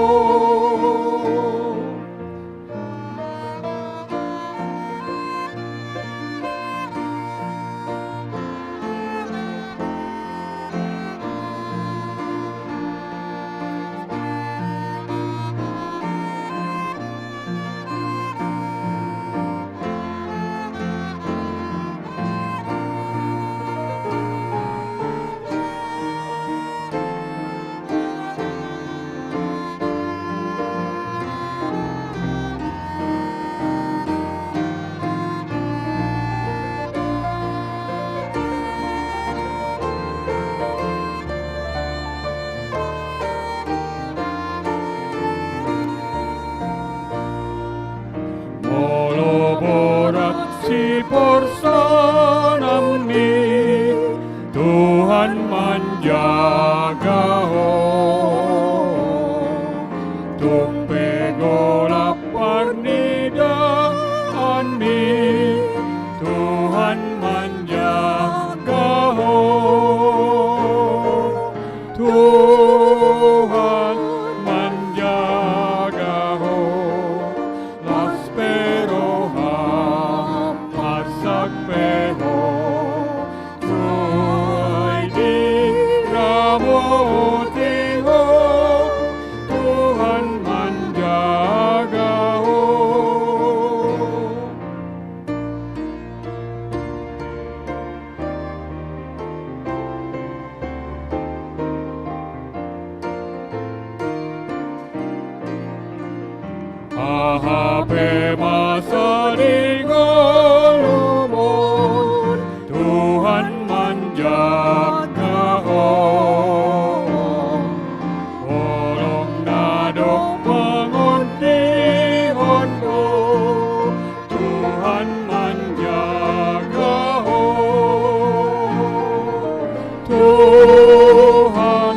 Molo borat siporsanami, Tuhan manjaga ho. Tung pe golap parnidaanmi, Tuhan manjaga ho. Tuhan manjaga ho. Las pe roham, marsak pe ho, sai diramoti ho, Tuhan manjaga ho. Aha pe masa di ngolum on, Tuhan manjaga ho. Holong na dok mangondihon ho, Tuhan manjaga ho. Tuhan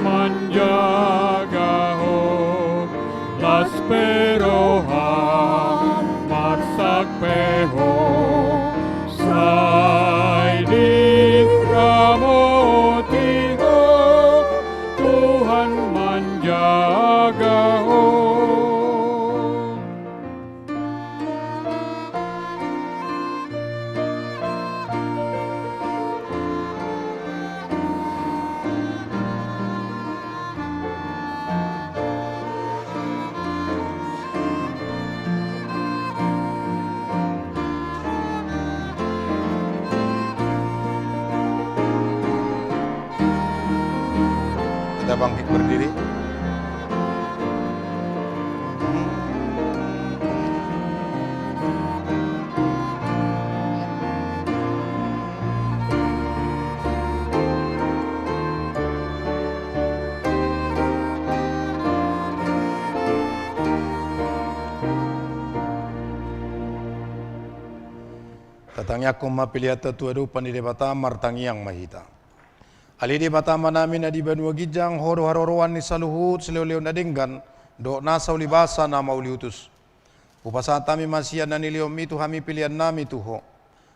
manjaga ho. Las pe roham, marsak pe ho, sai diramoti ho, Tuhan manjaga ho. Kita bangkit berdiri. Tatangiangkon ma peleanta tu adopan ni Debata, martangiang ma hita. Ale Debata Amanami na di banua ginjang, Ho do haroroan ni saluhut silehonlehon na denggan dohot nasa ulibasa na mauliutus. Hupasahat hami ma sian na nilehonMi tu hami peleannami tu Ho.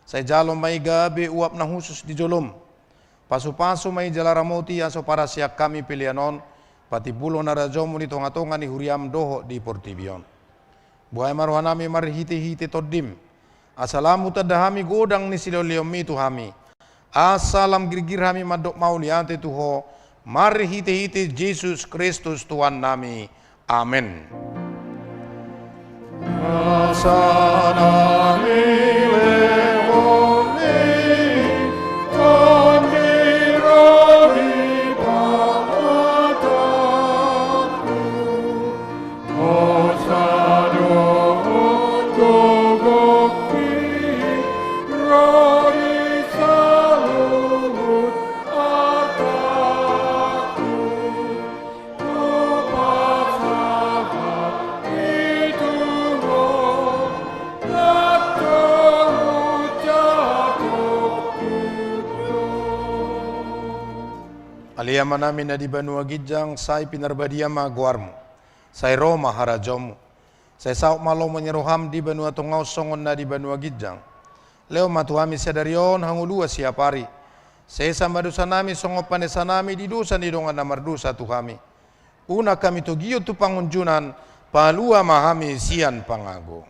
Sai jalo ma i gabe uap na hushus di joloM. Pasupasu ma i jala ramoti, asa so parasian hami pelean on patimbulhon harajaonMu di tongatonga ni huriaM dohot di portibi on. Buhai ma rohanami marhitehite TondiM, asa lam hutanda hami godang ni silehonlehonMi tu hami, asa lam girgir hami mandok mauliate tu Ho, marhitehite Jesus Kristus Tuhannami. Amen. Asa na nilehon ni Tondi ro di pamatangku, hosa do Ale Amanami na di banua ginjang, sai pinarbadia ma goarMu. Sai ro ma harajaonMu. Sai saut ma lomo ni rohaM di banua tonga on songon na di banua ginjang. Lehon ma tu hami sadari on hangoluan siapari. Sesa ma dosanami songon panesanami di dosa ni dongan na mardosa tu hami. Unang hami togihon tu pangunjunan, palua ma hami sian pangago.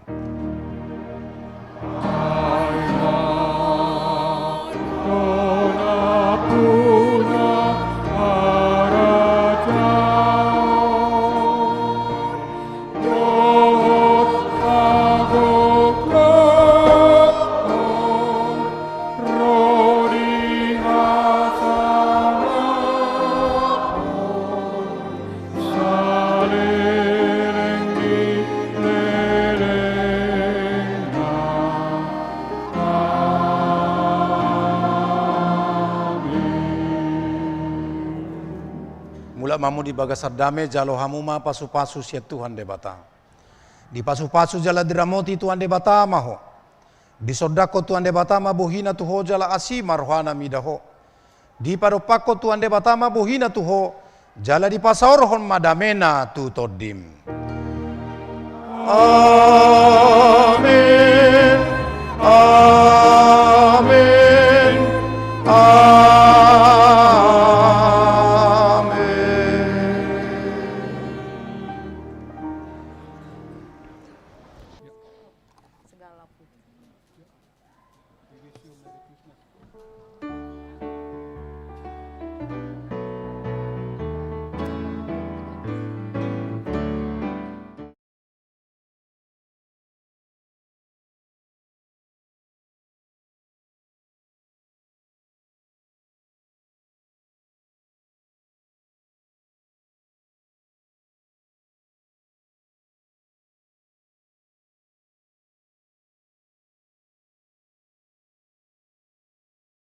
Mulak ma hamu di bagasan dame, jalo hamu ma pasupasu sian Tuhan Debata. Dipasupasu jala diramoti Tuhan Debata ma ho. Disondangkon Tuhan Debata ma bohiNa tu ho jala asi ma rohaNa mida ho. Dipadompakkon Tuhan Debata ma bohiNa tu ho, jala dipasaorhon ma dameNa tu tondim. Amen. Amen. Amen.